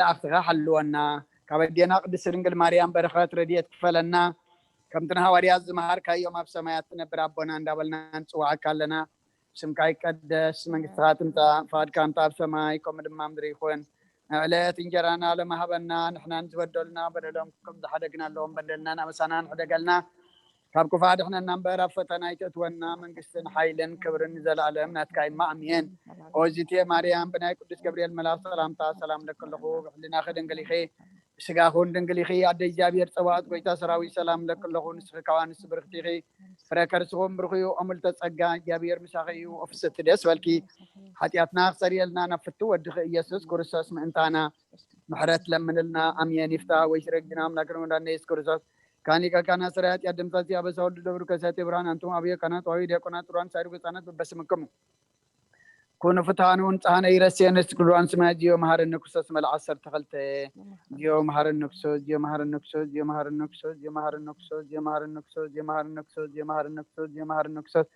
መላእኽትኻ ሓልወና። ካብ ኣዴና ቅድስት ድንግል ማርያም በረኸት ረድኤት ክፈለና። ከምቲ ንሃዋርያት ዝመሃርካዮም ኣብ ሰማያት ትነብር ኣቦና እንዳበልና ንጽውዓካ ኣለና። ስምካ ይቀደስ፣ መንግስትኻ ትምጻእ፣ ፍቓድካ እንተ ኣብ ሰማይ ከምኡ ድማ ምድሪ ይኹን። ዕለት እንጀራና ለመሃበና፣ ንሕናን ዝበደሉና በደሎም ከም ዝሓደግና ኣለዎም በደልና ናበሳና ንሕደገልና። ካብ ክፉእ ኣድሕነና እምበር ኣብ ፈተና ኣይተእትወና። መንግስትን ሓይልን ክብርን ንዘለኣለም ናትካ እማ ኣሜን። ኦዚቴ ማርያም ብናይ ቅዱስ ገብርኤል መልኣክ ሰላምታ ሰላም ለኪ ኣለኹ። ብሕልናኺ ድንግል ኢኺ፣ ብስጋኹን ድንግል ኢኺ። ኣደ እግዚኣብሔር ጸባኦት ጎይታ ሰራዊት ሰላም ለኪ ኣለኹ። ንስኺ ካብ ኣንስቲ ብርኽቲ ኢኺ፣ ፍረ ከርስኹም ብሩኽ እዩ። እሙልተ ጸጋ እግዚኣብሔር ምሳኺ እዩ። ኦፍስቲ ደስ በልኪ፣ ሓጢኣትና ክሰርየልና ናብ ፍቱ ወድኺ ኢየሱስ ክርስቶስ ምእንታና ምሕረት ለምንልና። ኣሜን። ይፍታ ወይ ረግና ኣምላክን ወዳነ ኢየሱስ ክርስቶስ ካን ሊቀ ካህናት ሰራያት ያደምሳሲ ኣበሳ ወልድ ደብሩ ከሳቴ ብርሃን ኣንቱም ኣብየ ካህናት ዋዊ ዲያቆናት ጥሩዋን ሳይሩ ህፃናት በበስምክሙ ኩኑ ፍትሃኑ ንጽሃነ ይረስየን እስቲ ቅዱራን ስማይ ዚዮ መሃረነ ክርስቶስ መልዓ ዓሰርተ ክልተ ዚዮ መሃረነ ክርስቶስ ዚዮ መሃረነ ክርስቶስ ዚዮ መሃረነ ክርስቶስ ዚዮ መሃረነ ክርስቶስ ዚዮ መሃረነ ክርስቶስ ዚዮ መሃረነ ክርስቶስ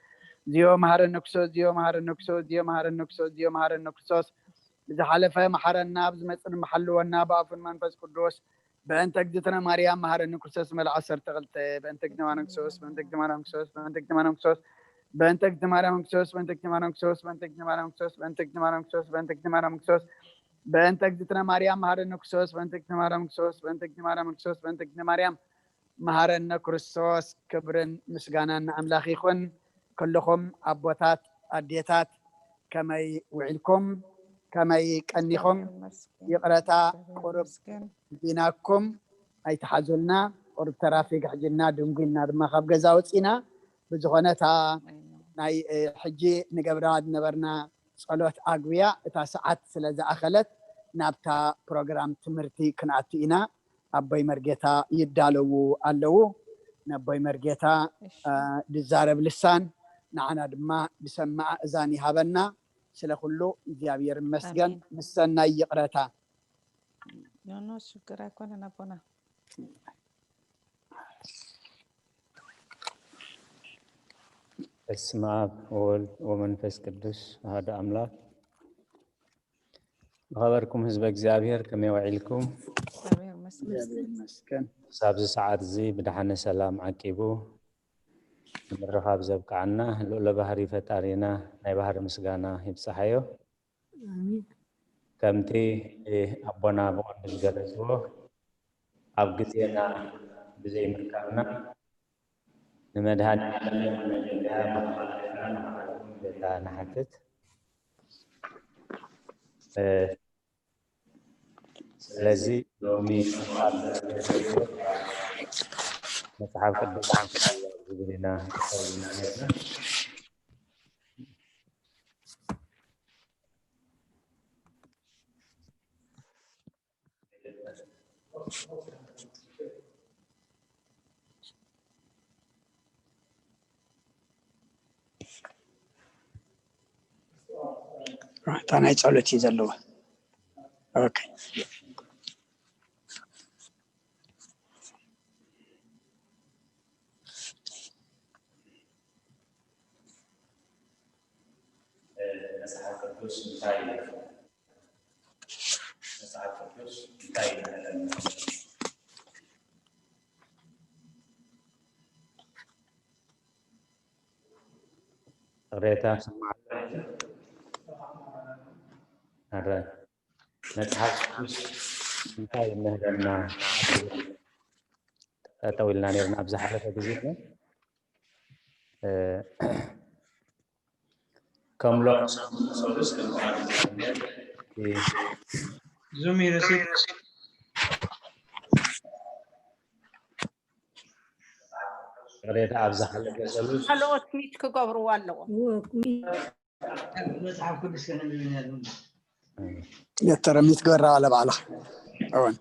ዚዮ መሃረነ ክርስቶስ ዚዮ መሃረነ ክርስቶስ ዚዮ መሃረነ ክርስቶስ ዚዮ መሃረነ ክርስቶስ ዚዮ መሃረነ ክርስቶስ ብዝሓለፈ መሓረና፣ ብዝመጽእ ድማ ሓልወና፣ ብኣፉን መንፈስ ቅዱስ። በእንተ እግዝእትነ ማርያም መሃረኒ ክርስቶስ መልዓ ዓሰርተ ክልተ በእንተ እግዝእትነ ማርያም ክርስቶስ በእንተ እግዝእትነ ማርያም ክርስቶስ በእንተ እግዝእትነ ማርያም ክርስቶስ በእንተ እግዝእትነ ማርያም ክርስቶስ በእንተ እግዝእትነ ማርያም ክርስቶስ በእንተ እግዝእትነ ማርያም ክርስቶስ በእንተ እግዝእትነ ማርያም ክርስቶስ በእንተ እግዝእትነ ማርያም መሃረኒ ክርስቶስ በእንተ እግዝእትነ ማርያም ክርስቶስ በእንተ እግዝእትነ ማርያም ክርስቶስ በእንተ እግዝእትነ ማርያም መሃረነ ክርስቶስ። ክብርን ምስጋናን ንኣምላኽ ይኹን። ኩልኹም ኣቦታት፣ ኣዴታት ከመይ ውዒልኩም? ከመይ ቀኒኹም? ይቕረታ ቁሩብ ቢናኩም ኣይትሓዙልና። ቁሩብ ተራፊክ ሕጅና ድንጉልና ድማ ካብ ገዛ ወፂና። ብዝኾነ እታ ናይ ሕጂ ንገብራ ዝነበርና ጸሎት ኣግብያ እታ ሰዓት ስለ ዝኣኸለት ናብታ ፕሮግራም ትምህርቲ ክንኣቱ ኢና። ኣቦይ መርጌታ ይዳለዉ ኣለዉ። ነቦይ መርጌታ ዝዛረብ ልሳን ንዓና ድማ ዝሰምዓ እዛን ይሃበና። ስለ ኩሉ እግዚኣብሔር ይመስገን። ምስ ሰናይ ይቕረታ። ኖኖ ሽግር ኣይኮነን ኣቦና። በስመ ኣብ ወወልድ ወመንፈስ ቅዱስ ኣሐዱ ኣምላክ። ዝኸበርኩም ህዝበ እግዚኣብሔር ከመይ ውዒልኩም? እግዚኣብሔር ይመስገን። ክሳብዚ ሰዓት እዚ ብደሓነ ሰላም ዓቂቡ ንምርኻብ ዘብቅዓና ልኡለ ባህሪ ፈጣሪና ናይ ባህሪ ምስጋና ይብጽሓዮ። ከምቲ ኣቦና ብቐንዱ ዝገለጽዎ ኣብ ግዜና ብዘይምርካብና ንመድሃኒ ዓለም መጀመርያ መኽባእትና ንዓኹም ጌታ ንሓትት። ስለዚ ሎሚ መጽሓፍ ቅዱስ ዝብል ኢና እታ ናይ ጸሎት እዩ ዘለዎ። ኦኬ። መጽሓፍ ቅዱስ እንታይ ይብል? መጽሓፍ ቅዱስ እንታይ ይምህረና? ቅሬታ ስማዕ። ኣረ መጽሓፍ ቅዱስ እንታይ ይምህረና? ጠጠው ኢልና ነርና ኣብ ዝሓለፈ ግዜ ከም ሎምስ ዙም ይርሲ ቅሬታ ኣብ ዝሓለፈ ሰሉስ ካልኦት ሚት ክገብርዎ ኣለዎም። መጽሓፍ ቅዱስ ከነንብብ ኢና ሎሚ። ገተረ ሚት ግበራ ኣለ ባዕላ እውን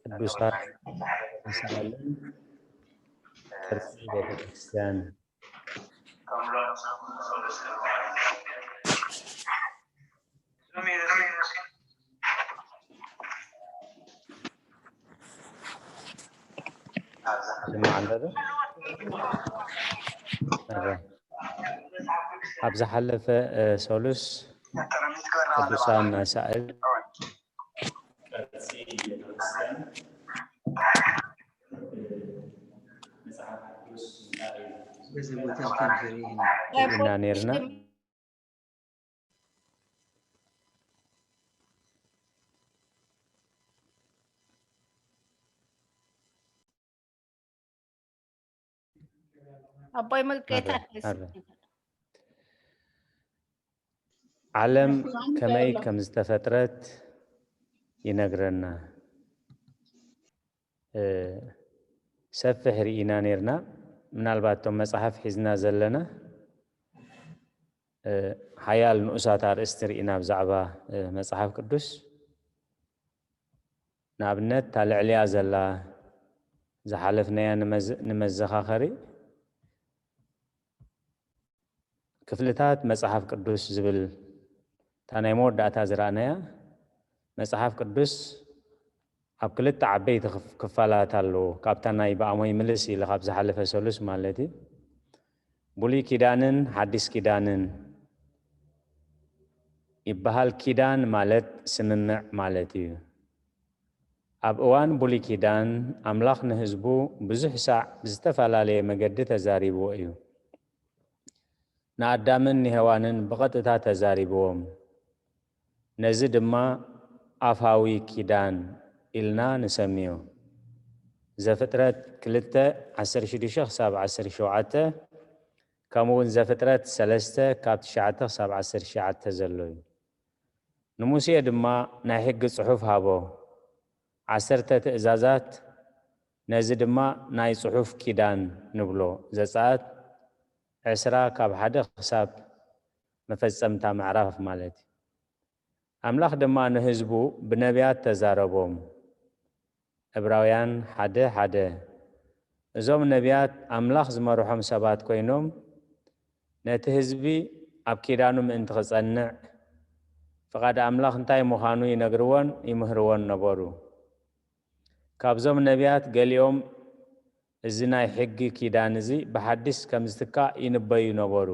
ቅዱሳት ኣስኣልን ቅርሲ ቤተክርስትያን ይስማዕ ኣሎ ዶ? ኣብ ዝሓለፈ ሰሉስ ቅዱሳን ኣሳእል ቅርጺ ቤተክርስትያን መጽሓፍ ቅዱስ እንታይ ርኢና ነርና። ኣቦይ ሙልጌታ። ዓለም ከመይ ከም ዝተፈጥረት ይነግረና። ሰፊሕ ርኢና ነርና። ምናልባት እቶም መጽሓፍ ሒዝና ዘለና ሓያል ንኡሳት ኣርእስቲ ርኢና ብዛዕባ መጽሓፍ ቅዱስ። ንኣብነት እታ ልዕሊኣ ዘላ ዝሓለፍናያ ንመዘኻኸሪ ክፍልታት መጽሓፍ ቅዱስ ዝብል እታ ናይ መወዳእታ ዝረኣናያ። መጽሓፍ ቅዱስ ኣብ ክልተ ዓበይቲ ክፋላት ኣለዎ። ካብታ ናይ ብኣሞይ ምልስ ኢለ ካብ ዝሓለፈ ሰሉስ ማለት እዩ። ብሉይ ኪዳንን ሓዲስ ኪዳንን ይበሃል። ኪዳን ማለት ስምምዕ ማለት እዩ። ኣብ እዋን ብሉይ ኪዳን ኣምላኽ ንህዝቡ ብዙሕ ሳዕ ብዝተፈላለየ መገዲ ተዛሪብዎ እዩ። ንኣዳምን ንሄዋንን ብቐጥታ ተዛሪብዎም። ነዚ ድማ ኣፋዊ ኪዳን ኢልና ንሰምዮ። ዘፍጥረት ክልተ ዓሰርተ ሽዱሽተ ክሳብ ዓሰርተ ሸውዓተ፣ ከምኡ እውን ዘፍጥረት ሰለስተ ካብ ትሽዓተ ክሳብ ዓሰርተ ትሽዓተ ዘሎ እዩ። ንሙሴ ድማ ናይ ሕጊ ጽሑፍ ሃቦ፣ ዓሰርተ ትእዛዛት፣ ነዚ ድማ ናይ ጽሑፍ ኪዳን ንብሎ። ዘጸኣት ዕስራ ካብ ሓደ ክሳብ መፈጸምታ ምዕራፍ ማለት እዩ። ኣምላኽ ድማ ንህዝቡ ብነቢያት ተዛረቦም። ዕብራውያን ሓደ ሓደ። እዞም ነቢያት ኣምላኽ ዝመርሖም ሰባት ኮይኖም፣ ነቲ ህዝቢ ኣብ ኪዳኑ ምእንቲ ክጸንዕ፣ ፍቓድ ኣምላኽ እንታይ ምዃኑ ይነግርዎን ይምህርዎን ነበሩ። ካብዞም ነቢያት ገሊኦም እዚ ናይ ሕጊ ኪዳን እዚ ብሓድሽ ከም ዝትካእ ይንበዩ ነበሩ።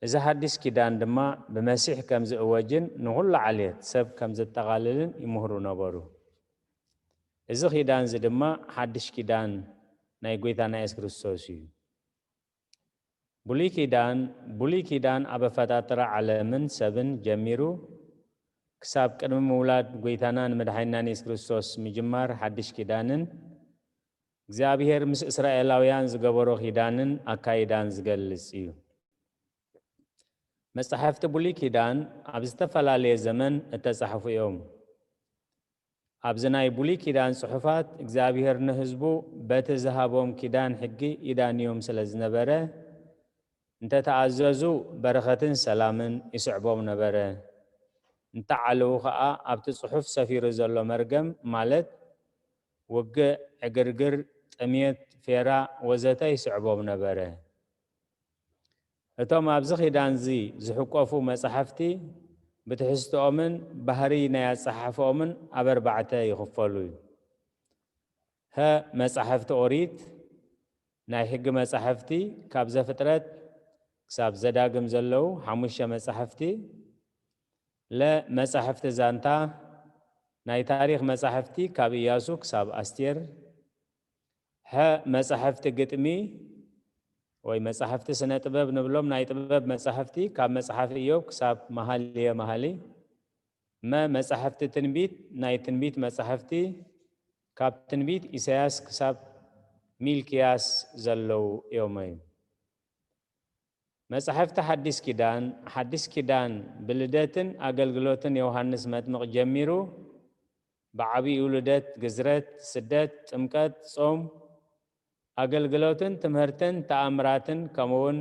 እዚ ሓድሽ ኪዳን ድማ ብመሲሕ ከም ዝእወጅን ንኹሉ ዓሌት ሰብ ከም ዘጠቓልልን ይምህሩ ነበሩ። እዚ ኪዳን እዚ ድማ ሓድሽ ኪዳን ናይ ጐይታና የሱስ ክርስቶስ እዩ። ብሉይ ኪዳን፣ ብሉይ ኪዳን ኣብ ኣፈጣጥራ ዓለምን ሰብን ጀሚሩ ክሳብ ቅድሚ ምውላድ ጐይታናን መድሓኒናን የሱስ ክርስቶስ ምጅማር ሓድሽ ኪዳንን እግዚኣብሄር ምስ እስራኤላውያን ዝገበሮ ኪዳንን ኣካይዳን ዝገልጽ እዩ። መጻሕፍቲ ብሉይ ኪዳን ኣብ ዝተፈላለየ ዘመን እተጻሕፉ እዮም። ኣብዚ ናይ ብሉይ ኪዳን ጽሑፋት እግዚኣብሄር ንህዝቡ በቲ ዝሃቦም ኪዳን ሕጊ ይዳንዮም ስለ ዝነበረ፣ እንተ ተኣዘዙ በረኸትን ሰላምን ይስዕቦም ነበረ። እንተ ዓለዉ ኸኣ ኣብቲ ጽሑፍ ሰፊሩ ዘሎ መርገም ማለት ውግእ፣ ዕግርግር፣ ጥሜት፣ ፌራ ወዘተ ይስዕቦም ነበረ። እቶም ኣብዚ ኪዳንዚ ዝሕቆፉ መጻሕፍቲ ብትሕዝትኦምን ባህሪ ናይ ኣጸሓሕፈኦምን ኣብ ኣርባዕተ ይኽፈሉ እዩ። ሀ መጻሕፍቲ ኦሪት፣ ናይ ሕጊ መጻሕፍቲ ካብ ዘፍጥረት ክሳብ ዘዳግም ዘለዉ ሓሙሽተ መጻሕፍቲ። ለ መጻሕፍቲ ዛንታ፣ ናይ ታሪኽ መጻሕፍቲ ካብ እያሱ ክሳብ ኣስቴር። ሐ መጻሕፍቲ ግጥሚ ወይ መጻሕፍቲ ስነ ጥበብ ንብሎም ናይ ጥበብ መጻሕፍቲ ካብ መጽሓፍ ኢዮብ ክሳብ መሃልየ መሃሊ። መ መጻሕፍቲ ትንቢት፣ ናይ ትንቢት መጻሕፍቲ ካብ ትንቢት ኢሳያስ ክሳብ ሚልክያስ ዘለዉ እዮም። መጻሕፍቲ ሓዲስ ኪዳን፣ ሓዲስ ኪዳን ብልደትን ኣገልግሎትን ዮሃንስ መጥምቕ ጀሚሩ፣ ብዓቢኡ ልደት፣ ግዝረት፣ ስደት፣ ጥምቀት፣ ጾም፣ ኣገልግሎትን ትምህርትን ተኣምራትን፣ ከምኡውን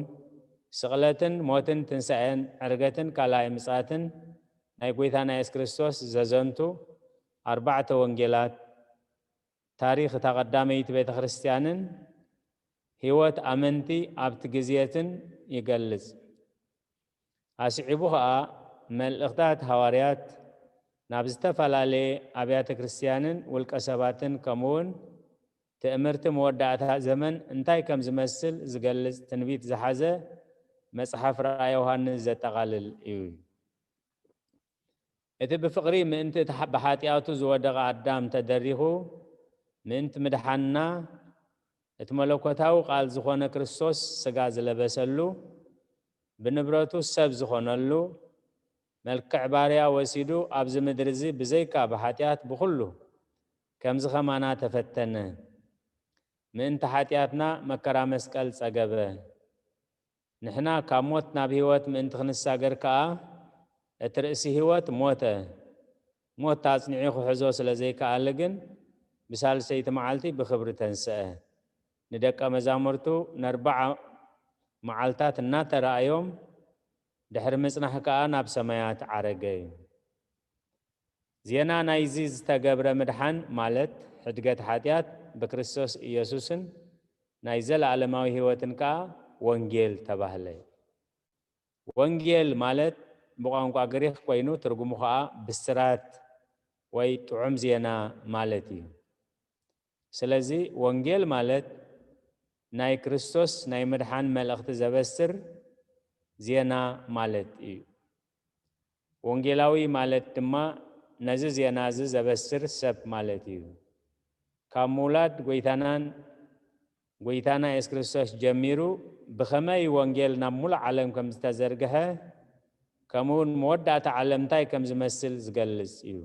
ስቕለትን ሞትን ትንሳኤን ዕርገትን ካልኣይ ምጽኣትን ናይ ጐይታና የሱስ ክርስቶስ ዘዘንቱ ኣርባዕተ ወንጌላት፣ ታሪኽ እታ ቀዳመይቲ ቤተ ክርስቲያንን ህይወት ኣመንቲ ኣብቲ ግዜትን ይገልጽ። ኣስዒቡ ኸኣ መልእኽታት ሃዋርያት ናብ ዝተፈላለየ ኣብያተ ክርስቲያንን ውልቀ ሰባትን ከምኡውን ትእምርቲ መወዳእታ ዘመን እንታይ ከም ዝመስል ዝገልጽ ትንቢት ዝሓዘ መጽሓፍ ራእየ ዮሃንስ ዘጠቓልል እዩ። እቲ ብፍቕሪ ምእንቲ እቲ ብሓጢኣቱ ዝወደቐ ኣዳም ተደሪኹ ምእንቲ ምድሓንና፣ እቲ መለኮታዊ ቃል ዝኾነ ክርስቶስ ስጋ ዝለበሰሉ፣ ብንብረቱ ሰብ ዝኾነሉ፣ መልክዕ ባርያ ወሲዱ ኣብዚ ምድሪ እዚ ብዘይካ ብሓጢኣት ብኹሉ ከምዚ ከማና ተፈተነ። ምእንቲ ሓጢኣትና መከራ መስቀል ጸገበ። ንሕና ካብ ሞት ናብ ህይወት ምእንቲ ክንሳገር ከኣ፣ እቲ ርእሲ ህይወት ሞተ። ሞት ኣጽኒዑ ክሕዞ ስለ ዘይከኣለ ግን፣ ብሳልሰይቲ መዓልቲ ብኽብሪ ተንስአ። ንደቀ መዛሙርቱ ነርብዓ መዓልታት እናተራእዮም፣ ድሕሪ ምጽናሕ ከኣ ናብ ሰማያት ዓረገ እዩ። ዜና ናይዚ ዝተገብረ ምድሓን፣ ማለት ሕድገት ሓጢኣት ብክርስቶስ ኢየሱስን ናይ ዘለኣለማዊ ህይወትን ከኣ ወንጌል ተባህለ። ወንጌል ማለት ብቋንቋ ግሪኽ ኮይኑ፣ ትርጉሙ ከኣ ብስራት ወይ ጥዑም ዜና ማለት እዩ። ስለዚ ወንጌል ማለት ናይ ክርስቶስ ናይ ምድሓን መልእኽቲ ዘበስር ዜና ማለት እዩ። ወንጌላዊ ማለት ድማ ነዚ ዜና እዚ ዘበስር ሰብ ማለት እዩ። ካብ ምውላድ ጎይታናን ጎይታና የሱስ ክርስቶስ ጀሚሩ፣ ብኸመይ ወንጌል ናብ ሙሉእ ዓለም ከም ዝተዘርግሐ፣ ከምኡውን መወዳእታ ዓለም እንታይ ከም ዝመስል ዝገልጽ እዩ።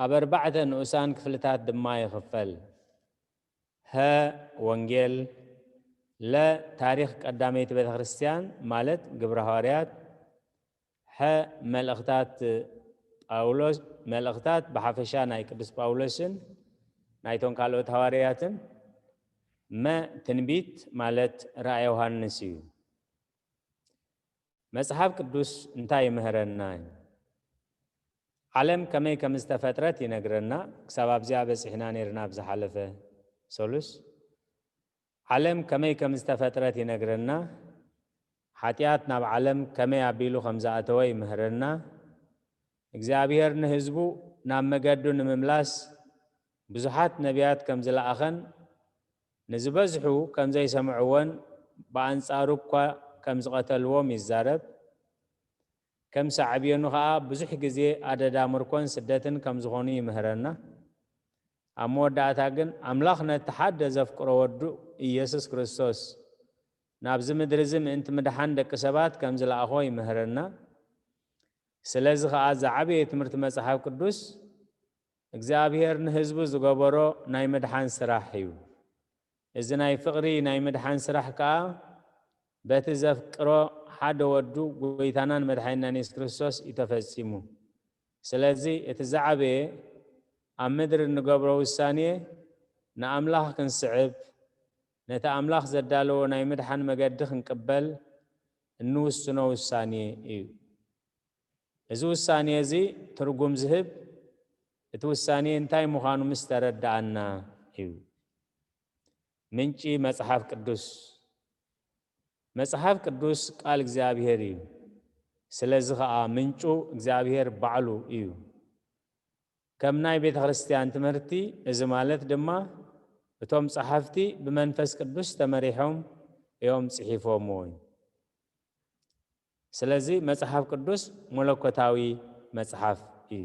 ኣብ ኣርባዕተ ንኡሳን ክፍልታት ድማ ይኽፈል። ሀ ወንጌል፣ ለ ታሪኽ ቀዳመይቲ ቤተ ክርስቲያን ማለት ግብረ ሃዋርያት፣ ሐ መልእኽታት ጳውሎስ፣ መልእኽታት ብሓፈሻ ናይ ቅዱስ ጳውሎስን ናይቶም ካልኦት ሃዋርያትን፣ መ ትንቢት ማለት ራእየ ዮሃንስ እዩ። መጽሓፍ ቅዱስ እንታይ ይምህረና? ዓለም ከመይ ከም ዝተፈጥረት ይነግረና። ክሳብ ኣብዚኣ በጺሕና ነይርና ኣብ ዝሓለፈ ሰሉስ። ዓለም ከመይ ከም ዝተፈጥረት ይነግረና። ሓጢኣት ናብ ዓለም ከመይ ኣቢሉ ከም ዝኣተወ ይምህረና። እግዚኣብሔር ንህዝቡ ናብ መገዱ ንምምላስ ብዙሓት ነቢያት ከም ዝለኣኸን ንዝበዝሑ ከም ዘይሰምዕዎን ብኣንጻሩ እኳ ከም ዝቐተልዎም ይዛረብ። ከም ሳዕቤኑ ኸኣ ብዙሕ ግዜ ኣደዳ ምርኮን ስደትን ከም ዝኾኑ ይምህረና። ኣብ መወዳእታ ግን ኣምላኽ ነቲ ሓደ ዘፍቅሮ ወዱ ኢየሱስ ክርስቶስ ናብዚ ምድሪ እዚ ምእንቲ ምድሓን ደቂ ሰባት ከም ዝለኣኾ ይምህረና። ስለዚ ኸኣ ዝዓበየ ትምህርቲ መጽሓፍ ቅዱስ እግዚኣብሔር ንህዝቡ ዝገበሮ ናይ ምድሓን ስራሕ እዩ። እዚ ናይ ፍቕሪ ናይ ምድሓን ስራሕ ከኣ በቲ ዘፍቅሮ ሓደ ወዱ ጎይታናን መድሓኒናን የሱስ ክርስቶስ እዩ ተፈጺሙ። ስለዚ እቲ ዝዓበየ ኣብ ምድሪ እንገብሮ ውሳኔ ንኣምላኽ ክንስዕብ፣ ነቲ ኣምላኽ ዘዳለዎ ናይ ምድሓን መገዲ ክንቅበል እንውስኖ ውሳኔ እዩ። እዚ ውሳኔ እዚ ትርጉም ዝህብ እቲ ውሳኔ እንታይ ምዃኑ ምስ ተረዳኣና እዩ። ምንጪ መጽሓፍ ቅዱስ። መጽሓፍ ቅዱስ ቃል እግዚኣብሔር እዩ። ስለዚ ኸኣ ምንጩ እግዚኣብሔር ባዕሉ እዩ። ከም ናይ ቤተ ክርስቲያን ትምህርቲ፣ እዚ ማለት ድማ እቶም ጸሓፍቲ ብመንፈስ ቅዱስ ተመሪሖም እዮም ጽሒፎምዎ። ስለዚ መጽሓፍ ቅዱስ መለኮታዊ መጽሓፍ እዩ።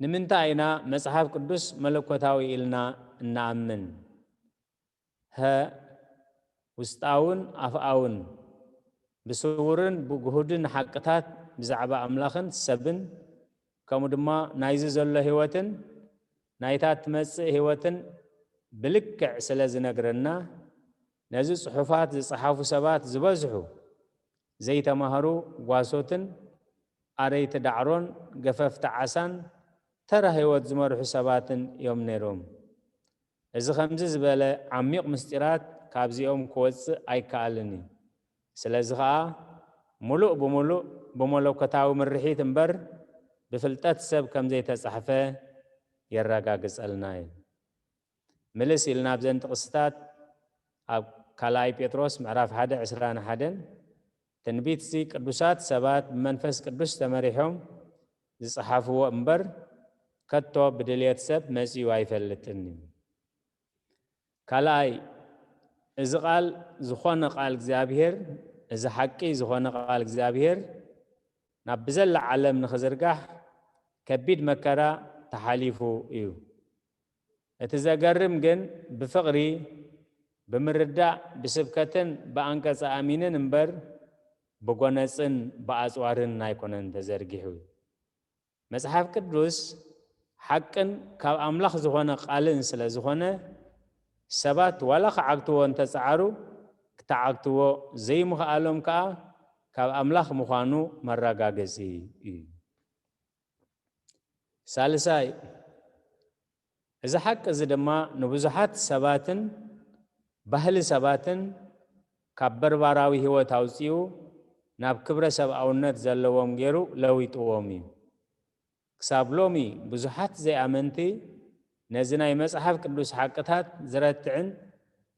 ንምንታይ ኢና መጽሓፍ ቅዱስ መለኮታዊ ኢልና እንኣምን? ሀ ውስጣውን ኣፍኣውን፣ ብስውርን ብግሁድን ሓቅታት ብዛዕባ ኣምላኽን ሰብን፣ ከምኡ ድማ ናይዚ ዘሎ ህይወትን ናይታ ትመጽእ ህይወትን ብልክዕ ስለ ዝነግረና፣ ነዚ ጽሑፋት ዝጸሓፉ ሰባት ዝበዝሑ ዘይተማህሩ ጓሶትን ኣረይቲ ዳዕሮን ገፈፍቲ ዓሳን ተራ ህይወት ዝመርሑ ሰባትን እዮም ነይሮም። እዚ ከምዚ ዝበለ ዓሚቕ ምስጢራት ካብዚኦም ክወጽእ ኣይከኣልን እዩ። ስለዚ ኸኣ፣ ምሉእ ብምሉእ ብመለኮታዊ ምርሒት እምበር ብፍልጠት ሰብ ከም ዘይተጻሕፈ የረጋግጸልና እዩ። ምልስ ኢልና ኣብዘን ጥቕስታት፣ ኣብ ካልኣይ ጴጥሮስ ምዕራፍ ሓደ ዕስራን ሓደን፣ ትንቢትሲ ቅዱሳት ሰባት ብመንፈስ ቅዱስ ተመሪሖም ዝጸሓፍዎ እምበር፣ ከቶ ብድልየት ሰብ መጺኡ ኣይፈልጥን እዩ። ካልኣይ፣ እዚ ቃል ዝኾነ ቃል እግዚኣብሔር፣ እዚ ሓቂ ዝኾነ ቃል እግዚኣብሔር ናብ ብዘላ ዓለም ንኽዝርጋሕ ከቢድ መከራ ተሓሊፉ እዩ። እቲ ዘገርም ግን ብፍቕሪ፣ ብምርዳእ፣ ብስብከትን ብኣንቀጸ ኣሚንን እምበር ብጎነጽን ብኣጽዋርን ኣይኮነን ተዘርጊሑ። መጽሓፍ ቅዱስ ሓቅን ካብ ኣምላኽ ዝኾነ ቃልን ስለ ዝኾነ ሰባት ዋላ ክዓግትዎ እንተጸዓሩ ክተዓግትዎ ዘይምኽኣሎም ከኣ ካብ ኣምላኽ ምዃኑ መረጋገጺ እዩ። ሳልሳይ፣ እዚ ሓቂ እዚ ድማ ንብዙሓት ሰባትን ባህሊ ሰባትን ካብ በርባራዊ ህይወት ኣውጺኡ ናብ ክብረ ሰብኣውነት ዘለዎም ገይሩ ለዊጥዎም እዩ። ክሳብ ሎሚ ብዙሓት ዘይኣመንቲ ነዚ ናይ መጽሓፍ ቅዱስ ሓቅታት ዝረትዕን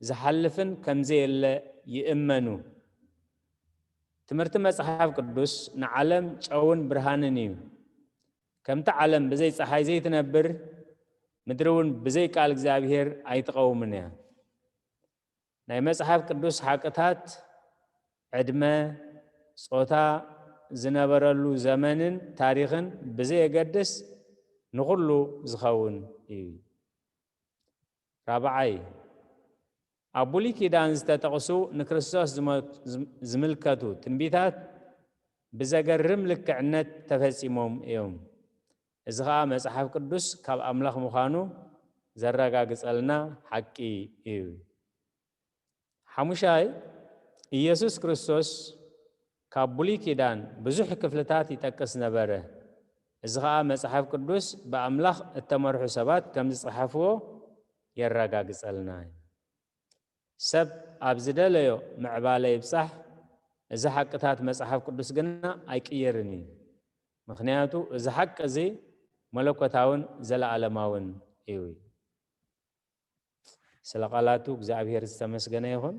ዝሓልፍን ከም ዘየለ ይእመኑ። ትምህርቲ መጽሓፍ ቅዱስ ንዓለም ጨውን ብርሃንን እዩ። ከምቲ ዓለም ብዘይ ጸሓይ ዘይትነብር፣ ምድሪ እውን ብዘይ ቃል እግዚኣብሔር ኣይትቐውምን እያ። ናይ መጽሓፍ ቅዱስ ሓቅታት ዕድመ፣ ጾታ፣ ዝነበረሉ ዘመንን ታሪኽን ብዘየገድስ ንኹሉ ዝኸውን እዩ። ራብዓይ፣ ኣብ ብሉይ ኪዳን ዝተጠቕሱ ንክርስቶስ ዝመ-፣ ዝም-፣ ዝምልከቱ ትንቢታት ብዘገርም ልክዕነት ተፈጺሞም እዮም። እዚ ኸኣ መጽሓፍ ቅዱስ ካብ ኣምላኽ ምዃኑ ዘረጋግጸልና ሓቂ እዩ። ሓሙሻይ፣ ኢየሱስ ክርስቶስ ካብ ብሉይ ኪዳን ብዙሕ ክፍልታት ይጠቅስ ነበረ። እዚ ኸኣ መጽሓፍ ቅዱስ ብኣምላኽ እተመርሑ ሰባት ከም ዝጸሓፍዎ የረጋግጸልና እዩ። ሰብ ኣብ ዝደለዮ ምዕባለ ይብጻሕ፣ እዚ ሓቅታት መጽሓፍ ቅዱስ ግና ኣይቅየርን እዩ። ምኽንያቱ እዚ ሓቂ እዚ መለኮታውን ዘለኣለማውን እዩ። ስለ ቃላቱ እግዚኣብሔር ዝተመስገነ ይኹን።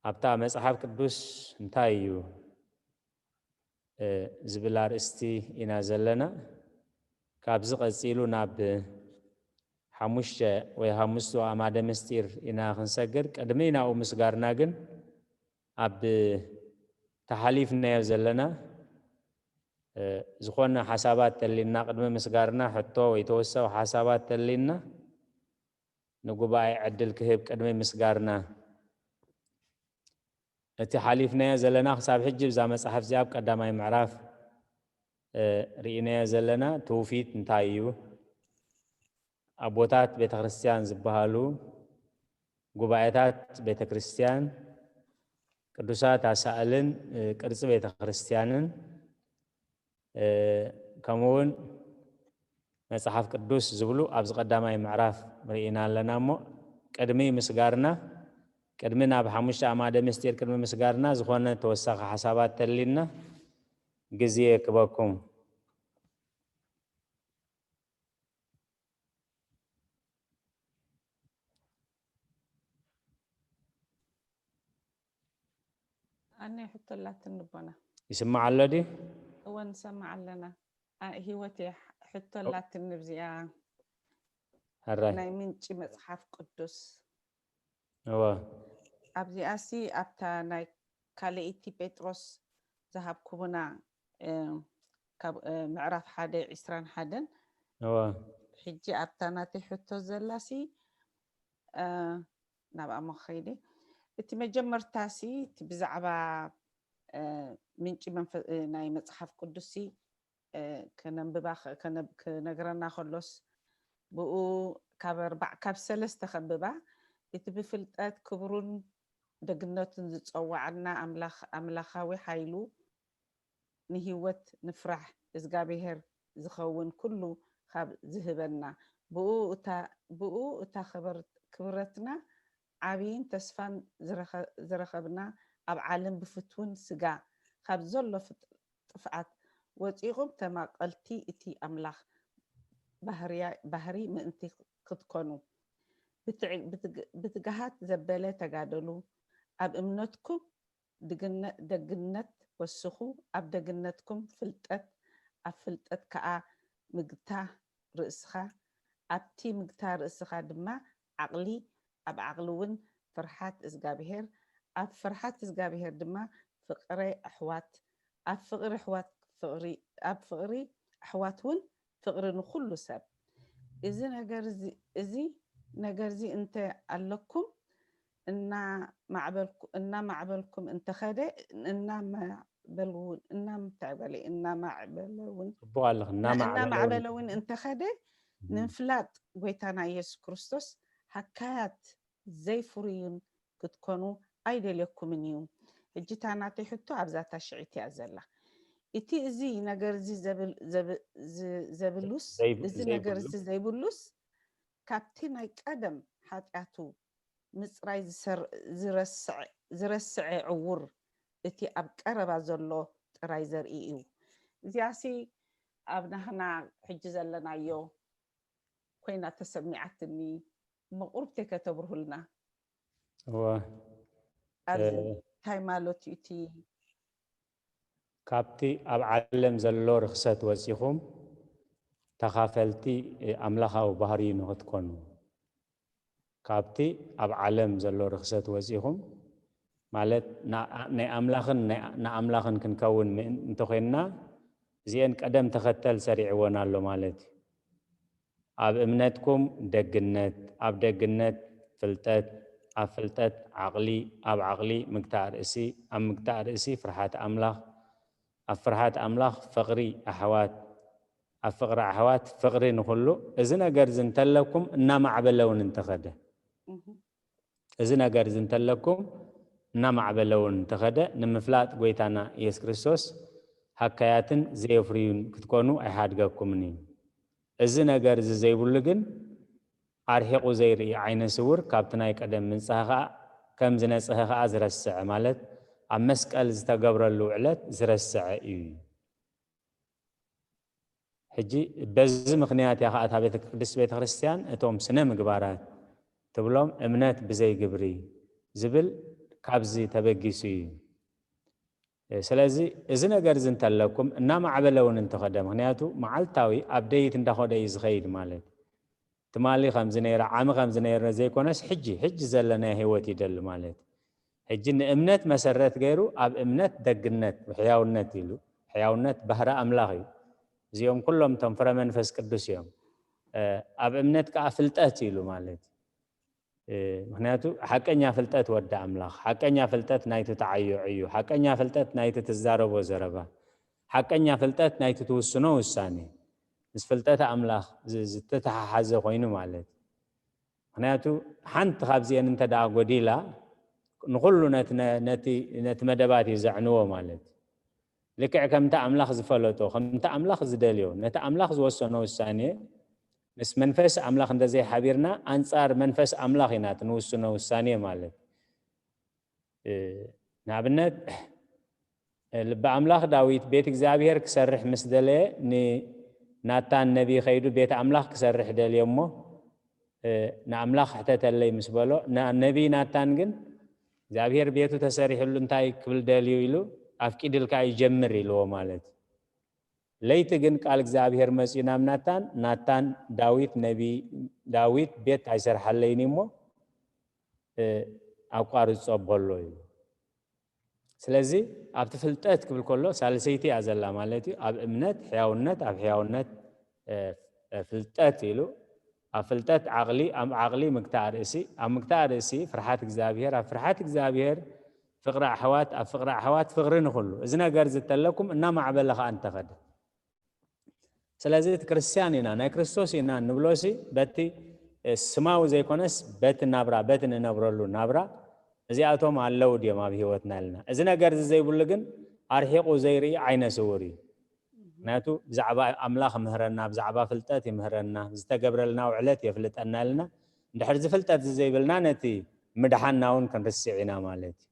ኣብታ መጽሓፍ ቅዱስ እንታይ እዩ፣ እ፣ ዝብል ኣርእስቲ ኢና ዘለና። ካብዚ ቀጺሉ ናብ ሓሙሽተ ወይ ሓሙሽቱ ኣእማደ ምስጢር ኢና ክንሰግር። ቅድሚ ናብኡ ምስጋርና ግን ኣብ ተሓሊፍናዮ ዘለና፣ እ፣ ዝኾነ ሓሳባት ተሊና፣ ቅድሚ ምስጋርና ሕቶ ወይ ተወሳኺ ሓሳባት ተሊና ንጉባኤ ዕድል ክህብ ቅድሚ ምስጋርና። እቲ ሓሊፍናዮ ዘለና ክሳብ ሕጂ ብዛ መጽሓፍ እዚኣ ኣብ ቀዳማይ ምዕራፍ፣ እ፣ ርኢናዮ ዘለና ትውፊት እንታይ እዩ? ኣቦታት ቤተ ክርስቲያን ዝበሃሉ፣ ጉባኤታት ቤተ ክርስቲያን፣ ቅዱሳት ኣሳእልን፣ እ፣ ቅርጺ ቤተ ክርስቲያንን፣ እ፣ ከምኡ እውን መጽሓፍ ቅዱስ ዝብሉ ኣብዚ ቀዳማይ ምዕራፍ ርኢና ኣለና። እሞ ቅድሚ ምስጋርና፣ ቅድሚ ናብ ሓሙሽተ ኣእማደ ምስጢር ቅድሚ ምስጋርና ዝኾነ ተወሳኺ ሓሳባት ተሊና ግዜ ክበኩም። ኣነ ሕቶ ኣላትኒ ኣቦና። ይስማዕ ኣሎ ድዩ? እወ፣ ንሰማዕ ኣለና። ኣ፣ ህይወት እየ፣ ሕቶ ኣላትኒ ብዚኣ። ሕራይ። ናይ ምንጪ መጽሓፍ ቅዱስ። እወ። ኣብዚኣሲ ኣብታ ናይ ካልኣይቲ ጴጥሮስ ዝሃብኩምና፣ እ፣ ካብ፣ እ፣ ምዕራፍ ሓደ ዕስራን ሓደን። እወ። ሕጂ ኣብታ ናተይ ሕቶ ዘላሲ፣ እ፣ ናብኣ እሞ ክኸይድ እየ። እቲ መጀመርታሲ እቲ ብዛዕባ፣ እ፣ ምንጪ መንፈ-፣ እ፣ ናይ መጽሓፍ ቅዱስሲ፣ እ፣ ከነንብባ ኸ-፣ ከነብ-፣ ክነግረና ከሎስ ብኡ ካብ ኣርባዕ-፣ ካብ ሰለስተ ከንብባ፣ እቲ ብፍልጠት ክብሩን ደግነቱን ዝጸዋዓና ኣምላኽ፣ ኣምላኻዊ ሓይሉ ንህይወት ንፍራሕ እዝጋብሄር ዝኸውን ኩሉ ካብ ዝህበና፣ ብኡ እታ፣ ብኡ እታ ክብር-፣ ክብረትና ዓብይን ተስፋን ዝረኸ-፣ ዝረኸብና፣ ኣብ ዓለም ብፍትውን ስጋ ካብ ዘሎ ፍጥ-፣ ጥፍኣት ወጺኹም ተማቐልቲ እቲ ኣምላኽ ባህርያ-፣ ባህሪ ምእንቲ ክትኮኑ ብትዕ-፣ ብትግ-፣ ብትግሃት ዘበለ ተጋደሉ። ኣብ እምነትኩም ድግነ-፣ ደግነት ወስኹ፣ ኣብ ደግነትኩም ፍልጠት፣ ኣብ ፍልጠት ከኣ ምግታ ርእስኻ፣ ኣብቲ ምግታ ርእስኻ ድማ ዓቕሊ፣ ኣብ ዓቕሊ እውን ፍርሓት እዝጋብሄር፣ ኣብ ፍርሓት እዝጋብሄር ድማ ፍቕሪ ኣሕዋት፣ ኣብ ፍቕሪ ኣሕዋት ፍቕሪ፣ ኣብ ፍቕሪ ኣሕዋት እውን ፍቕሪ ንኹሉ ሰብ። እዚ ነገር እዚ፣ እዚ ነገር እዚ እንተ ኣለኩም፣ እናማዕበልኩ-፣ እናማዕበልኩም እንተኸደ፣ እናማዕበልውን-፣ እናምታይ በለ፣ እናማዕበለውን፣ ጽቡቕ ኣለኽ። እና-፣ እናማዕበለውን እናማዕበለውን እንተኸደ፣ እም። ንምፍላጥ ጎይታና ኢየሱስ ክርስቶስ ሃካያት ዘይፍሩዩን ክትኮኑ ኣይደልየኩምን እዩ። ሕጂ እታ ናተይ ሕቶ ኣብዛ እታ ሽዒት እያ ዘላ። እቲ እዚ ነገር እዚ ዘብል-፣ ዘብ-፣ ዝ-፣ ዘብሉስ፣ ዘይብ-፣ እዚ ነገር ዘይብሉ። እዚ ዘይብሉስ፣ ካብቲ ናይ ቀደም ሓጢኣቱ ምጽራይ ዝሰር-፣ ዝረስዐ፣ ዝረስዐ ዕዉር፣ እቲ ኣብ ቀረባ ዘሎ ጥራይ ዘርኢ እዩ። እዚኣሲ ኣብ ናህና ሕጂ ዘለናዮ ኮይና ተሰሚዓትኒ። እሞ ቁሩብ ተከተብርሁልና። እወ። ኣብዚ እ፣ እንታይ ማለት እዩ እቲ? ካብቲ ኣብ ዓለም ዘሎ ርኽሰት ወጺኹም ተኻፈልቲ ኣምላኻዊ ባህሪ ንኽትኮኑ። ካብቲ ኣብ ዓለም ዘሎ ርኽሰት ወጺኹም፣ ማለት ና-፣ ናይ ኣምላኽን ናይ፣ ንኣምላኽን ክንከውን ምእን-፣ እንተኾይንና፣ እዚኤን ቀደም ተኸተል ሰሪዕወን ኣሎ ማለት እዩ። ኣብ እምነትኩም ደግነት፣ ኣብ ደግነት ፍልጠት፣ ኣብ ፍልጠት ዓቕሊ፣ ኣብ ዓቕሊ ምግታእ ርእሲ፣ ኣብ ምግታእ ርእሲ ፍርሃት ኣምላኽ፣ ኣብ ፍርሃት ኣምላኽ ፍቕሪ ኣሕዋት፣ ኣብ ፍቕሪ ኣሕዋት ፍቕሪ ንኹሉ። እዚ ነገር እዚ እንተለኩም እናማዕበለ እውን እንተኸደ፣ እህ። እዚ ነገር እዚ እንተለኩም እናማዕበለ እውን እንተኸደ፣ ንምፍላጥ ጎይታና ኢየሱስ ክርስቶስ ሃካያትን ዘየፍርዩን ክትኮኑ ኣይሓድገኩምን እዩ። እዚ ነገር እዚ ዘይብሉ ግን ኣርሒቑ ዘይርኢ ዓይነ ስውር ካብቲ ናይ ቀደም ምንጻህ ኸኣ ከም ዝነጽሀ ኸኣ ዝረስዐ፣ ማለት ኣብ መስቀል ዝተገብረሉ ውዕለት ዝረስዐ እዩ። ሕጂ በዚ ምኽንያት እያ ኸኣ እታ ቤተ-፣ ቅድስት ቤተ ክርስቲያን እቶም ስነ ምግባራት ትብሎም እምነት ብዘይ ግብሪ ዝብል ካብዚ ተበጊሱ እዩ። ስለዚ እዚ ነገር እዚ እንተለኩም እናማዕበለ እውን እንተኸደ፣ ምኽንያቱ መዓልታዊ ኣብ ደይት እንዳኸደ እዩ ዝኸይድ ማለት። ትማሊ ከምዚ ነይረ፣ ዓሚ ከምዚ ነይረ ዘይኮነስ ሕጂ፣ ሕጂ ዘለናዮ ህይወት ይደሊ ማለት። ሕጂ ንእምነት መሰረት ገይሩ ኣብ እምነት ደግነት፣ ሕያውነት ኢሉ፣ ሕያውነት ባህሪ ኣምላኽ እዩ። እዚኦም ኩሎም እቶም ፍረ መንፈስ ቅዱስ እዮም። እ፣ ኣብ እምነት ከኣ ፍልጠት ኢሉ ማለት። እ፣ ምኽንያቱ ሓቀኛ ፍልጠት ወዲ ኣምላኽ፣ ሓቀኛ ፍልጠት ናይቲ ትዓዮ ዕዮ፣ ሓቀኛ ፍልጠት ናይቲ ትዛረቦ ዘረባ፣ ሓቀኛ ፍልጠት ናይቲ ትውስኖ ውሳኔ፣ ምስ ፍልጠት ኣምላኽ ዝ-፣ ዝተተሓሓዘ ኮይኑ ማለት። ምኽንያቱ ሓንቲ ካብዚኤን እንተ ደኣ ጎዲላ፣ ንኹሉ ነቲ ነ-፣ ነቲ፣ ነቲ መደባት እዩ ዘዕንዎ ማለት። ልክዕ ከምቲ ኣምላኽ ዝፈለጦ፣ ከምቲ ኣምላኽ ዝደልዮ፣ ነቲ ኣምላኽ ዝወሰኖ ውሳኔ ምስ መንፈስ ኣምላኽ እንተዘይሓቢርና፣ ኣንጻር መንፈስ ኣምላኽ ኢና እቲ ንውስኖ ውሳኔ ማለት። እ፣ ንኣብነት፣ እ፣ ልቢ ኣምላኽ ዳዊት ቤት እግዚኣብሔር ክሰርሕ ምስ ደለየ፣ ንናታን ነቢ ከይዱ ቤት ኣምላኽ ክሰርሕ ደልየ እሞ፣ እ፣ ንኣምላኽ ሕተተለይ ምስ በሎ፣ ና-፣ ነቢ ናታን ግን እግዚኣብሔር ቤቱ ተሰሪሕሉ እንታይ ክብል ደልዩ ኢሉ፣ ኣፍቂድልካ ይጀምር ኢልዎ ማለት። ለይቲ ግን ቃል እግዚኣብሔር መጺኡ ናብ ናታን፣ ናታን ዳዊት ነቢ፣ ዳዊት ቤት ኣይሰርሓለይን እሞ፣ እ፣ ኣቋርጾ በሎ እዩ። ስለዚ ኣብቲ ፍልጠት ክብል ከሎ ሳልሰይቲ እያ ዘላ ማለት እዩ። ኣብ እምነት፣ ሕያውነት፣ ኣብ ሕያውነት፣ እ፣ እ፣ ፍልጠት ኢሉ፣ ኣብ ፍልጠት ዓቕሊ፣ ኣብ ዓቕሊ ምግታእ ርእሲ፣ ኣብ ምግታእ ርእሲ ፍርሓት እግዚኣብሔር፣ ኣብ ፍርሓት እግዚኣብሔር ፍቕሪ ኣሕዋት፣ ኣብ ፍቕሪ ኣሕዋት ፍቕሪ ንኹሉ። እዚ ነገር እዚ እንተለኩም እናማዕበለ ኸኣ እንተኸደ። ስለዚ እቲ ክርስትያን ኢና፣ ናይ ክርስቶስ ኢና እንብሎሲ በቲ፣ እ፣ ስማዊ ዘይኮነስ በቲ ናብራ፣ በቲ ንነብረሉ ናብራ እዚኣቶም ኣለዉ ድዮም ኣብ ህይወትና ኢልና። እዚ ነገር እዚ ዘይብሉ ግን ኣርሒቑ ዘይርኢ ዓይነ ስውር እዩ። ምኽንያቱ ብዛዕባ ኣምላኽ ይምህረና፣ ብዛዕባ ፍልጠት ይምህረና፣ ዝተገብረልና ውዕለት የፍልጠና ኢልና። እንድሕር እዚ ፍልጠት እዚ ዘይብልና ነቲ ምድሓንና እውን ክንርስዕ ኢና ማለት እዩ።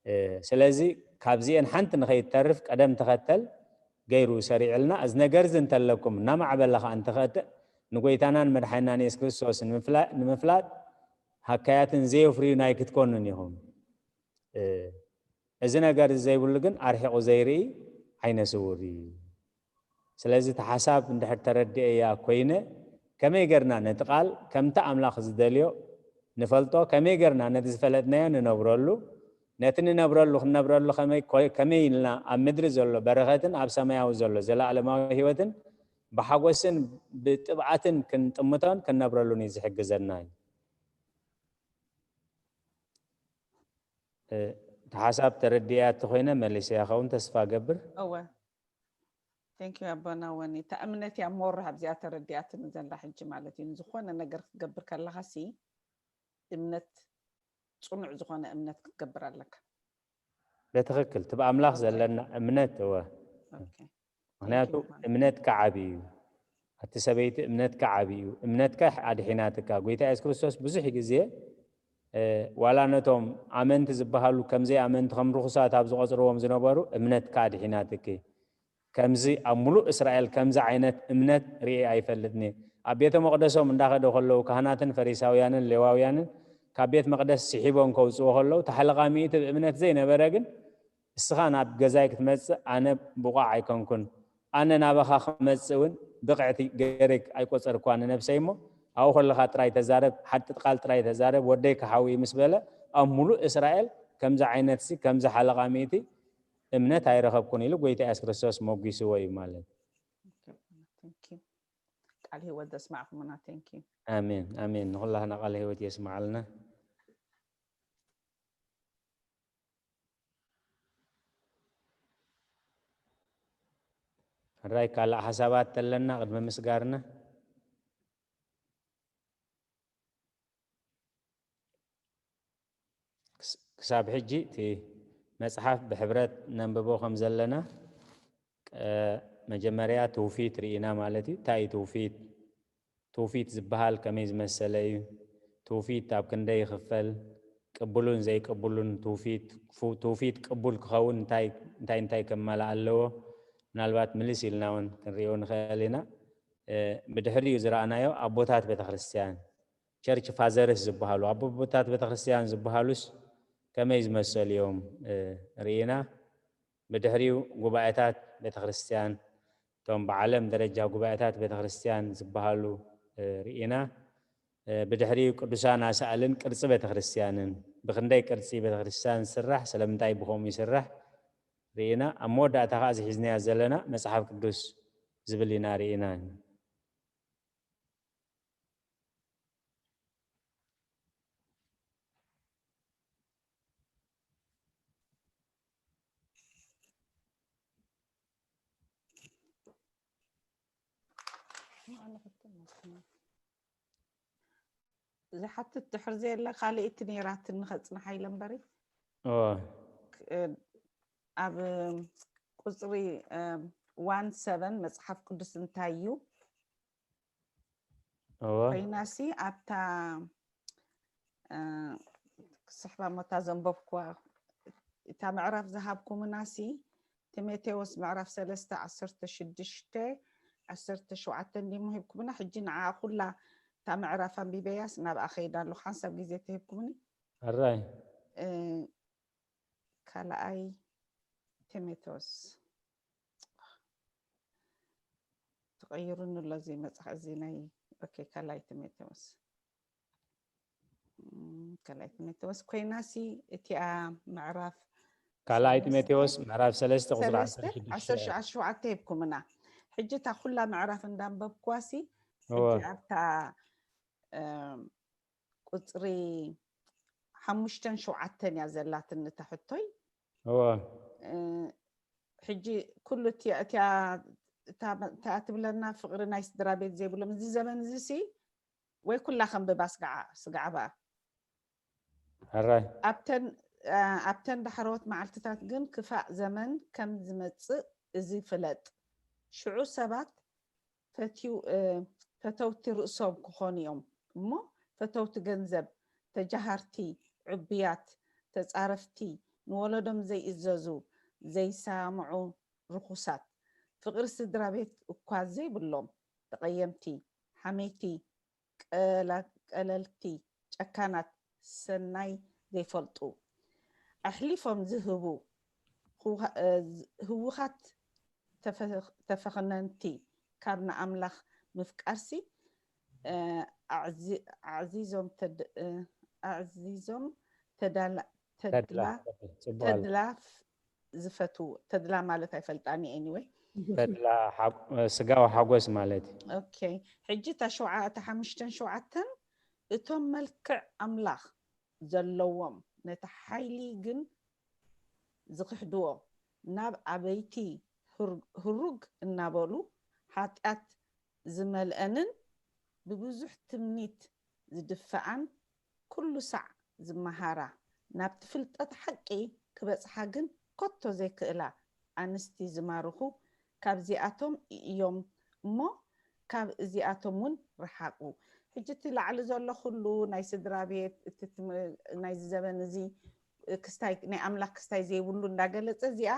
እ፣ ስለዚ ካብዚኤን ሓንቲ ንኸይትተርፍ ቀደም ተኸተል ገይሩ ሰሪዕልና። እዚ ነገር እዚ እንተለኩም እናማዕበለ ኸኣ እንተኸትእ ንጎይታናን መድሓኒናን የሱስ ክርስቶስ ንምፍላ-፣ ንምፍላጥ ሃካያትን ዘየፍርዩ ናይ ክትኮኑን ኢኹም። እ፣ እዚ ነገር እዚ ዘይብሉ ግን ኣርሒቑ ዘይርኢ ዓይነ ስውር እዩ። ስለዚ እቲ ሓሳብ እንድሕር ተረድኤያ ኮይነ፣ ከመይ ገርና ነቲ ቃል ከምቲ ኣምላኽ ዝደልዮ ንፈልጦ፣ ከመይ ገርና ነቲ ዝፈለጥናዮ ንነብረሉ፣ ነቲ ንነብረሉ ክንነብረሉ ከመይ ኮ-፣ ከመይ ኢልና ኣብ ምድሪ ዘሎ በረኸትን ኣብ ሰማያዊ ዘሎ ዘለኣለማዊ ህይወትን ብሓጎስን ብጥብዓትን ክንጥምቶን ክንነብረሉን እዩ ዝሕግዘና። እ፣ እቲ ሓሳብ ተረድኤያ ተኾይነ መሊሰያ ኸውን ተስፋ ገብር። እወ። Thank you ኣቦና ወኒ። እታ እምነት እያ ሞር ኣብዚኣ ተረዲኣትኒ ዘላ ሕጂ ማለት እዩ። ዝኾነ ነገር ክትገብር ከለኻ ሲ እምነት፣ ጽኑዕ ዝኾነ እምነት ክትገብር ኣለካ። ብትኽክል፣ እቲ ብኣምላኽ ኦኬ። ዘለና እምነት እወ። ኦኬ። ምኽንያቱ Thank you ኣቦና። እምነትካ ዓብዪ እዩ። ኣቲ ሰበይቲ እምነትካ ዓብዪ እዩ። እምነትካ ኣድሒናትካ። ጎይታ የሱስ ክርስቶስ ብዙሕ ግዜ፣ እ፣ ዋላ ነቶም ኣመንቲ ዝበሃሉ ከም ዘይኣመንቲ ከም ርኹሳት ኣብ ዝቖጽርዎም ዝነበሩ እምነትካ ኣድሒናትኪ። ከምዚ ኣብ ሙሉእ እስራኤል ከምዚ ዓይነት እምነት ርእየ ኣይፈልጥን እየ። ኣብ ቤተ መቕደሶም እንዳኸደ ከለዉ ካህናትን ፈሪሳውያንን ሌዋውያንን ካብ ቤት መቕደስ ስሒቦም ከውጽዎ ከለዉ፣ ታሕለቓ ሚእቲ ብእምነት ዘይነበረ ግን፣ እስኻ ናብ ገዛይ ክትመጽእ ኣነ ብቑዕ ኣይኮንኩን። ኣነ ናባኻ ክመጽእ እውን ብቕዕቲ ገይረ ኣይቆጸርኳ ንነብሰይ እሞ፣ ኣብኡ ከለኻ ጥራይ ተዛረብ፣ ሓንቲ ቃል ጥራይ ተዛረብ፣ ወደይ ክሓዊ ምስ በለ፣ ኣብ ሙሉእ እስራኤል ከምዚ ዓይነትሲ፣ ከምዚ ሓለቓ ሚእቲ እምነት ኣይረኸብኩን ኢሉ ጎይታ የሱስ ክርስቶስ መጒስዎ እዩ ማለት እዩ። Thank you። ቃል ህይወት ዘስማዕኩምና thank you። ኣሜን፣ ኣሜን። ንኹላህና ቃል ህይወት የስማዓልና። ሕራይ ካልእ ሓሳባት ተለና ቅድሚ ምስጋርና? ክስ-፣ ክሳብ ሕጂ እቲ መጽሓፍ ብሕብረት ነንብቦ ከም ዘለና፣ ቀ-፣ መጀመርያ ትውፊት ርኢና ማለት እዩ። እንታይ እዩ ትውፊት? ትውፊት ዝበሃል ከመይ ዝመሰለ እዩ? ትውፊት ኣብ ክንደይ ይኽፈል? ቅቡሉን ዘይቅቡሉን ትውፊት፣ ክፉ-፣ ትውፊት ቅቡል ክኸውን እንታይ፣ እንታይ፣ እንታይ ከማልእ ኣለዎ? ምናልባት ምልስ ኢልና እውን ክንሪኦ ንኽእል ኢና። እ፣ ብድሕሪኡ ዝረኣናዮ ኣቦታት ቤተክርስትያን፣ ቸርች ፋዘርስ ዝበሃሉ፣ ኣቦታት ቤተክርስትያን ዝበሃሉስ ከመይ ዝመሰሉ እዮም፣ እ፣ ርኢና። ብድሕሪኡ ጉባኤታት ቤተክርስትያን፣ እቶም ብዓለም ደረጃ ጉባኤታት ቤተክርስትያን ዝበሃሉ፣ እ፣ ርኢና። እ፣ ብድሕሪኡ ቅዱሳን ኣሳእልን ቅርጺ ቤተክርስትያንን፣ ብክንደይ ቅርጺ ቤተክርስትያን ዝስራሕ፣ ስለምንታይ ብኸምኡ ይስራሕ ርኢና። ኣብ መወዳእታ ከኣ እዚ ሒዝናዮ ዘለና መጽሓፍ ቅዱስ ዝብል ኢና ርኢና። ዝሓትት ድሕር ዘየለ ካልእቲ ነይራትኒ ከጽንሓ ኢለ እምበሪ። ኦ። ክ-፣ ኣብ ቁጽሪ፣ እ፣ ዋን ሰቨን መጽሓፍ ቅዱስ እንታይ እዩ? እወ። ኮይናሲ ኣብታ፣ እ፣ ክስሕባ እሞ እታ ዘንበብኩዋ፣ እታ ምዕራፍ ዝሃብኩምናሲ ቲሞቴዎስ ምዕራፍ ሰለስተ ዓሰርተ ሽዱሽተ ዓሰርተ ሸውዓተ እንዲሞ ሂብኩምና። ሕጂ ንዓ ኩላ እታ ምዕራፍ ኣንቢበያስ ናብኣ ከይዳ ኣለኹ። ሓንሳብ ግዜ ተሂብኩምኒ። ሕራይ። እ፣ ካልኣይ ቲሞቴዎስ ተቐይሩኒ ኣሎ እዚ መጽሓ-፣ እዚ ናይ፣ ኦኬ፣ ካልኣይ ቲሞቴዎስ። እም፣ ካልኣይ ቲሞቴዎስ ኮይናሲ እቲኣ ምዕራፍ ካልኣይ ሰለስተ ቲሞቴዎስ ምዕራፍ ሰለስተ ቁጽሪ ሰለስተ ዓሰርተ ሽዱሽተ። ዓሰርተ ሸውዓተ ሂብኩምና። ሕጂ እታ ኩላ ምዕራፍ እንዳንበብኳሲ፣ እወ። ሕጂ ኣብታ፣ እም፣ ቁጽሪ ሓሙሽተን ሸውዓተን እያ ዘላትኒ እታ ሕቶይ። እወ። እ፣ ሕጂ ኩሉ እቲ-፣ እቲኣ፣ እታ፣ እታ ትብለና ፍቕሪ ናይ ስድራ ቤት ዘይብሎም፣ እዚ ዘመን እዚ ሲ ወይ ኩላ ከንብባ ስጋዓ-፣ ስጋዓ በኣ። ሕራይ። ኣብተን፣ እ፣ ኣብተን ዳሕረዎት መዓልትታት ግን ክፋእ ዘመን ከም ዝመጽእ እዚ ፍለጥ። ሽዑ ሰባት ፈትዩ-፣ እ፣ ፈተውቲ ርእሶም ክኾኑ እዮም እሞ፣ ፈተውቲ ገንዘብ፣ ተጃሃርቲ፣ ዕቡያት፣ ተጻረፍቲ፣ ንወለዶም ዘይእዘዙ፣ ዘይሰማምዑ፣ ርኹሳት፣ ፍቕሪ ስድራ ቤት እኳ ዘይብሎም፣ ተቐየምቲ፣ ሓመይቲ፣ ቀላ-፣ ቀለልቲ፣ ጨካናት፣ ሰናይ ዘይፈልጡ፣ ኣሕሊፎም ዝህቡ፣ ህውሃ-፣ እ፣ ህውኻት፣ ተፈ- ተፈኽነንቲ ካብ ንኣምላኽ ምፍቃርሲ፣ እ፣ ኣዕዚ- ኣዕዚዞም ተድ- እ፣ ኣዕዚዞም ተዳላ- ተድላ ተድላ። ጽቡቅ ኣሎ። ተድላ ፍ- ዝፈትው። ተድላ ማለት ኣይፈልጣኒ። Anyway፣ ተድላ ሓጎ- ስጋዊ ሓጎስ ማለት እዩ። ኦኬ። ሕጂ እታ ሸውዓ- እታ ሓሙሽተን ሸውዓተን፣ እቶም መልክዕ ኣምላኽ ዘለዎም ነቲ ሓይሊ ግን ዝኽሕድዎ፣ ናብ ኣበይቲ ህር- ህሩግ እናበሉ፣ ሓጢኣት ዝመልአንን ብብዙሕ ትምኒት ዝድፍኣን፣ ኩሉ ሳዕ ዝመሃራ፣ ናብቲ ፍልጠት ሓቂ ክበጽሓ ግን ከቶ ዘይክእላ ኣንስቲ ዝማርኹ ካብዚኣቶም እዮም እሞ፣ ካብ እዚኣቶም እውን ርሓቑ። ሕጂ እቲ ላዕሊ ዘሎ ኩሉ ናይ ስድራ ቤት፣ እቲ ትም- ናይዚ ዘበን እዚ ክስታይ፣ ናይ ኣምላኽ ክስታይ ዘይብሉ እንዳገለጸ፣ እዚኣ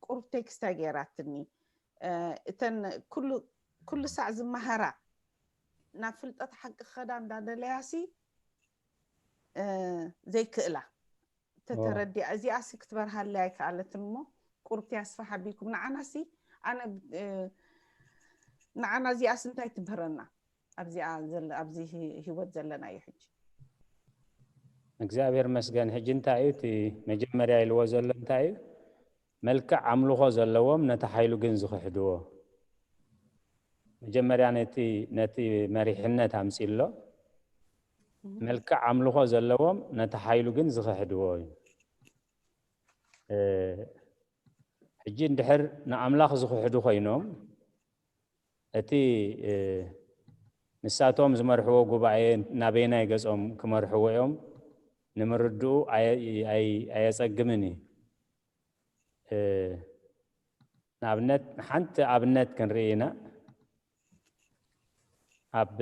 ቁሩብ ቴክስታይ ገይራትኒ። እ፣ እተን ኩሉ ኩሉ ሳዕ ዝመሃራ፣ ናብ ፍልጠት ሓቂ ክኸዳ እንዳደለያሲ፣ እ፣ ዘይክእላ ተተረዲኣ፣ እዚኣሲ ክትበርሃለይ ኣይከኣለትን እሞ፣ ቁርብቲ ኣስፋሕ ኣቢልኩም ንዓናሲ፣ ኣነ፣ እ፣ ንዓና እዚኣስ እንታይ ትምህረና? ኣብዚኣ ዘለ- ኣብዚ ሂ- ህይወት ዘለናዮ ሕጂ። እግዚኣብሔር መስገን። ሕጂ እንታይ እዩ እቲ መጀመርያ ኢልዎ ዘሎ? እንታይ እዩ? መልክዕ ኣምልኾ ዘለዎም ነቲ ሓይሉ ግን ዝኽሕድዎ። መጀመርያ ነቲ ነቲ መሪሕነት ኣምጺሎ። መልክዕ ኣምልኾ ዘለዎም ነቲ ሓይሉ ግን ዝኽሕድዎ እዩ። እ፣ ሕጂ እንድሕር ንኣምላኽ ዝኽሕዱ ኮይኖም፣ እቲ፣ እ፣ ንሳቶም ዝመርሕዎ ጉባኤ ናበየናይ ገጾም ክመርሕዎ እዮም ንምርድኡ ኣየ- ኣይ- ኣየጸግምን እዩ። እ፣ ንኣብነት፣ ሓንቲ ኣብነት ክንርኢ ኢና። ኣብ፣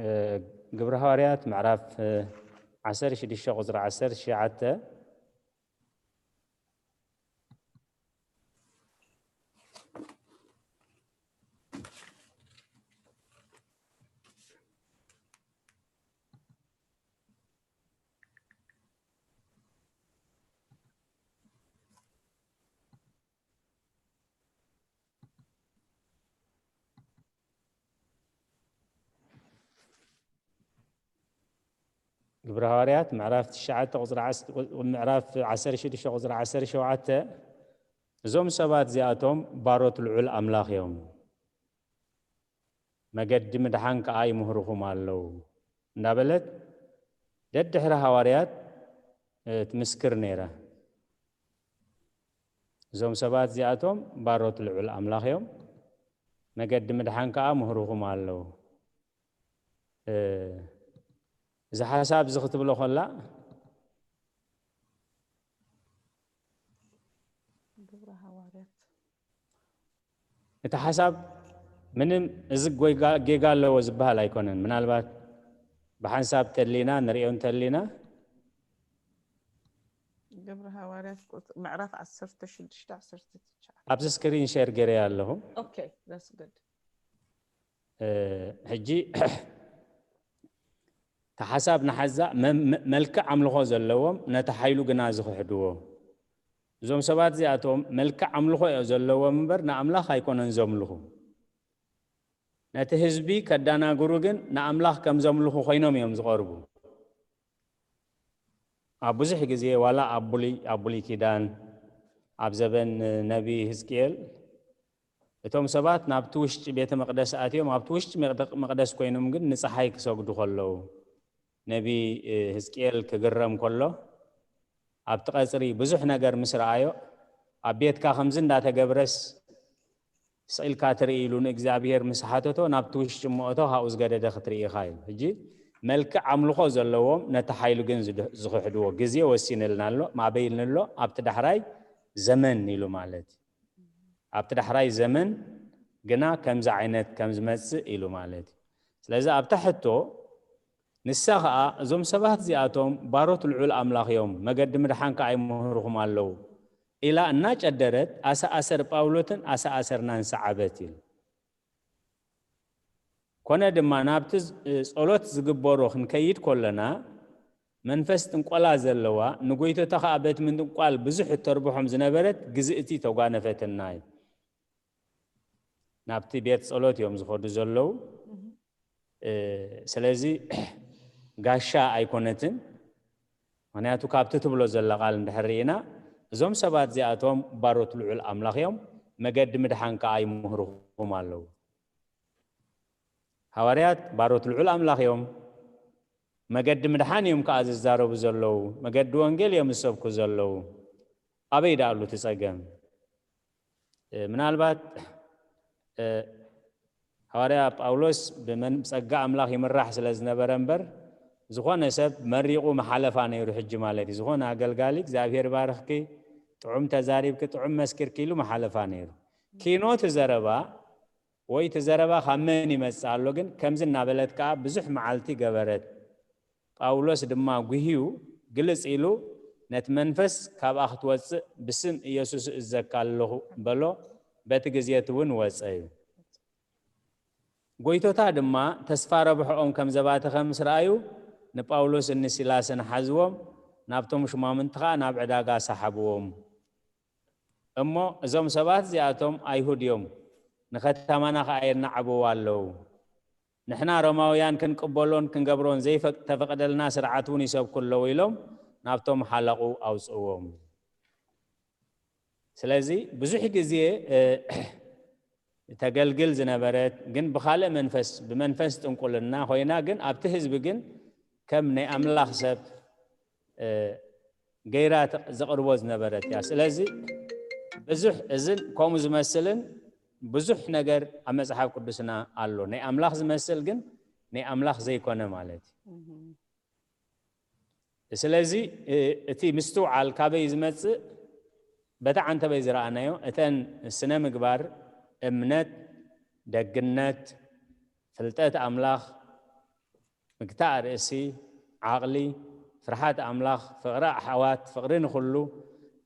እ፣ ግብረ ሃዋርያት ምዕራፍ፣ እ፣ ዓሰርተ ሽዱሽተ ቁጽሪ ዓሰርተ ትሽዓተ፣ ግብረ ሃዋርያት ምዕራፍ ትሽዓተ ቁጽሪ ዓስ- ምዕራፍ ዓሰርተ ሽዱሽተ ቁጽሪ ዓሰርተ ሸውዓተ፣ እዞም ሰባት እዚኣቶም ባሮት ልዑል ኣምላኽ እዮም፣ መገዲ ምድሓን ከኣ ይምህርኹም ኣለዉ እንዳበለት ደድሕሪ ሃዋርያት፣ እ፣ ትምስክር ነይራ። እዞም ሰባት እዚኣቶም ባሮት ልዑል ኣምላኽ እዮም፣ መገዲ ምድሓን ከኣ ምህርኹም ኣለዉ። እ፣ እዚ ሓሳብ እዚ ክትብሎ ከላ፣ ግብረ ሃዋርያት። እቲ ሓሳብ ምንም እዚ ጎይጋ- ጌጋ ኣለዎ ዝበሃል ኣይኮነን። ምናልባት ብሓንሳብ ተሊና ንሪኦ እንተሊና፣ ግብረ ሃዋርያት ቁጽ- ምዕራፍ ዓሰርተ ሽዱሽተ ዓሰርተ ትሽዓተ። ኣብዚ ስክሪን ሼር ገይረያ ኣለኹ። Okay, that's good። እ፣ ሕጂ እቲ ሓሳብ ንሓዛ መ- መ- መልክዕ ኣምልኾ ዘለዎም ነቲ ሓይሉ ግና ዝኽሕድዎ። እዞም ሰባት እዚኣቶም መልክዕ ኣምልኾ እዮ ዘለዎም እምበር ንኣምላኽ ኣይኮነን ዘምልኹ። ነቲ ህዝቢ ከዳናግሩ ግን ንኣምላኽ ከም ዘምልኹ ኮይኖም እዮም ዝቐርቡ። ኣብ ብዙሕ ግዜ ዋላ ኣብ ብሉይ ኣብ ብሉይ ኪዳን ኣብ ዘበን ነቢ ህዝቅኤል እቶም ሰባት ናብቲ ውሽጢ ቤተ መቕደስ ኣትዮም ኣብቲ ውሽጢ መቕደ- መቕደስ ኮይኖም ግን ንፀሓይ ክሰግዱ ከለዉ ነቢ ህዝቅኤል ክግረም ከሎ ኣብቲ ቀፅሪ ብዙሕ ነገር ምስ ረኣዮ ኣብ ቤትካ ከምዚ እንዳተገብረስ ስቕ ኢልካ ትርኢ ኢሉ ንእግዚኣብሔር ምስ ሓተቶ ናብቲ ውሽጢ እሞ እቶ ካብኡ ዝገደደ ክትርኢ ኢኻ እዩ። ሕጂ መልክዕ ኣምልኾ ዘለዎም ነቲ ሓይሉ ግን ዝድ- ዝኽሕድዎ ግዜ ወሲንልና ኣሎ፣ ማበይልን ኣሎ ኣብቲ ዳሕራይ ዘመን ኢሉ ማለት እዩ። ኣብቲ ዳሕራይ ዘመን ግና ከምዚ ዓይነት ከም ዝመጽእ ኢሉ ማለት እዩ። ስለዚ ኣብታ ሕቶ ንሳ ኸኣ እዞም ሰባት እዚኣቶም ባሮት ልዑል ኣምላኽ እዮም፣ መገዲ ምድሓን ከኣ ይምህርኹም ኣለዉ ኢላ እናጨደረት ኣሰኣሰር ጳውሎትን ኣሰኣሰርናን ሰዓበት ኢሉ። ኮነ ድማ ናብቲ ዝ- ጸሎት ዝግበሮ ክንከይድ ከለና መንፈስ ጥንቆላ ዘለዋ፣ ንጎይቶታ ኸዓ በቲ ምጥንቋል ብዙሕ እተርብሖም ዝነበረት ግዝእቲ ተጓነፈትና እዩ። ናብቲ ቤት ጸሎት እዮም ዝኸዱ ዘለዉ። እ፣ ስለዚ ጋሻ ኣይኮነትን። ምኽንያቱ ካብቲ ትብሎ ዘላ ቃል እንድሕር ርኢና፣ እዞም ሰባት እዚኣቶም ባሮት ልዑል ኣምላኽ እዮም፣ መገዲ ምድሓን ከኣ ይምህርኹም ኣለዉ። ሃዋርያት ባሮት ልዑል ኣምላኽ እዮም፣ መገዲ ምድሓን እዮም ከኣ ዝዛረቡ ዘለዉ፣ መገዲ ወንጌል እዮም ዝሰብኩ ዘለዉ። ኣበይ ደኣ ኣሉ እቲ ጸገም? እ፣ ምናልባት፣ እ፣ ሃዋርያ ጳውሎስ ብመን-፣ ብጸጋ ኣምላኽ ይምራሕ ስለ ዝነበረ እምበር፣ ዝኾነ ሰብ መሪቑ መሓለፋ ነይሩ። ሕጂ ማለት እዩ፣ ዝኾነ ኣገልጋሊ፣ እግዚኣብሔር ይባርኽኪ፣ ጥዑም ተዛሪብኪ፣ ጥዑም መስኪርኪ ኢሉ መሓለፋ ነይሩ። ኪኖ እቲ ዘረባ ወይ እቲ ዘረባ ካብ መን ይመጽእ ኣሎ ግን፣ ከምዚ እናበለት ከኣ ብዙሕ መዓልቲ ገበረት። ጳውሎስ ድማ ጉህዩ ግልጽ ኢሉ፣ "ነቲ መንፈስ ካብኣ ክትወጽእ ብስም ኢየሱስ እእዘካ ኣለኹ" በሎ። በቲ ግዜ እቲ እውን ወጸ እዩ። ጎይቶታ ድማ ተስፋ ረብሕኦም ከም ዘባተኸ ምስ ረኣዩ፣ ንጳውሎስን ንሲላስን ሓዝዎም፣ ናብቶም ሹማምንቲ ኸኣ ናብ ዕዳጋ ሰሓብዎም። እሞ እዞም ሰባት እዚኣቶም ኣይሁድ እዮም፣ ንኸተማና ኸኣ የናዕብዋ ኣለዉ። ንሕና ሮማውያን ክንቅበሎን ክንገብሮን ዘይፈቅ-፣ ተፈቕደልና ስርዓት እውን ይሰብኩ ኣለዉ ኢሎም ናብቶም ሓለቑ ኣውፅእዎም። ስለዚ ብዙሕ ግዜ፣ እ፣ ተገልግል ዝነበረት ግን ብኻልእ መንፈስ፣ ብመንፈስ ጥንቁልና ኮይና ግን ኣብቲ ህዝቢ ግን ከም ናይ ኣምላኽ ሰብ፣ እ፣ ገይራ ተ-፣ ዘቕርቦ ዝነበረት እያ። ስለዚ ብዙሕ እዝን ከምኡ ዝመስልን ብዙሕ ነገር ኣብ መጽሓፍ ቅዱስና ኣሎ። ናይ ኣምላኽ ዝመስል ግን ናይ ኣምላኽ ዘይኮነ ማለት እዩ። እህም። ስለዚ፣ እ፣ እቲ ምስትውዓል ካበይ ዝመጽእ? በታ ዓንተበይ ዝረኣናዮ፣ እተን ስነ ምግባር፣ እምነት፣ ደግነት፣ ፍልጠት ኣምላኽ፣ ምግታእ ርእሲ፣ ዓቕሊ፣ ፍርሃት ኣምላኽ፣ ፍቕሪ ኣሕዋት፣ ፍቕሪ ንኹሉ፣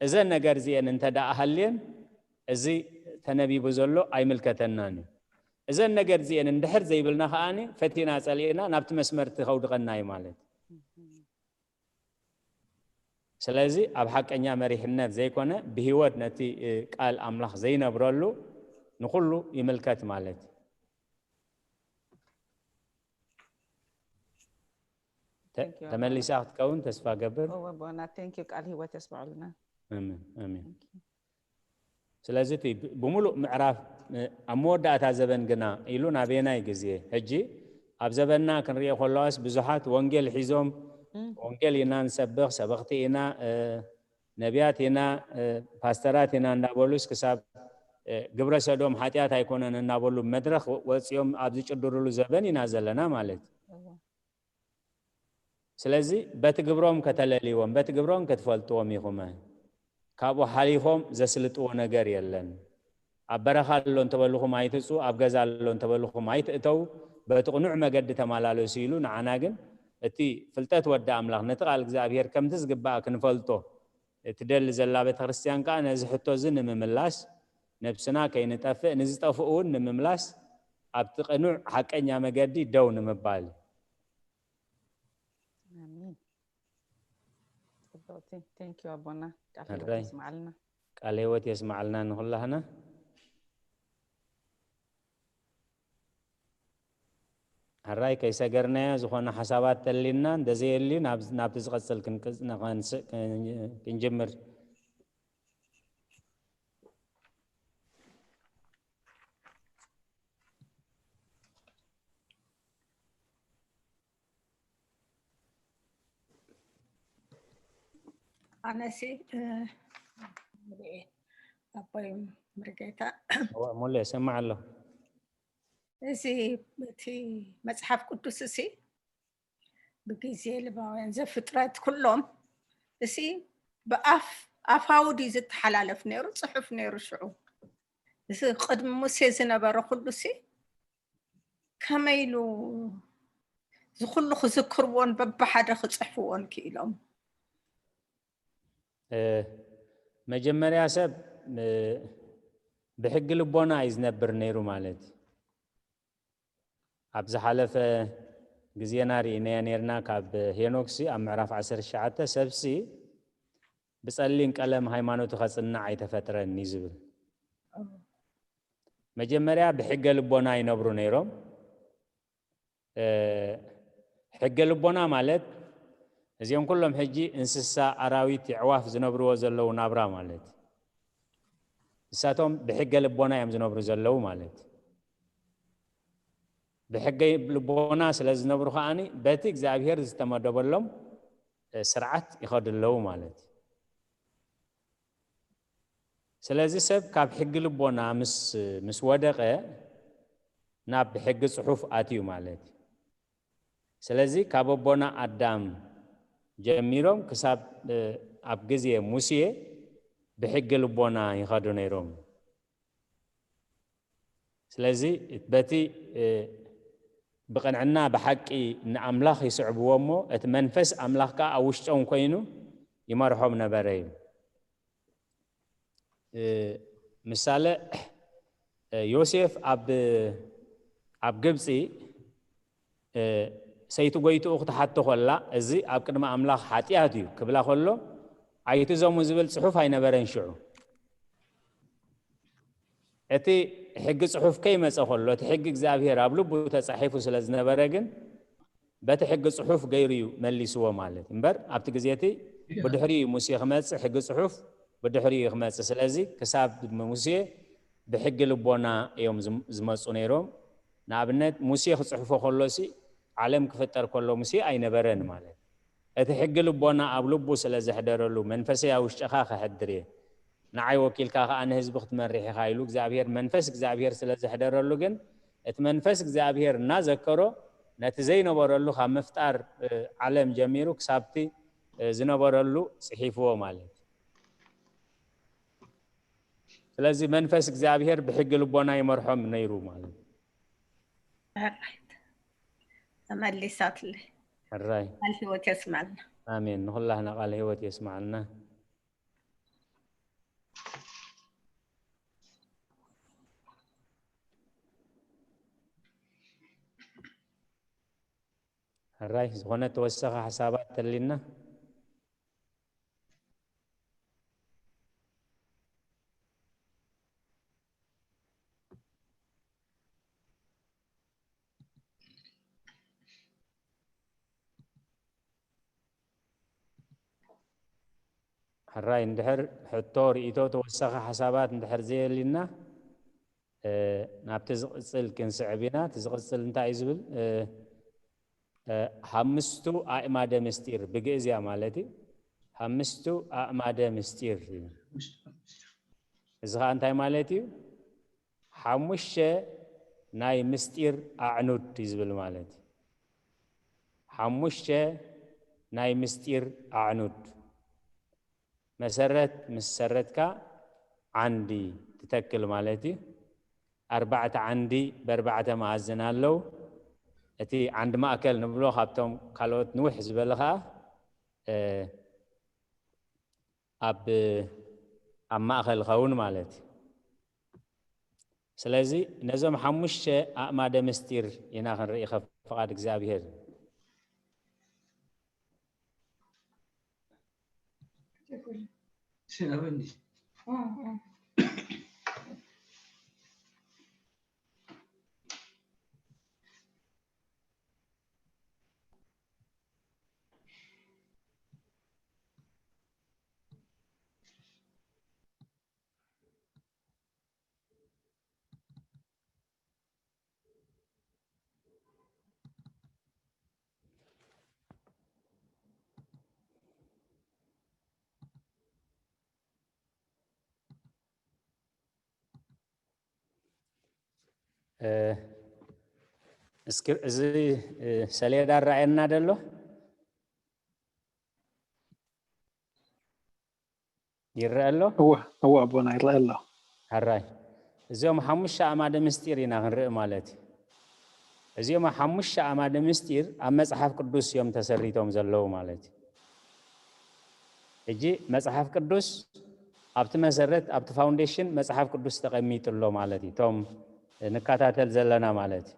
እዘን ነገር እዚኤን እንተ ደኣ ሃልየን፣ እዚ ተነቢቡ ዘሎ ኣይምልከተናን እዩ። እዘን ነገር እዚኤን እንድሕር ዘይብልና ከኣኒ፣ ፈቲና ጸሊእና ናብቲ መስመር እቲ ከውድቐና እዩ ማለት እዩ። ስለዚ ኣብ ሓቀኛ መሪሕነት ዘይኮነ፣ ብህይወት ነቲ፣ እ፣ ቃል ኣምላኽ ዘይነብረሉ ንኹሉ ይምልከት ማለት እዩ። ተ-፣ Thank you፣ ተመሊሳ ክትከውን ተስፋ ገብር። እወ፣ ኣቦና፣ thank you፣ ቃል ህይወት የስምዐልና። ኣሜን፣ ኣሜን። Thank you። ስለዚ እቲ ብ-፣ ብምሉእ ምዕራፍ፣ እ፣ ኣብ መወዳእታ ዘበን ግና ኢሉ ናበየናይ ግዜ? ሕጂ ኣብ ዘበንና ክንሪኦ ከለዋስ ብዙሓት ወንጌል ሒዞም፣ እም። ወንጌል ኢና ንሰብኽ፣ ሰበኽቲ ኢና፣ እ፣ ነቢያት ኢና፣ እ፣ ፓስተራት ኢና እንዳበሉስ ክሳብ፣ እ፣ ግብረ ሰዶም ሓጢኣት ኣይኮነን እናበሉ መድረኽ ወ-፣ ወፂኦም ኣብ ዝጭድርሉ ዘበን ኢና ዘለና ማለት እዩ። እወ። ስለዚ በቲ ግብሮም ከተለልይዎም፣ በቲ ግብሮም ክትፈልጥዎም ኢኹመ። ካብኡ ሓሊፎም ዘስልጥዎ ነገር የለን። ኣብ በረኻ ኣሎ እንተበልኹም ኣይትጹ፣ ኣብ ገዛ ኣሎ እንተበልኹም ኣይትእተው፣ በቲ ቅኑዕ መገዲ ተመላለሱ ኢሉ ንዓና ግን እቲ ፍልጠት ወዲ ኣምላኽ ነቲ ቃል እግዚኣብሔር ከምቲ ዝግባእ ክንፈልጦ ትደሊ ዘላ ቤተ ክርስቲያን ከኣ ነዚ ሕቶ እዚ ንምምላስ፣ ነብስና ከይንጠፍእ፣ ንዝጠፍኡ እውን ንምምላስ ኣብቲ ቅኑዕ ሓቀኛ መገዲ ደው ንምባል እዩ። ኣሜን። ጽብቕቲ። Thank you ኣቦና። ቃል ህይወት ኣድራይ። የስምዓልና። ቃል ህይወት የስምዓልና ንኹላህና። ሕራይ ከይሰገርናዮ ዝኾነ ሓሳባት ተሊና፣ እንተዘየልዩ ናብ-፣ ናብቲ ዝቐጽል ክንቅጽ-፣ ንኸንስ-፣ ክን-፣ ክንጅምር። ኣነሲ፣ እ፣ ኣቦይ ምርጌታ። እወ፣ ሙሉ እሰማዕ ኣለኹ። እዚ፣ እቲ መጽሓፍ ቅዱስ እዚ ብግዜ ልባውያን ዘፍጥረት ኩሎም፣ እዚ ብኣፍ፣ ኣፋዊ ድዩ ዝተሓላለፍ ነይሩ፣ ጽሑፍ ነይሩ ሽዑ? እዚ ቅድሚ ሙሴ ዝነበረ ኩሉ ሲ ከመይ ኢሉ እዚ ኩሉ ክዝክርዎን በብሓደ ክጽሕፍዎን ክኢሎም? እ፣ መጀመርያ ሰብ፣ እ፣ ብሕጊ ልቦና እዩ ዝነብር ነይሩ ማለት እዩ። ኣብ ዝሓለፈ ግዜና ርኢናዮ ነርና። ካብ ሄኖክሲ ኣብ ምዕራፍ ዓሰርተ ትሽዓተ፣ ሰብሲ ብጸሊም ቀለም ሃይማኖቱ ከጽንዕ ኣይተፈጥረን እዩ ዝብል። መጀመርያ ብሕገ ልቦና ይነብሩ ነይሮም። ሕገ ልቦና ማለት እዚኦም ኩሎም ሕጂ እንስሳ፣ ኣራዊት፣ የዕዋፍ ዝነብርዎ ዘለዉ ናብራ ማለት፣ ንሳቶም ብሕገ ልቦና እዮም ዝነብሩ ዘለዉ ማለት። ብሕገ ልቦና ስለ ዝነብሩ ከዓኒ በቲ እግዚኣብሔር ዝተመደበሎም ስርዓት ይኸዱ ኣለዉ ማለት እዩ። ስለዚ ሰብ ካብ ሕጊ ልቦና ምስ ምስ ወደቐ ናብ ሕጊ ጽሑፍ ኣትዩ ማለት እዩ። ስለዚ ካብ ኣቦና ኣዳም ጀሚሮም ክሳብ ኣብ ግዜ ሙሴ ብሕጊ ልቦና ይኸዱ ነይሮም። ስለዚ በቲ ብቕንዕና ብሓቂ ንኣምላኽ ይስዕብዎ እሞ እቲ መንፈስ ኣምላኽ ከኣ ኣብ ውሽጦም ኮይኑ ይመርሖም ነበረ እዩ። ምሳሌ ዮሴፍ ኣብ ኣብ ግብፂ ሰይቲ ጎይትኡ ክትሓቶ ከላ እዚ ኣብ ቅድሚ ኣምላኽ ሓጢኣት እዩ ክብላ ከሎ ኣይትዘሙ ዝብል ፅሑፍ ኣይነበረን ሽዑ። እቲ ሕጊ ፅሑፍ ከይመፀ ከሎ እቲ ሕጊ እግዚኣብሔር ኣብ ልቡ ተፃሒፉ ስለ ዝነበረ ግን በቲ ሕጊ ፅሑፍ ገይሩ እዩ መሊስዎ ማለት እምበር ኣብቲ ግዜ እቲ ብድሕሪ እዩ ሙሴ ክመፅእ ሕጊ ፅሑፍ ብድሕሪ እዩ ክመፅእ። ስለዚ ክሳብ ሙሴ ብሕጊ ልቦና እዮም ዝመፁ ነይሮም። ንኣብነት ሙሴ ክፅሕፎ ከሎሲ ዓለም ክፍጠር ከሎ ሙሴ ኣይነበረን ማለት እቲ ሕጊ ልቦና ኣብ ልቡ ስለ ዘሕደረሉ መንፈሰይ ኣብ ውሽጥኻ ከሕድር እየ ንዓይ ወኪልካ ከዓ ንህዝቢ ክትመርሕ ኢኻ ኢሉ እግዚኣብሔር መንፈስ እግዚኣብሔር ስለ ዘሕደረሉ ግን እቲ መንፈስ እግዚኣብሔር እናዘከሮ ነቲ ዘይነበረሉ ካብ ምፍጣር ዓለም ጀሚሩ ክሳብቲ ዝነበረሉ ፅሒፍዎ ማለት እዩ። ስለዚ መንፈስ እግዚኣብሔር ብሕጊ ልቦና ይመርሖም ነይሩ ማለት እዩ። ተመሊሳትለይ። ሕራይ ቃል ህይወት የስማልና። ኣሜን። ንኹላህና ቃል ህይወት የስማዓልና። ሕራይ ዝኾነ ተወሰኸ ሓሳባት ተሊና ሕራይ እንድሕር ሕቶ ርእቶ ተወሳኺ ሓሳባት እንድሕር ዘየልና ናብቲ ዝቕፅል ክንስዕብ ኢና። እቲ ዝቕፅል እንታይ እዩ ዝብል? ሓምስቱ ኣእማደ ምስጢር ብግእዝ እያ ማለት እዩ። ሓምስቱ ኣእማደ ምስጢር እዩ። እዚ ከዓ እንታይ ማለት እዩ? ሓሙሽተ ናይ ምስጢር ኣዕኑድ እዩ ዝብል ማለት እዩ። ሓሙሽተ ናይ ምስጢር ኣዕኑድ መሰረት ምስ ሰረትካ ዓንዲ ትተክል ማለት እዩ። ኣርባዕተ ዓንዲ በርባዕተ መኣዝን ኣለዉ። እቲ ዓንዲ ማእከል ንብሎ ካብቶም ካልኦት ንውሕ ዝበለ ከዓ ኣብ ኣብ ማእኸል ኸውን ማለት እዩ። ስለዚ ነዞም ሓሙሽተ ኣእማደ ምስጢር ኢና ክንርኢ ከብ ፍቓድ እግዚኣብሔር። እስኪ እዚ ሰሌዳ ራእየና ደሎ ይረአ ኣሎ? እወ፣ እወ ኣቦና፣ ይረአ ኣሎ። ሕራይ። እዚኦም ሓሙሽተ ኣእማደ ምስጢር ኢና ክንርኢ ማለት እዩ። እዚኦም ሓሙሽተ ኣእማደ ምስጢር ኣብ መጽሓፍ ቅዱስ እዮም ተሰሪቶም ዘለዉ ማለት እዩ። ሕጂ መጽሓፍ ቅዱስ ኣብቲ መሰረት፣ ኣብቲ ፋውንዴሽን መጽሓፍ ቅዱስ ተቐሚጡ ኣሎ ማለት እዩ። እቶም ንከታተል ዘለና ማለት እዩ።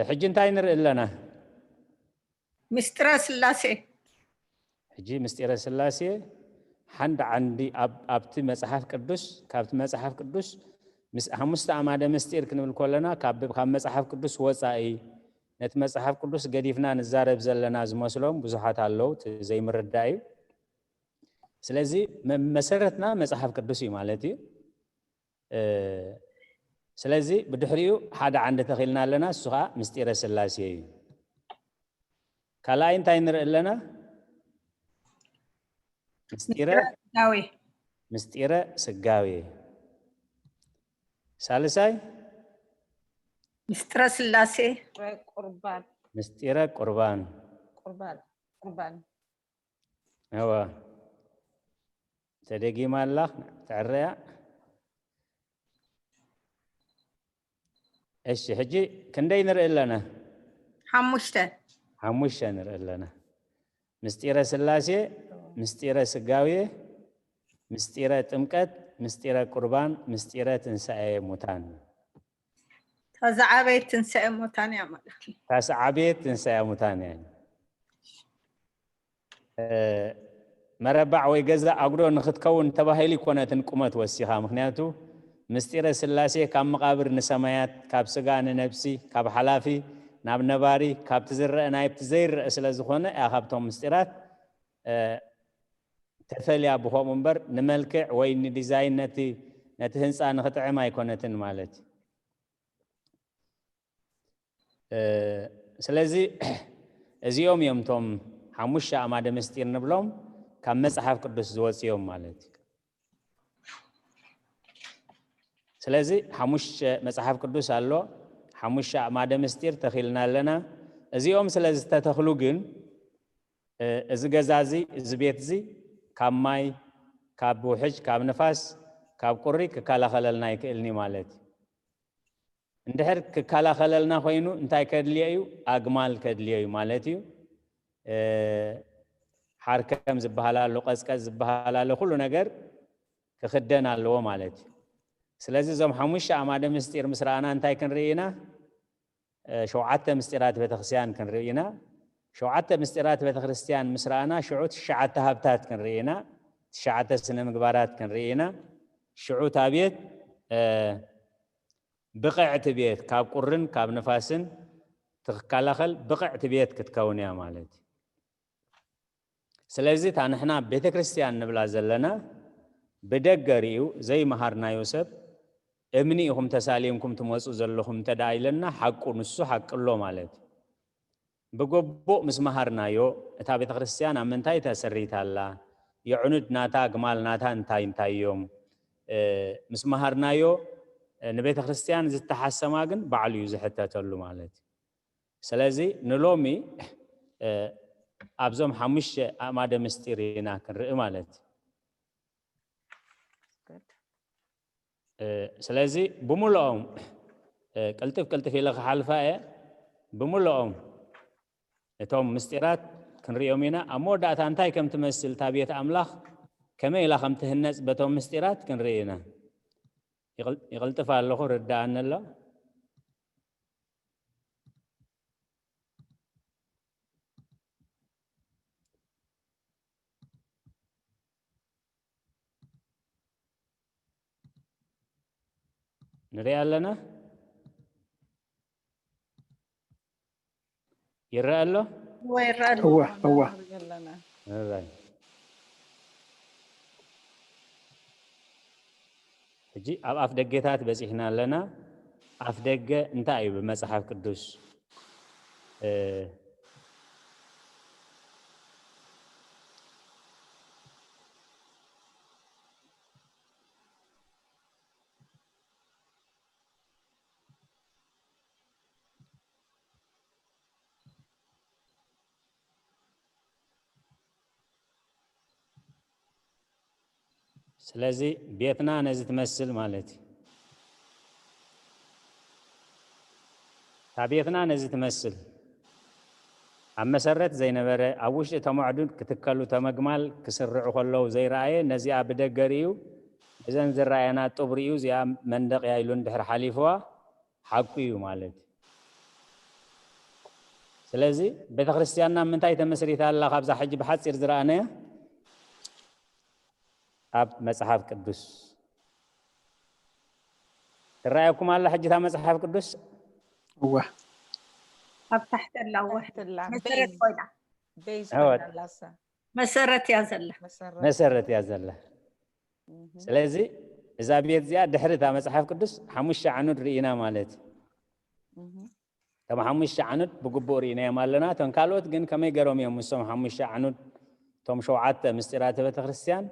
ሕጂ እንታይ ንርኢ ኣለና? ምስጢረ ስላሴ። ሕጂ ምስጢረ ስላሴ ሓንድ ዓንዲ ኣብቲ መፅሓፍ ቅዱስ፣ ካብቲ መፅሓፍ ቅዱስ ምስ ሓሙሽተ ኣማደ ምስጢር ክንብል ከለና ካብ መፅሓፍ ቅዱስ ወፃኢ ነቲ መፅሓፍ ቅዱስ ገዲፍና ንዛረብ ዘለና ዝመስሎም ብዙሓት ኣለዉ፣ ዘይምርዳእ እዩ። ስለዚ መሰረትና መፅሓፍ ቅዱስ እዩ ማለት እዩ። ስለዚ ብድሕሪኡ ሓደ ዓንዲ ተኺልና ኣለና፣ እሱ ከዓ ምስጢረ ስላሴ እዩ። ካልኣይ እንታይ ንርኢ ኣለና? ምስጢረ ስጋዌ። ምስጢረ ስጋዌ። ሳልሳይ ምስጢረ ስላሴ። ቁርባን ምስጢረ ቁርባን። ቁርባን ቁርባን እወ፣ ተደጊማ ኣላ፣ ትዕረያ። እሺ፣ ሕጂ ክንደይ ንርኢ ኣለና? ሓሙሽተ። ሓሙሽተ ንርኢ ኣለና። ምስጢረ ስላሴ፣ ምስጢረ ስጋዌ፣ ምስጢረ ጥምቀት፣ ምስጢረ ቁርባን፣ ምስጢረ ትንሳኤ ሙታን። ታዝዓበየት ትንሳኤ ሙታን እያ ማለት እዩ። ታስዓቤት ትንሳኤ ሙታን እያ። መረባዕ ወይ ገዛ ኣጉዶ ንክትከውን ተባሂሉ ይኮነትን ቁመት ወሲኻ። ምክንያቱ ምስጢረ ስላሴ ካብ መቓብር ንሰማያት፣ ካብ ስጋ ንነብሲ፣ ካብ ሓላፊ ናብ ነባሪ፣ ካብቲ ዝረአ ናይብቲ ዘይረአ ስለ ዝኾነ እያ ካብቶም ምስጢራት ተፈልያ። ብኸምኡ እምበር ንመልክዕ ወይ ንዲዛይን ነቲ ነቲ ህንፃ ንክጥዕም ኣይኮነትን ማለት እዩ። ስለዚ እዚኦም እዮም እቶም ሓሙሽተ ኣማደ ምስጢር ንብሎም ካብ መፅሓፍ ቅዱስ ዝወፅዮም ማለት እዩ። ስለዚ ሓሙሽተ መፅሓፍ ቅዱስ ኣሎ፣ ሓሙሽተ ኣማደ ምስጢር ተኺልና ኣለና። እዚኦም ስለ ዝተተኽሉ ግን እዚ ገዛ እዚ፣ እዚ ቤት እዚ ካብ ማይ፣ ካብ ውሕጅ፣ ካብ ንፋስ፣ ካብ ቁሪ ክከላኸለልና ይክእልኒ ማለት እዩ። እንድሕር ክከላኸለልና ኮይኑ እንታይ ከድልዮ እዩ? ኣግማል ከድልዮ እዩ ማለት እዩ። ሓርከም ዝበሃል ኣሎ፣ ቀዝቀዝ ዝበሃል ኣሎ፣ ኩሉ ነገር ክኽደን ኣለዎ ማለት እዩ። ስለዚ እዞም ሓሙሽተ ኣማደ ምስጢር ምስ ረኣና እንታይ ክንርኢ ኢና? ሸውዓተ ምስጢራት ቤተክርስትያን ክንርኢ ኢና። ሸውዓተ ምስጢራት ቤተክርስትያን ምስ ረኣና ሽዑ ትሽዓተ ሃብታት ክንርኢ ኢና። ትሽዓተ ስነ ምግባራት ክንርኢ ኢና። ሽዑ እታ ቤት ብቕዕቲ ቤት ካብ ቁርን ካብ ንፋስን ትክከላኸል ብቕዕቲ ቤት ክትከውን እያ ማለት እዩ። ስለዚ እታ ንሕና ቤተ ክርስቲያን ንብላ ዘለና ብደገ ርእዩ ዘይመሃርናዮ ሰብ እምኒ ኢኹም ተሳሊምኩም ትመፁ ዘለኹም እንተ ደኣ ኢለና ሓቁ ንሱ ሓቂ ኣሎ ማለት እዩ። ብግቡእ ምስ መሃርናዮ እታ ቤተ ክርስቲያን ኣብ ምንታይ ተሰሪታ ኣላ፣ የዕኑድ ናታ ግማል ናታ እንታይ እንታይ እዮም ምስ መሃርናዮ ንቤተ ክርስቲያን ዝተሓሰማ ግን ባዕሉ እዩ ዝሕተተሉ ማለት እዩ። ስለዚ ንሎሚ ኣብዞም ሓሙሽተ ኣእማደ ምስጢር ኢና ክንርኢ ማለት እዩ። ስለዚ ብምልኦም ቅልጥፍ ቅልጥፍ ኢለ ክሓልፋ እየ። ብምልኦም እቶም ምስጢራት ክንሪኦም ኢና። ኣብ መወዳእታ እንታይ ከም ትመስል እታ ቤት ኣምላኽ ከመይ ኢላ ከም ትህነጽ በቶም ምስጢራት ክንርኢ ኢና። ይቕልጥፍ ኣለኹ፣ ርድኣኒ ኣሎ። ንሪኣ ኣለና። ይረአ ኣሎ። እወ፣ ይረአ ኣሎ። እወ እወ። Alright። ሕጂ ኣብ ኣፍ ደገታት በፂሕና ኣለና። ኣፍ ደገ እንታይ እዩ ብመፅሓፍ ቅዱስ? ስለዚ ቤትና ነዚ ትመስል ማለት እዩ። እታ ቤትና ነዚ ትመስል። ኣብ መሰረት ዘይነበረ፣ ኣብ ውሽጢ እቶም ኣዕኑድ ክትከሉ፣ እቶም ኣግማል ክስርዑ ከለዉ ዘይረኣየ፣ ነዚኣ ብደገ ርእዩ፣ እዘን ዝረኣያና ጡብ ርእዩ፣ እዚኣ መንደቕ እያ ኢሉ እንድሕር ሓሊፍዋ፣ ሓቁ እዩ ማለት እዩ። ስለዚ ቤተክርስትያንና ምንታይ ተመስሪታ ኣላ? ካብዛ ሕጂ ብሓፂር ዝረኣናያ ኣብ መፅሓፍ ቅዱስ ትረኣየኩም ኣላ። ሕጂ እታ መፅሓፍ ቅዱስ እወ ኣብ ታሕቲ ኣላ። እወ ታሕቲ ኣላ። መሰረት ቤዝ- ኮይና ቤዝ እወ። ኮይና ኣላ እሳ። መሰረት እያ ዘላ። መሰረት። መሰረት እያ ዘላ። እህ፣ ስለዚ እዛ ቤት እዚኣ ድሕሪ እታ መፅሓፍ ቅዱስ ሓሙሽተ ዓኑድ ርኢና ማለት እዩ። እህ። እቶም ሓሙሽተ ዓኑድ ብግቡእ ርኢናዮም ኣለና። እቶም ካልኦት ግን ከመይ ገይሮም እዮም ምስቶም ሓሙሽተ ዓኑድ እቶም ሸውዓተ ምስጢራተ ቤተክርስትያን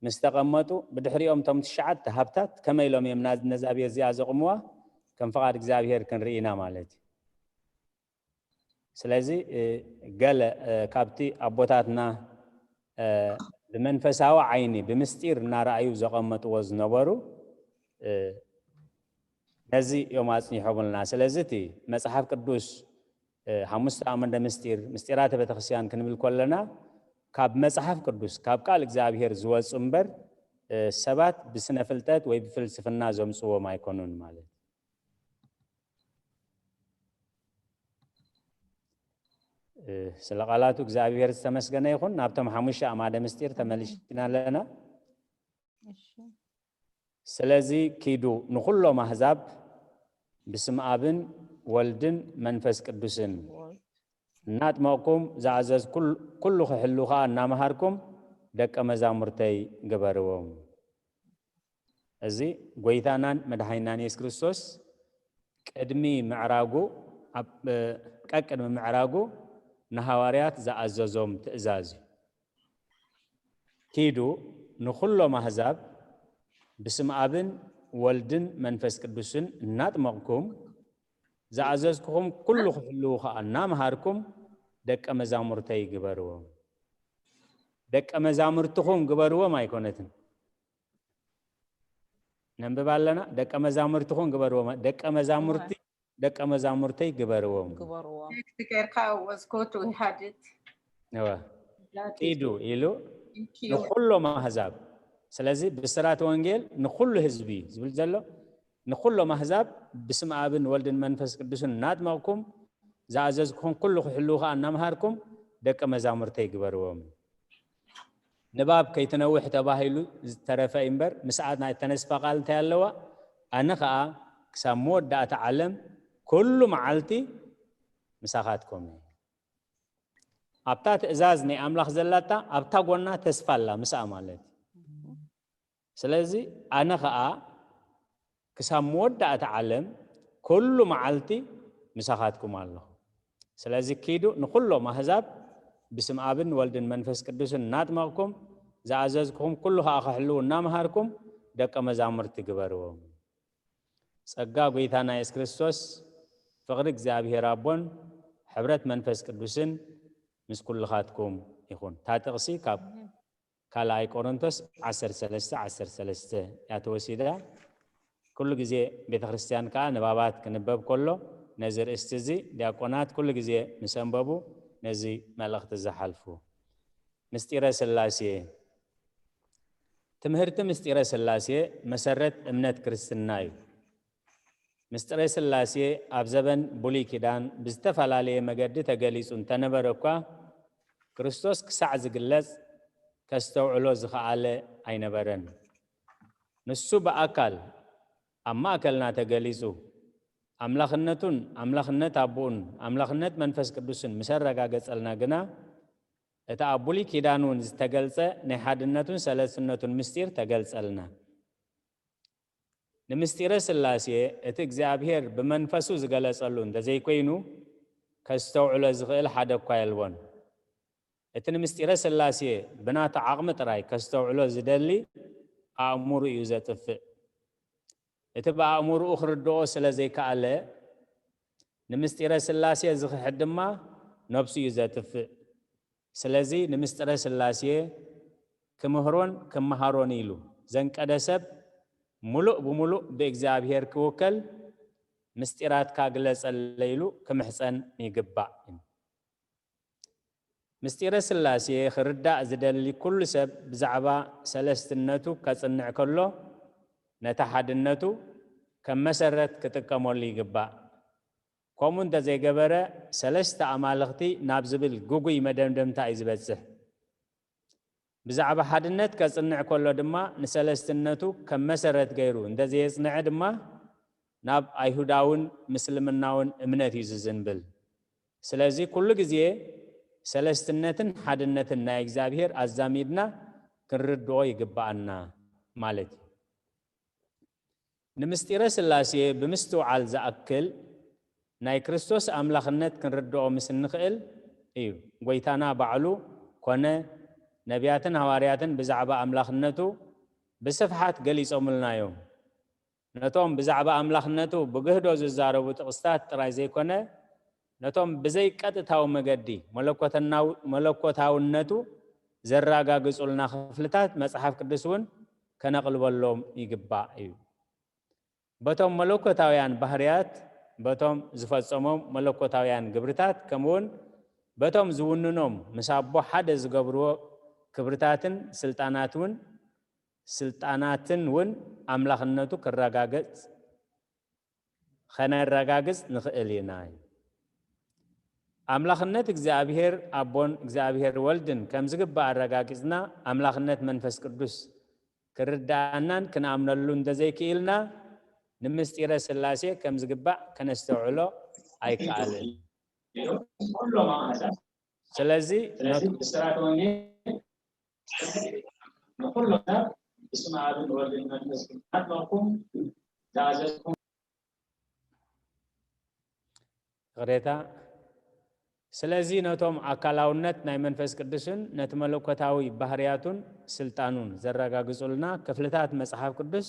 ምስ ተቐመጡ፣ ብድሕሪኦም እቶም ትሽዓተ ሃብታት ከመይ ኢሎም እዮም ናዝ- ነዛ ቤት እዚኣ ዘቑምዋ? ከም ፍቓድ እግዚኣብሄር ክንርኢ ኢና ማለት እዩ። ስለዚ እ፣ ገለ እ፣ ካብቲ ኣቦታትና እ፣ ብመንፈሳዊ ዓይኒ ብምስጢር እናረኣዩ ዘቐመጥዎ ዝነበሩ እ፣ ነዚ እዮም ኣፅኒሖምልና። ስለዚ እቲ መፅሓፍ ቅዱስ እ፣ ሓሙሽተ ኣመንደ ምስጢር፣ ምስጢራተ ቤተክርስትያን ክንብል ከለና ካብ መፅሓፍ ቅዱስ ካብ ቃል እግዚኣብሄር ዝወፁ እምበር እ፣ ሰባት ብስነ ፍልጠት ወይ ብፍልስፍና ዘምፅዎም ኣይኮኑን ማለት እዩ። እ፣ ስለ ቃላቱ እግዚኣብሄር ዝተመስገነ ይኹን። ናብቶም ሓሙሽተ ኣማደ ምስጢር ተመሊስና ኣለና። እሺ። ስለዚ ኪዱ ንኹሎም ኣህዛብ ብስም ኣብን ወልድን መንፈስ ቅዱስን ወልድ። እናጥመቕኩም ዝኣዘዝ ኩል- ኩሉ ክሕሉ ከኣ እናመሃርኩም ደቀ መዛሙርተይ ግበርዎም። እዚ ጎይታናን መድሓኒናን የሱስ ክርስቶስ ቅድሚ ምዕራጉ ኣብ ቀቅድሚ ምዕራጉ ንሃዋርያት ዝኣዘዞም ትእዛዝ እዩ። ኪዱ ንኹሎም ኣህዛብ ብስም ኣብን ወልድን መንፈስ ቅዱስን እናጥመቕኩም ዝኣዘዝኩኹም ኩሉ ክሕልዉ ከኣ እናምሃርኩም ደቀ መዛሙርተይ ግበርዎም። ደቀ መዛሙርትኹም ግበርዎም ኣይኮነትን። ነንብብ ኣለና። ደቀ መዛሙርትኹም ግበርዎም። ደቀ መዛሙርቲ ደቀ መዛሙርተይ ግበርዎም። ግበርዎም። ቴክስት ጌርካ was go to had it እወ። ኪዱ ኢሉ ንኹሎም ኣህዛብ። ስለዚ ብስራት ወንጌል ንኹሉ ህዝቢ ዝብል ዘሎ ንኹሎም ኣህዛብ ብስም ኣብን ወልድን መንፈስ ቅዱስን እናጥመቕኩም ዝኣዘዝኩኹም ኩሉ ክሕልዉ ከኣ እናምሃርኩም ደቀ መዛሙርተይ ግበርዎም። ንባብ ከይትነውሕ ተባሂሉ ዝተረፈ እዩ እምበር ምስኣት ናይ ተነስፋ ቃል እንታይ ኣለዋ? ኣነ ኸኣ ክሳብ መወዳእታ ዓለም ኩሉ መዓልቲ ምሳኻትኩም እየ። ኣብታ ትእዛዝ ናይ ኣምላኽ ዘላታ ኣብታ ጎና ተስፋ ኣላ ምስኣ ማለት እዩ። ስለዚ ኣነ ኸኣ ክሳብ መወዳእታ ዓለም ኩሉ መዓልቲ ምሳኻትኩም ኣለኹ። ስለዚ ኪዱ ንኹሎም ኣህዛብ ብስም ኣብን ወልድን መንፈስ ቅዱስን እናጥመቕኩም ዝኣዘዝኩኹም ኩሉ ኸኣ ክሕልዉ እናምሃርኩም ደቀ መዛሙርቲ ግበርዎም። ጸጋ ጐይታና የሱስ ክርስቶስ፣ ፍቕሪ እግዚኣብሔር ኣቦን ሕብረት መንፈስ ቅዱስን ምስ ኩልኻትኩም ይኹን። እታ ጥቕሲ ካብ ካልኣይ ቆሮንቶስ ዓሰርተ ሰለስተ ዓሰርተ ሰለስተ እያ ተወሲዳ። ኩሉ ግዜ ቤተ ክርስቲያን ከኣ ንባባት ክንበብ ከሎ ነዚ ርእስቲ እዚ ዲያቆናት ኩሉ ግዜ ምስ ኣንበቡ ነዚ መልእኽቲ ዝሓልፉ። ምስጢረ ስላሴ። ትምህርቲ ምስጢረ ስላሴ መሰረት እምነት ክርስትና እዩ። ምስጢረ ስላሴ ኣብ ዘበን ብሉይ ኪዳን ብዝተፈላለየ መገዲ ተገሊጹ እንተነበረ እኳ፣ ክርስቶስ ክሳዕ ዝግለጽ ከስተውዕሎ ዝኸኣለ ኣይነበረን። ንሱ ብኣካል ኣብ ማእከልና ተገሊጹ፣ ኣምላኽነቱን ኣምላኽነት ኣቦኡን ኣምላኽነት መንፈስ ቅዱስን ምስ ኣረጋገጸልና ግና፣ እቲ ኣብ ብሉይ ኪዳን እውን ዝተገልጸ ናይ ሓድነቱን ሰለስትነቱን ምስጢር ተገልጸልና። ንምስጢረ ስላሴ እቲ እግዚኣብሔር ብመንፈሱ ዝገለጸሉ እንተዘይኮይኑ፣ ከስተውዕሎ ዝኽእል ሓደ እኳ የልቦን። እቲ ንምስጢረ ስላሴ ብናቱ ዓቕሚ ጥራይ ከስተውዕሎ ዝደሊ ኣእምሩ እዩ ዘጥፍእ። እቲ ብኣእምርኡ ክርድኦ ስለ ዘይከኣለ፣ ንምስጢረ ስላሴ ዝኽሕድ ድማ ነብሱ እዩ ዘጥፍእ። ስለዚ ንምስጢረ ስላሴ ክምህሮን ክመሃሮን ኢሉ ዘንቀደ ሰብ፣ ምሉእ ብምሉእ ብእግዚኣብሔር ክውከል፣ ምስጢራትካ ግለጸለይ ኢሉ ክምሕጸን ይግባእ። ምስጢረ ስላሴ ክርዳእ ዝደሊ ኩሉ ሰብ ብዛዕባ ሰለስትነቱ ከጽንዕ ከሎ፣ ነታ ሓድነቱ ከም መሰረት ክጥቀመሉ ይግባእ። ከምኡ እንተዘይገበረ፣ ሰለስተ ኣማልኽቲ ናብ ዝብል ግጉይ መደምደምታ እዩ ዝበጽሕ። ብዛዕባ ሓድነት ከጽንዕ ከሎ ድማ፣ ንሰለስትነቱ ከም መሰረት ገይሩ እንተዘየጽንዐ ድማ፣ ናብ ኣይሁዳውን ምስልምናውን እምነት እዩ ዝዝንብል። ስለዚ ኩሉ ግዜ ሰለስትነትን ሓድነትን ናይ እግዚኣብሔር ኣዛሚድና ክንርድኦ ይግብኣና ማለት እዩ። ንምስጢረ ሥላሴ ብምስትውዓል ዝኣክል፣ ናይ ክርስቶስ ኣምላኽነት ክንርድኦ ምስ እንኽእል እዩ። ጐይታና ባዕሉ ኮነ ነቢያትን ሃዋርያትን ብዛዕባ ኣምላኽነቱ ብስፍሓት ገሊጾምልና እዮም። ነቶም ብዛዕባ ኣምላኽነቱ ብግህዶ ዝዛረቡ ጥቕስታት ጥራይ ዘይኮነ፣ ነቶም ብዘይ ቀጥታዊ መገዲ መለኮተናው-፣ መለኮታውነቱ ዘረጋግጹልና ክፍልታት መጽሓፍ ቅዱስ እውን ከነቕልበሎም ይግባእ እዩ። በቶም መለኮታውያን ባህርያት፣ በቶም ዝፈጸሞም መለኮታውያን ግብርታት፣ ከምኡውን በቶም ዝውንኖም ምስ ኣቦ ሓደ ዝገብርዎ ክብርታትን ስልጣናት እውን፣ ስልጣናትን እውን ኣምላኽነቱ ክረጋገጽ፣ ከነረጋግጽ ንኽእል ኢና። ኣምላኽነት እግዚኣብሔር ኣቦን እግዚኣብሔር ወልድን ከም ዝግባእ ኣረጋጊጽና፣ ኣምላኽነት መንፈስ ቅዱስ ክርድኣናን ክንኣምነሉ እንተዘይክኢልና፣ ንምስጢረ ሥላሴ ከም ዝግባእ ከነስተውዕሎ ኣይከኣልን። ስለዚ ስለዚ ብስራት ወንጌል ንኹሎም ሰብ ብስመ ኣብን ወልድን መንፈስ ቅዱስ ኣጥመቕኩም፣ ዝኣዘዝኩም ይቕሬታ። ስለዚ ነቶም ኣካላውነት ናይ መንፈስ ቅዱስን ነቲ መለኮታዊ ባህርያቱን ስልጣኑን ዘረጋግጹልና ክፍልታት መጽሓፍ ቅዱስ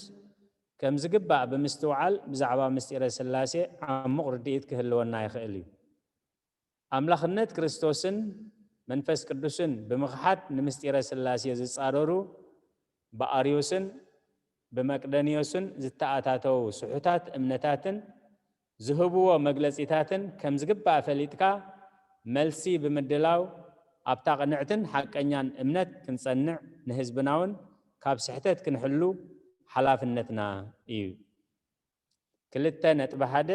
ከም ዝግባእ ብምስትውዓል፣ ብዛዕባ ምስጢረ ሥላሴ ዓሙቕ ርድኢት ክህልወና ይኽእል እዩ። ኣምላኽነት ክርስቶስን መንፈስ ቅዱስን ብምኽሓድ፣ ንምስጢረ ሥላሴ ዝጻረሩ ብኣርዮስን ብመቅደንዮስን ዝተኣታተዉ ስሑታት እምነታትን ዝህብዎ መግለጺታትን ከም ዝግባእ ፈሊጥካ፣ መልሲ ብምድላው፣ ኣብታ ቅንዕትን ሓቀኛን እምነት ክንጸንዕ፣ ንህዝብናውን ካብ ስሕተት ክንሕሉ ሓላፍነትና እዩ። ክልተ ነጥቢ ሓደ፣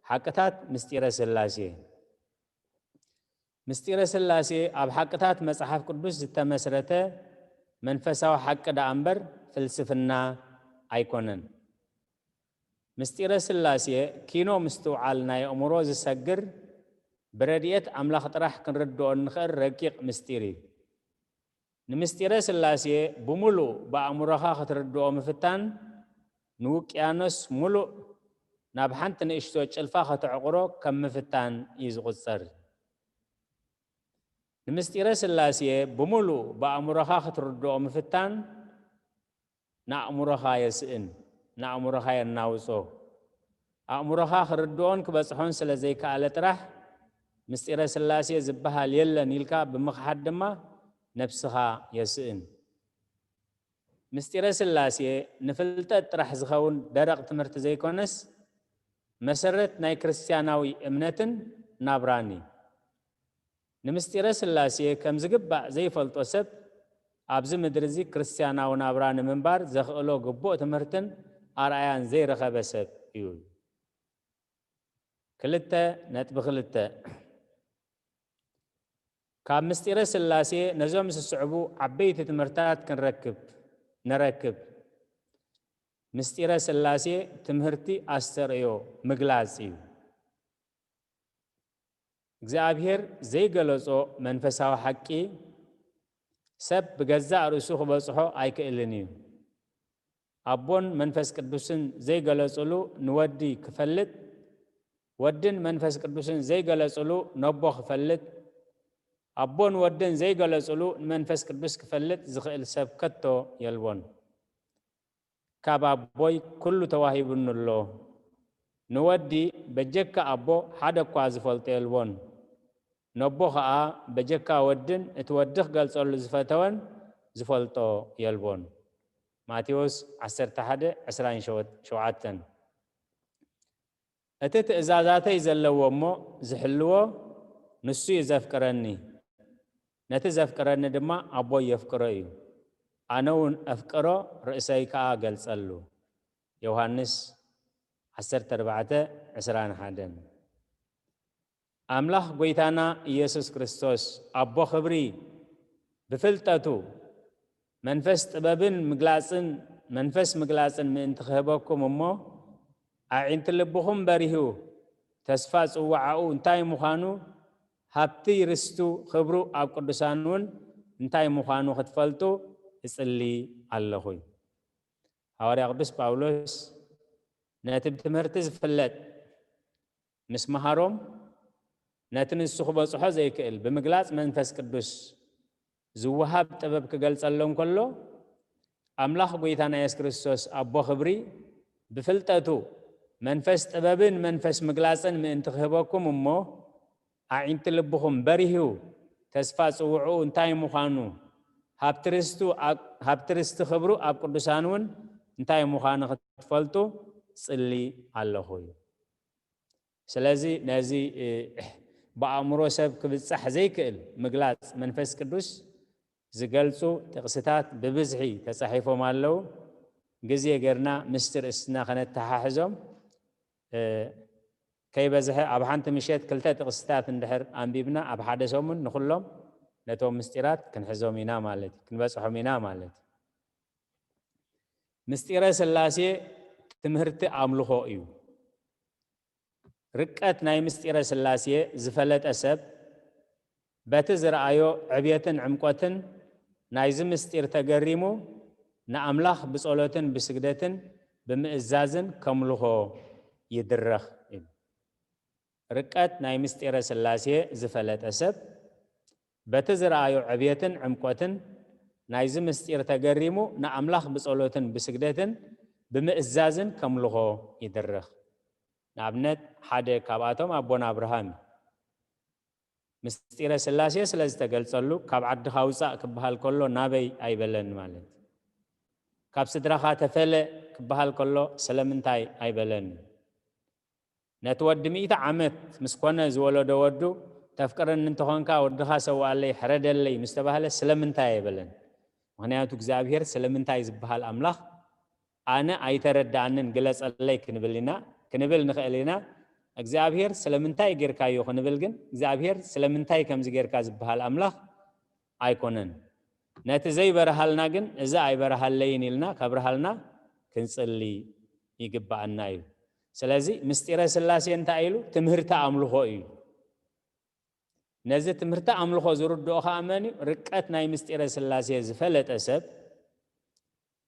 ሓቅታት ምስጢረ ሥላሴ። ምስጢረ ሥላሴ ኣብ ሓቅታት መጽሓፍ ቅዱስ ዝተመስረተ መንፈሳዊ ሓቂ ደኣ እምበር ፍልስፍና ኣይኮነን። ምስጢረ ሥላሴ ኪኖ ምስትውዓል ናይ ኣእምሮ ዝሰግር፣ ብረድኤት ኣምላኽ ጥራሕ ክንርድኦ እንኽእል ረቂቕ ምስጢር እዩ። ንምስጢረ ሥላሴ ብምሉእ ብኣእምሮኻ ክትርድኦ ምፍታን፣ ንውቅያኖስ ምሉእ ናብ ሓንቲ ንእሽቶ ጭልፋ ከተዕቑሮ ከም ምፍታን እዩ ዝቑጸር። ንምስጢረ ሥላሴ ብምሉእ ብኣእምሮኻ ክትርድኦ ምፍታን፣ ንኣእምሮኻ የስእን፣ ንኣእምሮኻ የናውጾ። ኣእምሮኻ ክርድኦን ክበጽሖን ስለ ዘይከኣለ ጥራሕ፣ ምስጢረ ሥላሴ ዝበሃል የለን ኢልካ ብምኽሓድ ድማ ነብስኻ የስእን። ምስጢረ ሥላሴ ንፍልጠት ጥራሕ ዝኸውን ደረቕ ትምህርቲ ዘይኮነስ፣ መሰረት ናይ ክርስትያናዊ እምነትን ናብራን እዩ። ንምስጢረ ሥላሴ ከም ዝግባእ ዘይፈልጦ ሰብ፣ ኣብዚ ምድሪ እዚ ክርስትያናዊ ናብራ ንምንባር ዘኽእሎ ግቡእ ትምህርትን ኣርኣያን ዘይረኸበ ሰብ እዩ። ክልተ ነጥቢ ክልተ፣ ካብ ምስጢረ ሥላሴ ነዞም ዝስዕቡ ዓበይቲ ትምህርታት ክንረክብ፣ ንረክብ። ምስጢረ ሥላሴ ትምህርቲ ኣስተርእዮ፣ ምግላጽ እዩ። እግዚኣብሔር ዘይገለጾ መንፈሳዊ ሓቂ፣ ሰብ ብገዛእ ርእሱ ክበጽሖ ኣይክእልን እዩ። ኣቦን መንፈስ ቅዱስን ዘይገለጽሉ ንወዲ ክፈልጥ፣ ወድን መንፈስ ቅዱስን ዘይገለጽሉ ነቦ ክፈልጥ፣ ኣቦን ወድን ዘይገለጽሉ ንመንፈስ ቅዱስ ክፈልጥ ዝኽእል ሰብ ከቶ የልቦን። ካብ ኣቦይ ኩሉ ተዋሂቡኒ ኣሎ። ንወዲ በጀካ ኣቦ ሓደ እኳ ዝፈልጦ የልቦን። ነቦ ኸኣ በጀካ ወድን እቲ ወዲ ክገልጸሉ ዝፈተወን ዝፈልጦ የልቦን። ማቴዎስ ዓሰርተ ሓደ ዕስራን ሸውዓተን። እቲ ትእዛዛተይ ዘለዎ እሞ ዝሕልዎ፣ ንሱ እዩ ዘፍቅረኒ። ነቲ ዘፍቅረኒ ድማ ኣቦይ የፍቅሮ እዩ። ኣነ እውን ኣፍቅሮ፣ ርእሰይ ከኣ ገልጸሉ። ዮሃንስ ዓሰርተ ኣርባዕተ ዕስራን ሓደን። ኣምላኽ ጐይታና ኢየሱስ ክርስቶስ ኣቦ ኽብሪ ብፍልጠቱ መንፈስ ጥበብን ምግላጽን መንፈስ ምግላጽን ምእንቲ ክህበኩም እሞ ኣዒንቲ ልብኹም በሪሁ ተስፋ ጽዋዓኡ እንታይ ምዃኑ ሃብቲ ርስቱ ኽብሩ ኣብ ቅዱሳን እውን እንታይ ምዃኑ ክትፈልጡ እጽሊ ኣለኹ። ሃዋርያ ቅዱስ ጳውሎስ ነቲ ብትምህርቲ ዝፍለጥ ምስ መሃሮም ነቲ ንሱ ክበጽሖ ዘይክእል ብምግላጽ መንፈስ ቅዱስ ዝወሃብ ጥበብ ክገልጸሎም ከሎ ኣምላኽ ጐይታና የሱስ ክርስቶስ ኣቦ ኽብሪ ብፍልጠቱ መንፈስ ጥበብን መንፈስ ምግላጽን ምእንቲ ክህበኩም እሞ ኣዒንቲ ልብኹም በሪሁ ተስፋ ጽውዕኡ እንታይ ምዃኑ ሃብቲ ርስቱ ኣብ- ሃብቲ ርስቲ ኽብሩ ኣብ ቅዱሳን እውን እንታይ ምዃኑ ክትፈልጡ ጽሊ ኣለኹ እዩ። ስለዚ ነዚ እ፣ ብኣእምሮ ሰብ ክብጻሕ ዘይክእል ምግላጽ መንፈስ ቅዱስ ዝገልጹ ጥቕስታት ብብዝሒ ተጻሒፎም ኣለዉ። ግዜ ጌርና ምስቲ ርእስና ከነተሓሕዞም እ፣ ከይበዝሐ ኣብ ሓንቲ ምሸት ክልተ ጥቕስታት እንድሕር ኣንቢብና ኣብ ሓደ ሰሙን ንኹሎም ነቶም ምስጢራት ክንሕዞም ኢና ማለት እዩ፣ ክንበጽሖም ኢና ማለት እዩ። ምስጢረ ስላሴ ትምህርቲ ኣምልኾ እዩ። ርቀት ናይ ምስጢረ ስላሴ ዝፈለጠ ሰብ በቲ ዝረኣዮ ዕብየትን ዕምቆትን ናይዚ ምስጢር ተገሪሙ ንኣምላኽ ብጸሎትን ብስግደትን ብምእዛዝን ከምልኾ ይድረኽ እዩ። ርቀት ናይ ምስጢረ ስላሴ ዝፈለጠ ሰብ በቲ ዝረኣዮ ዕብየትን ዕምቆትን ናይዚ ምስጢር ተገሪሙ ንኣምላኽ ብጸሎትን ብስግደትን ብምእዛዝን ከምልኾ ይድረኽ። ንኣብነት ሓደ ካብኣቶም ኣቦና ኣብርሃም እዩ። ምስጢረ ስላሴ ስለ ዝተገልጸሉ ካብ ዓድኻ ውጻእ ክበሃል ከሎ ናበይ ኣይበለን ማለት እዩ። ካብ ስድራኻ ተፈለ ክበሃል ከሎ ስለምንታይ ኣይበለን። ነቲ ወዲ ሚእቲ ዓመት ምስ ኮነ ዝወለዶ ወዱ ተፍቅረኒ እንተኾንካ ወድኻ ሰውኣለይ ሕረደለይ ምስ ተባህለ ስለምንታይ ኣይበለን። ምኽንያቱ እግዚኣብሔር ስለምንታይ ዝበሃል ኣምላኽ ኣነ ኣይተረዳኣንን ግለጸለይ ክንብል ኢና ክንብል ንኽእል ኢና። እግዚኣብሔር ስለምንታይ ጌርካዮ ክንብል ግን እግዚኣብሔር ስለምንታይ ከምዚ ጌርካ ዝበሃል ኣምላኽ ኣይኮነን። ነቲ ዘይበረሃልና ግን እዚ ኣይበረሃለይን ኢልና ከብረሃልና ክንጽሊ ይግባኣና እዩ። ስለዚ ምስጢረ ስላሴ እንታይ ኢሉ? ትምህርቲ ኣምልኾ እዩ። ነዚ ትምህርቲ ኣምልኾ ዝርድኦ ከዓ መን እዩ? ርቀት ናይ ምስጢረ ስላሴ ዝፈለጠ ሰብ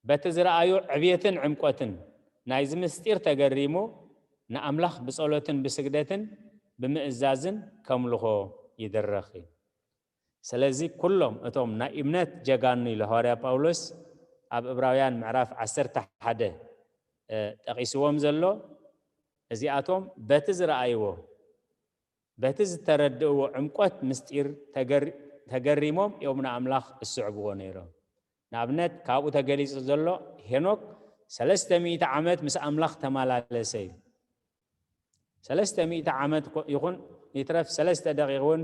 በቲ ዝረኣዮ ዕብየትን ዕምቆትን ናይዚ ምስጢር ተገሪሙ ንኣምላኽ ብጸሎትን ብስግደትን ብምእዛዝን ከምልኾ ይድረኽ እዩ። ስለዚ ኩሎም እቶም ናይ እምነት ጀጋኑ ኢሉ ሃዋርያ ጳውሎስ ኣብ እብራውያን ምዕራፍ ዓሰርተ ሓደ ጠቒስዎም ዘሎ እዚኣቶም በቲ ዝረኣይዎ በቲ ዝተረድእዎ ዕምቆት ምስጢር ተገሪሞም እዮም ንኣምላኽ ዝስዕብዎ ነይሮም። ንኣብነት ካብኡ ተገሊጹ ዘሎ ሄኖክ ሰለስተ ሚእቲ ዓመት ምስ ኣምላኽ ተመላለሰ እዩ። ሰለስተ ሚእቲ ዓመት ይኹን ይትረፍ ሰለስተ ደቂቕ እውን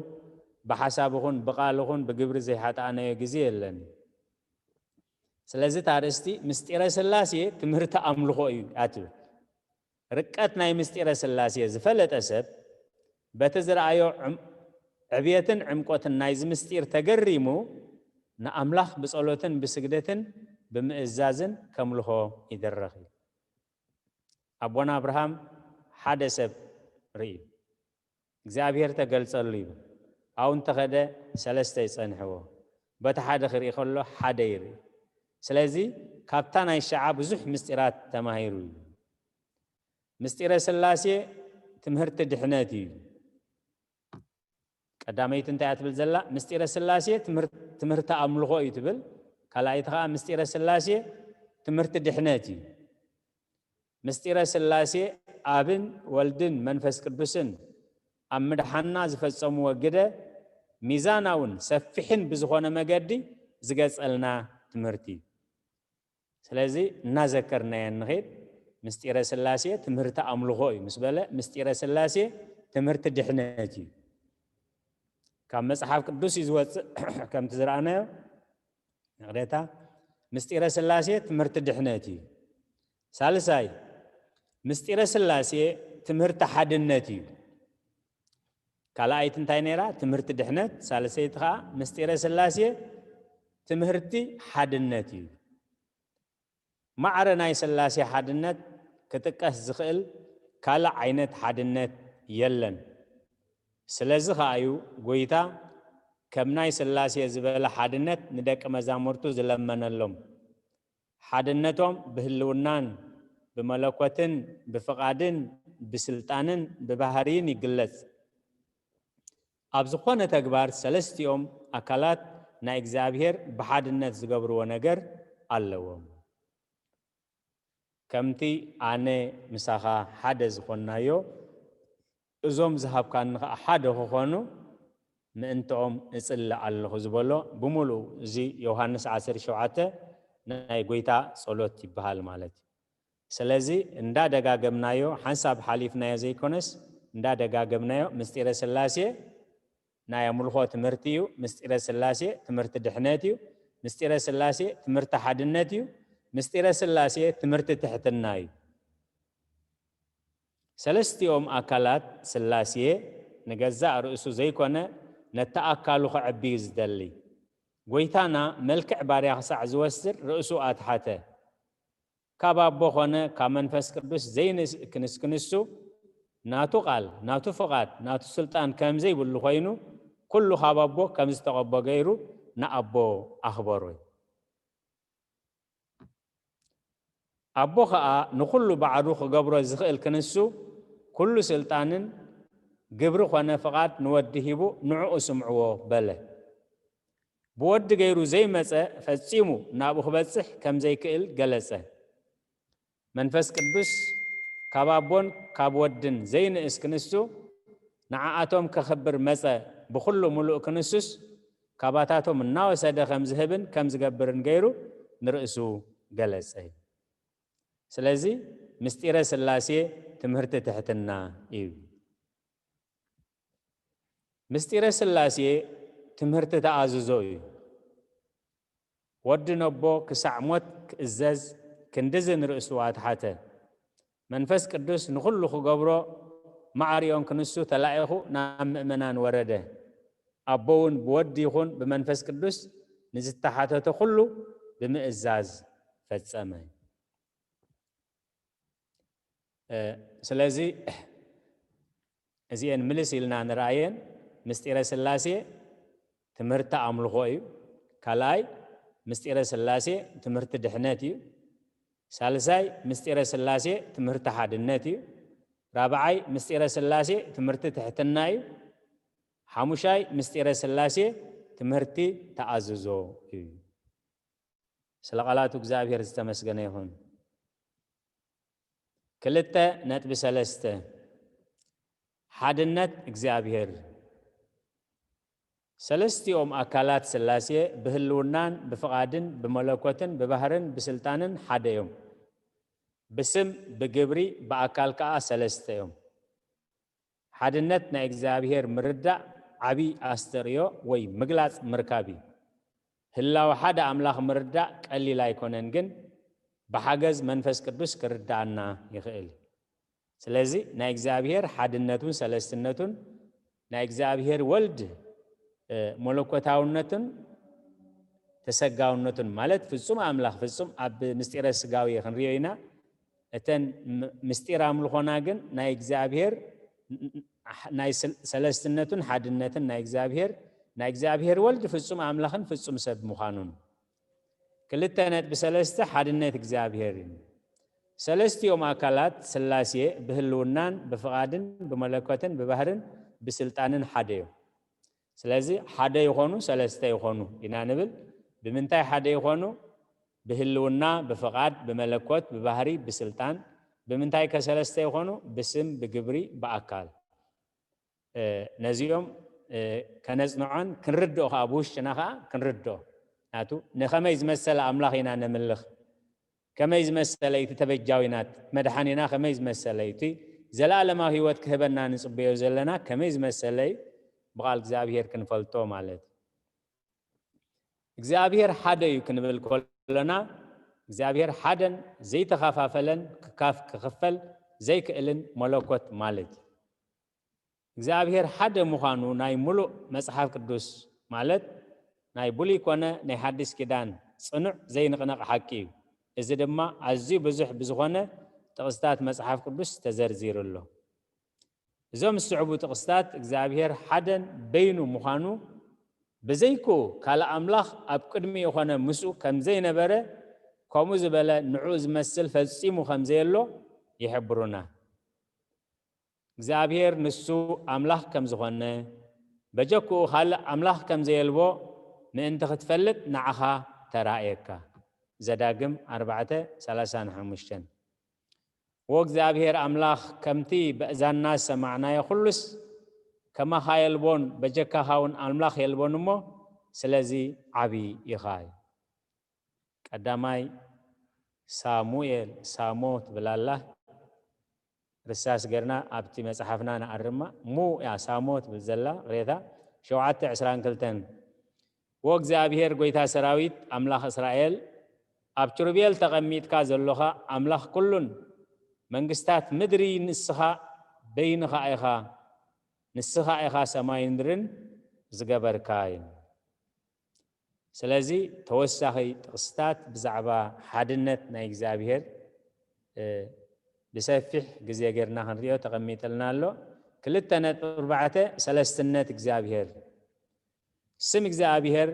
ብሓሳብ ይኹን ብቓል ይኹን ብግብሪ ዘይሓጣእናዮ ግዜ የለን። ስለዚ ታርእስቲ ምስጢረ ስላሴ ትምህርቲ ኣምልኾ እዩ ኣትብል። ርቀት ናይ ምስጢረ ስላሴ ዝፈለጠ ሰብ በቲ ዝረኣዮ ዕብየትን ዕምቆትን ናይዚ ምስጢር ተገሪሙ ንኣምላኽ ብጸሎትን ብስግደትን ብምእዛዝን ከምልኾ ይድረኽ እዩ። ኣቦና ኣብርሃም ሓደ ሰብ ርእዩ እግዚኣብሔር ተገልጸሉ ይብል። ኣብኡ እንተኸደ ሰለስተ ይጸንሕዎ። በቲ ሓደ ክርኢ ከሎ ሓደ ይርኢ። ስለዚ ካብታ ናይ ሸዓ ብዙሕ ምስጢራት ተማሂሩ እዩ። ምስጢረ ስላሴ ትምህርቲ ድሕነት እዩ። ቀዳመይቲ እንታይ እያ ትብል ዘላ? ምስጢረ ስላሴ ትምህርቲ ኣምልኾ እዩ ትብል። ካልኣይቲ ከዓ ምስጢረ ስላሴ ትምህርቲ ድሕነት እዩ። ምስጢረ ስላሴ ኣብን ወልድን መንፈስ ቅዱስን ኣብ ምድሓንና ዝፈጸምዎ ግደ ሚዛናውን ሰፊሕን ብዝኾነ መገዲ ዝገጸልና ትምህርቲ እዩ። ስለዚ እናዘከርናዮ ንኸይድ። ምስጢረ ስላሴ ትምህርቲ ኣምልኾ እዩ ምስ በለ ምስጢረ ስላሴ ትምህርቲ ድሕነት እዩ። ካብ መጽሓፍ ቅዱስ እዩ ዝወፅእ። ከምቲ ዝረኣናዮ ንቕደታ ምስጢረ ስላሴ ትምህርቲ ድሕነት እዩ። ሳልሳይ ምስጢረ ስላሴ ትምህርቲ ሓድነት እዩ። ካልኣይቲ እንታይ ነይራ? ትምህርቲ ድሕነት። ሳልሰይቲ ከዓ ምስጢረ ስላሴ ትምህርቲ ሓድነት እዩ። ማዕረ ናይ ስላሴ ሓድነት ክጥቀስ ዝኽእል ካልእ ዓይነት ሓድነት የለን። ስለዚ ከኣ እዩ ጎይታ ከም ናይ ስላሴ ዝበለ ሓድነት ንደቂ መዛሙርቱ ዝለመነሎም። ሓድነቶም ብህልውናን ብመለኮትን ብፍቓድን ብስልጣንን ብባህርይን ይግለጽ። ኣብ ዝኾነ ተግባር ሰለስቲኦም ኣካላት ናይ እግዚኣብሔር ብሓድነት ዝገብርዎ ነገር ኣለዎም። ከምቲ ኣነ ምሳኻ ሓደ ዝኾንናዮ፣ እዞም ዝሃብካኒ ኸዓ ሓደ ክኾኑ ምእንትኦም እጽሊ ኣለኹ ዝበሎ ብምሉእ እዚ ዮሃንስ ዓሰርተ ሸውዓተ ናይ ጎይታ ጸሎት ይበሃል ማለት እዩ። ስለዚ እንዳደጋገምናዮ፣ ሓንሳብ ሓሊፍናዮ ዘይኮነስ እንዳደጋገምናዮ ምስጢረ ስላሴ ናይ ኣምልኾ ትምህርቲ እዩ። ምስጢረ ስላሴ ትምህርቲ ድሕነት እዩ። ምስጢረ ስላሴ ትምህርቲ ሓድነት እዩ። ምስጢረ ስላሴ ትምህርቲ ትሕትና እዩ። ሰለስቲኦም ኣካላት ስላሴ ንገዛእ ርእሱ ዘይኮነ ነቲ ኣካሉ ከዕቢ እዩ ዝደሊ። ጎይታና መልክዕ ባርያ ክሳዕ ዝወስድ ርእሱ ኣትሓተ። ካብ ኣቦ ኾነ ካብ መንፈስ ቅዱስ ዘይንእስ ክንስ ክንሱ ናቱ ቃል፣ ናቱ ፍቓድ፣ ናቱ ስልጣን ከም ዘይብሉ ኮይኑ ኩሉ ካብ ኣቦ ከም ዝተቐቦ ገይሩ ንኣቦ ኣኽበሮ። ኣቦ ኸኣ ንኹሉ ባዕሉ ክገብሮ ዝኽእል ክንሱ ኩሉ ስልጣንን ግብሪ ኾነ ፍቓድ ንወዲ ሂቡ ንዕኡ ስምዕዎ በለ። ብወዲ ገይሩ ዘይመጸ ፈጺሙ ናብኡ ክበጽሕ ከም ዘይክእል ገለጸ። መንፈስ ቅዱስ ካብ ኣቦን ካብ ወድን ዘይንእስ ክንሱ ንዓኣቶም ከኽብር መጸ። ብኹሉ ምሉእ ክንሱስ ካባታቶም እናወሰደ ከም ዝህብን ከም ዝገብርን ገይሩ ንርእሱ ገለጸ። ስለዚ ምስጢረ ስላሴ ትምህርቲ ትሕትና እዩ። ምስጢረ ስላሴ ትምህርቲ ተኣዝዞ እዩ። ወዲ ነቦ ክሳዕ ሞት ክእዘዝ ክንድዚ ንርእሱ ኣትሓተ። መንፈስ ቅዱስ ንኹሉ ክገብሮ ማዕሪዮን ክንሱ ተላኢኹ ናብ ምእመናን ወረደ። ኣቦ እውን ብወዲ ይኹን ብመንፈስ ቅዱስ ንዝተሓተተ ኩሉ ብምእዛዝ ፈጸመ። እ፣ ስለዚ እዚኤን ምልስ ኢልና ንርኣየን። ምስጢረ ስላሴ ትምህርቲ ኣምልኾ እዩ። ካልኣይ ምስጢረ ስላሴ ትምህርቲ ድሕነት እዩ። ሳልሳይ ምስጢረ ስላሴ ትምህርቲ ሓድነት እዩ። ራብዓይ ምስጢረ ስላሴ ትምህርቲ ትሕትና እዩ። ሓሙሻይ ምስጢረ ስላሴ ትምህርቲ ተኣዝዞ እዩ። ስለ ቃላቱ እግዚኣብሔር ዝተመስገነ ይኹን። ክልተ ነጥቢ ሰለስተ ሓድነት እግዚኣብሔር። ሰለስቲኦም ኣካላት ስላሴ ብህልውናን ብፍቓድን ብመለኮትን ብባህርን ብስልጣንን ሓደ እዮም። ብስም ብግብሪ ብኣካል ከኣ ሰለስተ እዮም። ሓድነት ናይ እግዚኣብሔር ምርዳእ ዓቢ ኣስተርእዮ ወይ ምግላጽ ምርካብ እዩ። ህላወ ሓደ ኣምላኽ ምርዳእ ቀሊል ኣይኮነን፣ ግን ብሓገዝ መንፈስ ቅዱስ ክርዳኣና ይኽእል። ስለዚ ናይ እግዚኣብሔር ሓድነቱን ሰለስትነቱን ናይ እግዚኣብሔር ወልድ፣ እ፣ መለኮታውነቱን ተሰጋውነቱን ማለት ፍጹም ኣምላኽ ፍጹም ኣብ ምስጢረ ስጋዊ ክንሪኦ ኢና። እተን ም-፣ ምስጢር ኣምልኾና ግን ናይ እግዚኣብሔር ናይ ስል-፣ ሰለስትነቱን ሓድነትን ናይ እግዚኣብሔር፣ ናይ እግዚኣብሔር ወልድ ፍጹም ኣምላኽን ፍጹም ሰብ ምዃኑን። ክልተ ነጥቢ ሰለስተ ሓድነት እግዚኣብሔር እዩ። ሰለስቲኦም ኣካላት ስላሴ ብህልውናን ብፍቓድን ብመለኮትን ብባህርን ብስልጣንን ሓደ እዮም። ስለዚ ሓደ ይኾኑ ሰለስተ ይኾኑ ኢና ንብል። ብምንታይ ሓደ ይኾኑ? ብህልውና፣ ብፍቓድ፣ ብመለኮት፣ ብባህሪ፣ ብስልጣን። ብምንታይ ከ ሰለስተ ይኾኑ? ብስም፣ ብግብሪ፣ ብኣካል። እ፣ ነዚኦም፣ እ፣ ከነጽንዖን ክንርድኦ ከኣ ብውሽጥና ከኣ ክንርድኦ። ናቱ ንኸመይ ዝመሰለ ኣምላኽ ኢና ነምልኽ? ከመይ ዝመሰለ እዩ እቲ ተበጃዊናት መድሓኒና? ከመይ ዝመሰለ እዩ እቲ ዘለኣለማዊ ህይወት ክህበና ንጽበዮ ዘለና? ከመይ ዝመሰለ እዩ? ብቓል እግዚኣብሔር ክንፈልጦ ማለት እዩ። እግዚኣብሔር ሓደ እዩ ክንብል ከለና እግዚኣብሔር ሓደን ዘይተኸፋፈለን ክካፍ ክኽፈል ዘይክእልን መለኮት ማለት እዩ። እግዚኣብሔር ሓደ ምዃኑ ናይ ምሉእ መጽሓፍ ቅዱስ፣ ማለት ናይ ብሉይ ኮነ ናይ ሓድሽ ኪዳን፣ ጽኑዕ ዘይንቕነቕ ሓቂ እዩ። እዚ ድማ ኣዝዩ ብዙሕ ብዝኾነ ጥቕስታት መጽሓፍ ቅዱስ ተዘርዚሩ ኣሎ። እዞም ዝስዕቡ ጥቕስታት እግዚኣብሔር ሓደን በይኑ ምዃኑ፣ ብዘይክኡ ካልእ ኣምላኽ ኣብ ቅድሚኡ ኾነ ምስኡ ከም ዘይነበረ፣ ከምኡ ዝበለ ንዕኡ ዝመስል ፈጺሙ ከም ዘየሎ ይሕብሩና። እግዚኣብሔር ንሱ ኣምላኽ ከም ዝኾነ፣ በጀክኡ ካልእ ኣምላኽ ከም ዘየልቦ ምእንቲ ክትፈልጥ ንዓኻ ተራእየካ። ዘዳግም ኣርባዕተ ሰላሳ ሓሙሽተ። ወእግዚኣብሔር ኣምላኽ ከምቲ በእዛንና ዝሰማዕናዮ ኩሉስ፣ ከማኻ የልቦን በጀካኻ እውን ኣምላኽ የልቦን እሞ፣ ስለዚ ዓቢ ኢኻ እዩ። ቀዳማይ ሳሙኤል፣ ሳሞ ትብል ኣላ። ርሳስ ገርና ኣብቲ መጽሓፍና ንኣርማ። ሙ እያ ሳሞ ትብል ዘላ፣ ቅሬታ። ሸውዓተ ዕስራን ክልተን። ወእግዚኣብሔር ጐይታ ሰራዊት ኣምላኽ እስራኤል፣ ኣብ ኪሩቤል ተቐሚጥካ ዘሎኻ ኣምላኽ ኩሉን መንግስታት ምድሪ ንስኻ በይንኻ ኢኻ፣ ንስኻ ኢኻ ሰማይን ምድርን ዝገበርካ እዩ። ስለዚ ተወሳኺ ጥቕስታት ብዛዕባ ሓድነት ናይ እግዚኣብሔር፣ እ፣ ብሰፊሕ ግዜ ጌርና ክንሪኦ ተቐሚጥልና ኣሎ። ክልተ ነጥቢ ኣርባዕተ፣ ሰለስትነት እግዚኣብሔር። ስም እግዚኣብሔር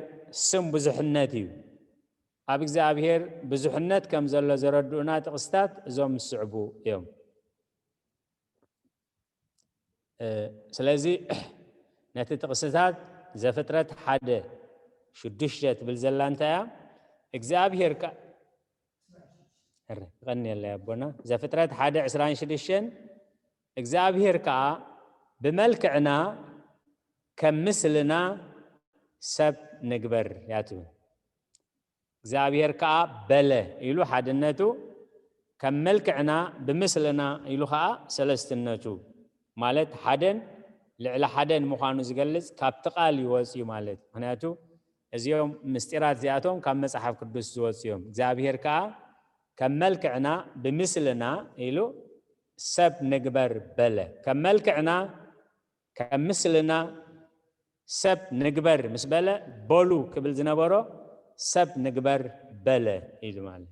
ስም ብዙሕነት እዩ። ኣብ እግዚኣብሔር ብዙሕነት ከም ዘሎ ዘረድኡና ጥቕስታት እዞም ዝስዕቡ እዮም። እ፣ ስለዚ ነቲ ጥቕስታት ዘፍጥረት ሓደ ሽዱሽተ ትብል ዘላ እንታይ እያ? እግዚኣብሔር ከ-፣ እረ፣ ይቐንየለይ ኣቦና። ዘፍጥረት ሓደ ዕስራን ሽዱሽተን፣ እግዚኣብሔር ከኣ ብመልክዕና ከም ምስልና ሰብ ንግበር እያ ትብል። እግዚኣብሔር ከኣ በለ ኢሉ ሓድነቱ፣ ከም መልክዕና ብምስልና ኢሉ ከኣ ሰለስትነቱ፣ ማለት ሓደን ልዕሊ ሓደን ምዃኑ ዝገልጽ ካብቲ ቃል እዩ ወጺኡ ማለት። ምኽንያቱ እዚኦም ምስጢራት እዚኣቶም ካብ መጽሓፍ ቅዱስ ዝወጹ እዮም። እግዚኣብሔር ከኣ ከም መልክዕና ብምስልና ኢሉ ሰብ ንግበር በለ። ከም መልክዕና፣ ከም ምስልና ሰብ ንግበር ምስ በለ፣ በሉ ክብል ዝነበሮ ሰብ ንግበር በለ ኢሉ ማለት።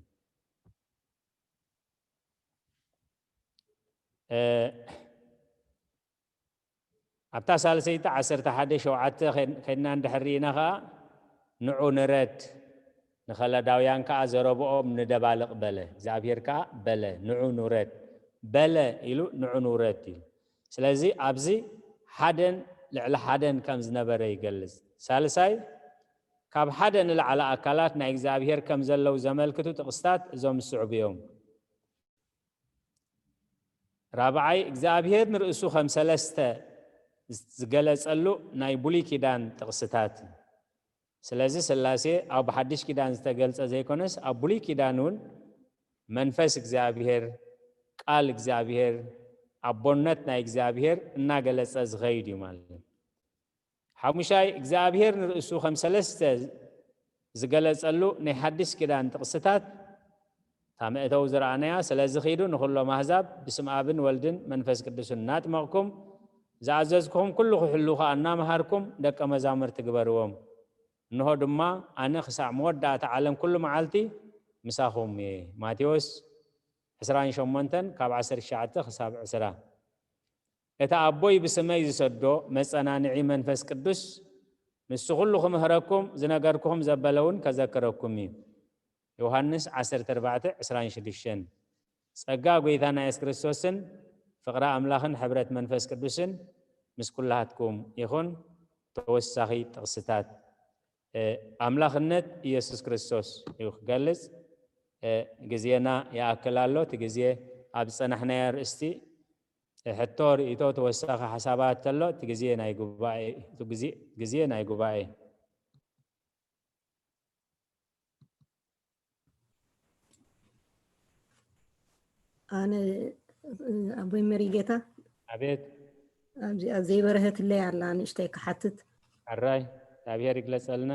እ፣ ኣብታ ሳልሰይቲ ዓሰርተ ሓደ ሸውዓተ ከድ-፣ ከድና እንድሕር ርኢና ኸዓ፣ ንዑ ንረድ፣ ንኸለዳውያን ከኣ ዘረብኦም ንደባልቕ በለ። እግዚኣብሔር ከኣ በለ፣ ንዑ ንውረድ በለ ኢሉ፣ ንዑ ንውረድ ኢሉ። ስለዚ ኣብዚ ሓደን ልዕሊ ሓደን ከም ዝነበረ ይገልጽ። ሳልሳይ፣ ካብ ሓደ ንላዕሊ ኣካላት ናይ እግዚኣብሔር ከም ዘለዉ ዘመልክቱ ጥቕስታት እዞም ዝስዕቡ እዮም። ራብዓይ፣ እግዚኣብሔር ንርእሱ ከም ሰለስተ ዝገለጸሉ ናይ ብሉይ ኪዳን ጥቕስታት። ስለዚ ስላሴ ኣብ ሓድሽ ኪዳን ዝተገልጸ ዘይኮነስ፣ ኣብ ብሉይ ኪዳን እውን መንፈስ እግዚኣብሔር፣ ቃል እግዚኣብሔር፣ ኣቦነት ናይ እግዚኣብሔር እናገለጸ ዝኸይድ እዩ ማለት እዩ። ሓሙሻይ፣ እግዚኣብሔር ንርእሱ ከም ሰለስተ ዝገለጸሉ ናይ ሓድሽ ኪዳን ጥቕስታት፣ እታ መእተዊ ዝረኣናያ፣ ስለዚ ኺዱ ንኹሎም ኣህዛብ ብስም ኣብን ወልድን መንፈስ ቅዱስን እናጥመቕኩም፣ ዝኣዘዝኩኹም ኩሉ ክሕሉ ኸኣ እናመሃርኩም ደቀ መዛሙርቲ ግበርዎም። እንሆ ድማ ኣነ ክሳዕ መወዳእታ ዓለም ኩሉ መዓልቲ ምሳኹም እየ። ማቴዎስ ዕስራን ሸሞንተን ካብ ዓሰርተ ትሽዓተ ክሳብ ዕስራ። እቲ ኣቦይ ብስመይ ዝሰዶ መጸናንዒ መንፈስ ቅዱስ፣ ንሱ ኩሉ ክምህረኩም፣ ዝነገርኩኹም ዘበለ እውን ከዘክረኩም እዩ። ዮሃንስ ዓሰርተ ኣርባዕተ ዕስራን ሽዱሽተን። ጸጋ ጐይታና የሱስ ክርስቶስን ፍቕሪ ኣምላኽን ሕብረት መንፈስ ቅዱስን ምስ ኩላትኩም ይኹን። ተወሳኺ ጥቕስታት፣ እ፣ ኣምላኽነት ኢየሱስ ክርስቶስ እዩ ክገልጽ። እ፣ ግዜና ይኣክል ኣሎ። እቲ ግዜ ኣብ ዝጸናሕናዮ ኣርእስቲ፣ እ፣ ሕቶ፣ ርእይቶ፣ ተወሳኺ ሓሳባት ተሎ፣ እቲ ግዜ ናይ ጉባኤ፣ እቲ ግዜ፣ ግዜ ናይ ጉባኤ። ኣነ፣ ኣቦይ መሪጌታ፣ ኣቤት። ኣብዚኣ ዘይበረሀትለይ ኣላ፣ ንእሽተይ ክሓትት። ሕራይ፣ እግዚኣብሔር ይግለጸልና።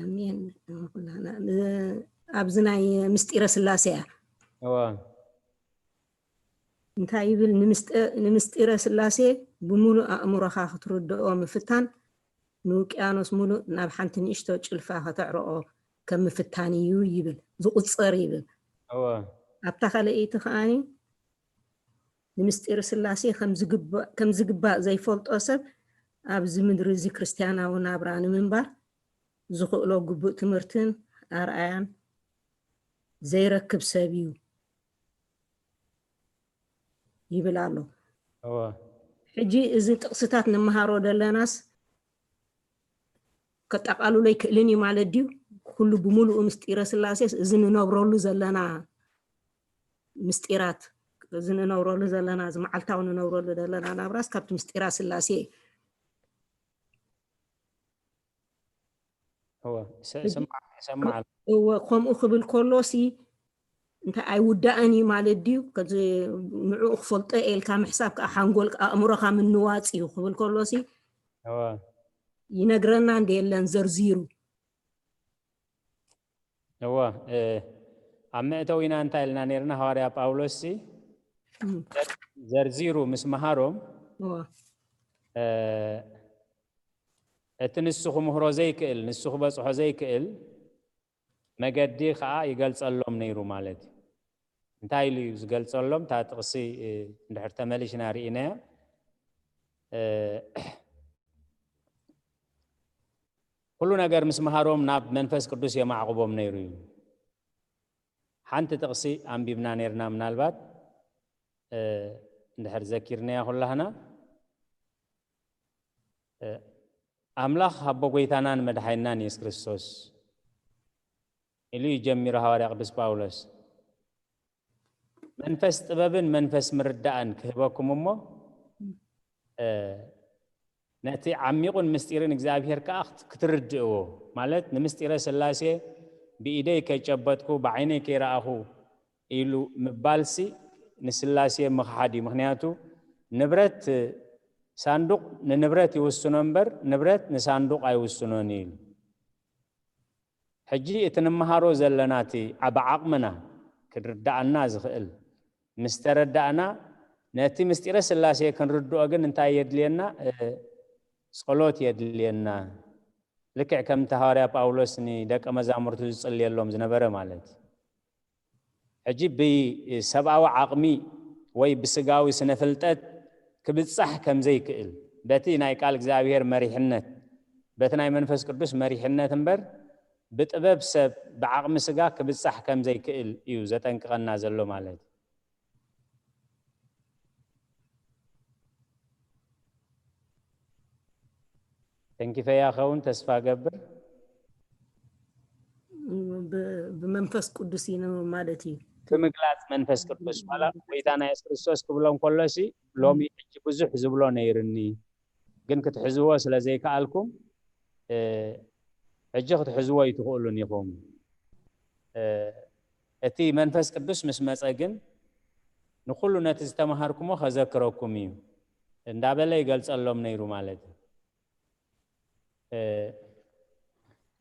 ኣሜን። ኩላና፣ እ፣ ኣብዚ ናይ ምስጢረ ስላሴ እያ። እዋ። እንታይ ይብል? ንምስጢረ ስላሴ ብምሉእ ኣእምሮኻ ክትርድኦ ምፍታን ንውቅያኖስ ሙሉእ ናብ ሓንቲ ንእሽቶ ጭልፋ ከተዕርቆ ከም ምፍታን እዩ ይብል። ዝቁጸር ይብል። ኣብታ ካልኣይቲ ከዓኒ ንምስጢር ስላሴ ከም ዝግባእ ዘይፈልጦ ሰብ ኣብዚ ምድሪ እዚ ክርስትያናዊ ናብራ ንምንባር ዝኽእሎ ግቡእ ትምህርትን ኣርኣያን ዘይረክብ ሰብ እዩ ይብል ኣሎ። ሕጂ እዚ ጥቕስታት ንመሃሮ ደለናስ ከጠቓልሎ ኣይክእልን እዩ ማለት ድዩ? ኩሉ ብምሉኡ ምስጢረ ስላሴስ እዚ ንነብረሉ ዘለና ምስጢራት፣ እዚ ንነብረሉ ዘለና፣ እዚ መዓልታዊ ንነብረሉ ዘለና ናብራስ ካብቲ ምስጢራ ስላሴ እዩ። እወ፣ ስ-፣ ስማዕ፣ ስማዕ ኣሎ። እወ፣ ከምኡ ክብል ከሎሲ እንታይ ኣይውዳእን እዩ ማለት ድዩ? ከዚ ንዕኡ ክፈልጦ ኢልካ ምሕሳብ ከዓ ሓንጎል ኣእምሮኻ ምንዋፅ እዩ ክብል ከሎሲ እወ። ይነግረና እንደ የለን ዘርዚሩ። እወ፣ እ፣ ኣብ መእተዊና እንታይ ኢልና ነይርና? ሃዋርያ ጳውሎስ ሲ እም። ዘርዚሩ ምስ መሃሮም፣ እወ። እ፣ እቲ ንሱ ክምህሮ ዘይክእል፣ ንሱ ክበጽሖ ዘይክእል መገዲ ኸኣ ይገልጸሎም ነይሩ ማለት እዩ። እንታይ ኢሉ እዩ ዝገልጸሎም? እታ ጥቕሲ፣ እ፣ እንድሕር ተመሊሽና ርኢናያ፣ እ፣ ኩሉ ነገር ምስ መሃሮም ናብ መንፈስ ቅዱስ የማዕቑቦም ነይሩ እዩ። ሓንቲ ጥቕሲ ኣንቢብና ነይርና፣ ምናልባት፣ እ፣ እንድሕር ዘኪርናያ ኩላህና፣ እ፣ ኣምላኽ ኣቦ ጐይታናን መድሓኒናን የሱስ ክርስቶስ ኢሉ ይጀሚሩ ሃዋርያ ቅዱስ ጳውሎስ። መንፈስ ጥበብን መንፈስ ምርዳእን ክህበኩም እሞ፣ እ፣ ነቲ ዓሚቑን ምስጢርን እግዚኣብሔር ከኣ ክት-፣ ክትርድእዎ፣ ማለት ንምስጢረ ስላሴ ብኢደይ ከይጨበጥኩ ብዓይነይ ከይረኣኹ ኢሉ ምባልሲ ንስላሴ ምኽሓድ እዩ። ምኽንያቱ ንብረት፣ ሳንዱቕ ንንብረት ይውስኖ እምበር ንብረት ንሳንዱቕ ኣይውስኖን እዩ ኢሉ። ሕጂ እቲ ንመሃሮ ዘለና እቲ ዓ-፣ ብዓቕምና ክርዳኣና ዝኽእል ምስ ተረዳእና፣ ነቲ ምስጢረ ስላሴ ክንርድኦ ግን እንታይ የድልየና? እ፣ ጸሎት የድልየና። ልክዕ ከምቲ ሃዋርያ ጳውሎስ ንደቀ መዛሙርቱ ዝጽልየሎም ዝነበረ ማለት እዩ። ሕጂ ብሰብኣዊ ዓቕሚ ወይ ብስጋዊ ስነ ፍልጠት ክብጻሕ ከም ዘይክእል፣ በቲ ናይ ቃል እግዚኣብሔር መሪሕነት፣ በቲ ናይ መንፈስ ቅዱስ መሪሕነት እምበር፣ ብጥበብ ሰብ፣ ብዓቕሚ ስጋ ክብጻሕ ከም ዘይክእል እዩ ዘጠንቅቐና ዘሎ ማለት እዩ። ተንኪፈያ ኸውን ተስፋ ገብር። ብ-፣ ብመንፈስ ቅዱስ እዩ ማለት እዩ። ብምግላጽ መንፈስ ቅዱስ፣ ዋላ ጎይታና የሱስ ክርስቶስ ክብሎ እንከሎ ሲ፣ ሎሚ ሕጂ ብዙሕ ዝብሎ ነይርኒ፣ ግን ክትሕዝዎ ስለ ዘይከኣልኩም፣ እ፣ ሕጂ ክትሕዝዎ ኣይትኽእሉን ኢኹም። እ፣ እቲ መንፈስ ቅዱስ ምስ መጸ ግን፣ ንኹሉ ነቲ ዝተማሃርኩሞ ከዘክረኩም እዩ እንዳበለ ይገልጸሎም ነይሩ ማለት እዩ። እ፣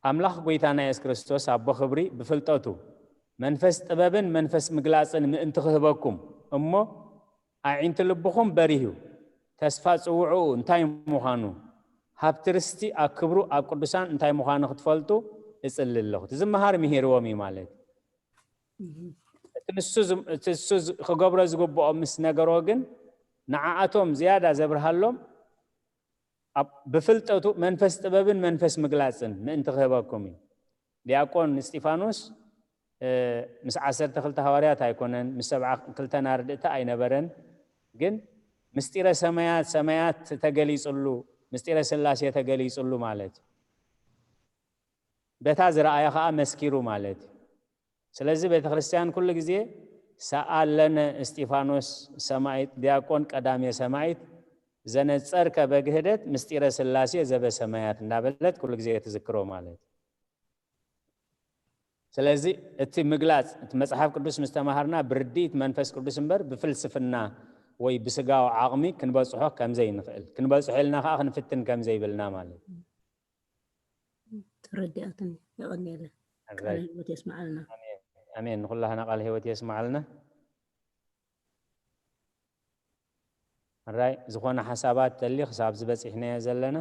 ኣምላኽ ጎይታና የሱስ ክርስቶስ ኣቦ ክብሪ ብፍልጠቱ መንፈስ ጥበብን መንፈስ ምግላጽን ምእንቲ ክህበኩም እሞ ኣዒንቲ ልብኹም በሪሁ ተስፋ ጽውዕኡ እንታይ ምዃኑ ሃብቲ ርስቲ ኣብ ክብሩ ኣብ ቅዱሳን እንታይ ምዃኑ ክትፈልጡ እጽሊ ኣለኹ። እቲ ዝመሃር ምሂርዎም እዩ ማለት እዩ። እቲ ንሱ ዝም-፣ እቲ እሱ ዝ-፣ ክገብሮ ዝግብኦ ምስ ነገሮ ግን ንዓኣቶም ዝያዳ ዘብርሃሎም ኣብ ብፍልጠቱ መንፈስ ጥበብን መንፈስ ምግላጽን ምእንቲ ክህበኩም እዩ። ዲያቆን እስጢፋኖስ፣ እ፣ ምስ ዓሰርተ ክልተ ሃዋርያት ኣይኮነን፣ ምስ ሰብዓ ክልተን ኣርድእቲ ኣይነበረን፣ ግን ምስጢረ ሰማያት፣ ሰማያት ተገሊጽሉ፣ ምስጢረ ስላሴ ተገሊጽሉ ማለት እዩ። በታ ዝረኣዮ ኸኣ መስኪሩ ማለት እዩ። ስለዚ ቤተ ክርስቲያን ኩሉ ግዜ ሰኣለነ እስጢፋኖስ ሰማዒት፣ ዲያቆን ቀዳሜ ሰማዒት፣ ዘነጸርከ በግህደት ምስጢረ ስላሴ ዘበሰማያት እንዳበለት ኩሉ ግዜ ትዝክሮ ማለት እዩ። ስለዚ እቲ ምግላጽ፣ እቲ መጽሓፍ ቅዱስ ምስ ተማሃርና ብርድኢት መንፈስ ቅዱስ እምበር ብፍልስፍና ወይ ብስጋዊ ዓቕሚ ክንበጽሖ ከም ዘይንኽእል፣ ክንበጽሖ ኢልና ከኣ ክንፍትን ከም ዘይብልና ማለት እዩ። ተረዲኣትኒ። የቐንየለን። ቃለ ሕይወት የስምዓልና። ኣሜን። ኣሜን። ንኹላህና ቃለ ሕይወት የስምዓልና። ሕራይ ዝኾነ ሓሳባት ተሊ ክሳብ ዝበፂሕናዮ ዘለና?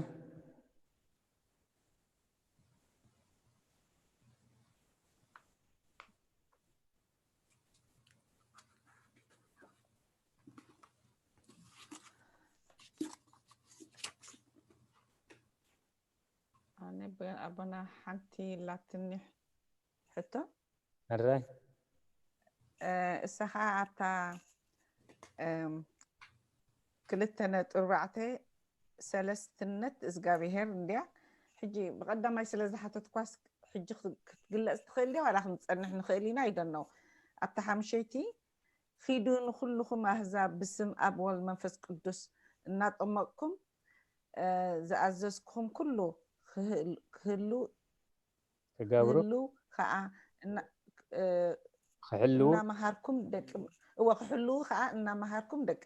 ኣነ ኣቦና ሓንቲ ላትኒ ሕቶ። ሕራይ እሳ ከዓ ኣብታ ክልተ ነጥቢ ኣርባዕተ ሰለስትነት እግዚኣብሔር እንድያ። ሕጂ ብቐዳማይ ስለ ዝሓተትኳስ ሕጂ ክትግለፅ ትኽእል ድያ ዋላ ክንፀንሕ ንኽእል ኢና? ኣይደነው ኣብታ ሓምሸይቲ ኪዱ ንኹልኹም ኣህዛብ ብስም ኣብ ወልድ መንፈስ ቅዱስ እናጠመቕኩም ዝኣዘዝኩም ኩሉ ክህሉ ክገብሩ ክህሉ ከዓ ክሕልዉ እናመሃርኩም ደቂ እወ ክሕልዉ ከዓ እናመሃርኩም ደቂ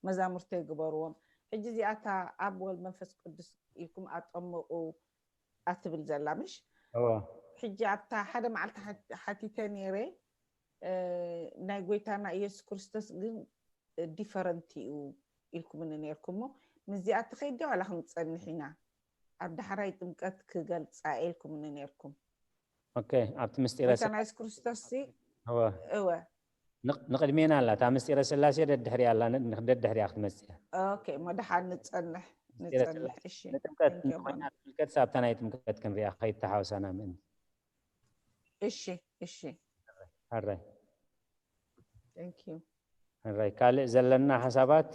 መዛሙርተይ ግበርዎም። ሕጂ እዚኣታ ኣብ ወልድ መንፈስ ቅዱስ ኢልኩም ኣጠምቑ ኣትብል ዘላ ምሽ? ሕጂ ኣብታ ሓደ መዓልቲ ሓቲተ ነይረ ናይ ጎይታና ኢየሱስ ክርስቶስ ግን ዲፈረንት እዩ ኢልኩምኒ ነይርኩም እሞ ምስዚኣ ትኸይድ ድያ ዋላ ክንፀንሕ ኢና? ኣብ ዳሕራይ ጥምቀት ክገልፃ ኢልኩምኒ ነይርኩም። ኦኬ ኣብቲ ምስጢረ ጎይታና ኢየሱስ ክርስቶስ ሲ እወ እወ ንቕ- ንቕድሜና ኣላ እታ ምስጢረ ስላሴ ደድሕሪያ ኣላ ን- ደድሕሪያ ክትመፅእ እያ። ኦኬ እሞ ደሓን ንፀንሕ ምስጢረ ንፀንሕ። ስላሴ እሺ ንጥምቀት thank you ኣቦና። ኮይና ትምልከት ሳብታ ናይ ጥምቀት ክንሪኣ ከይተሓወሳና ምእንቲ እሺ እሺ ሕራይ thank you። ሕራይ ካልእ ዘለና ሓሳባት?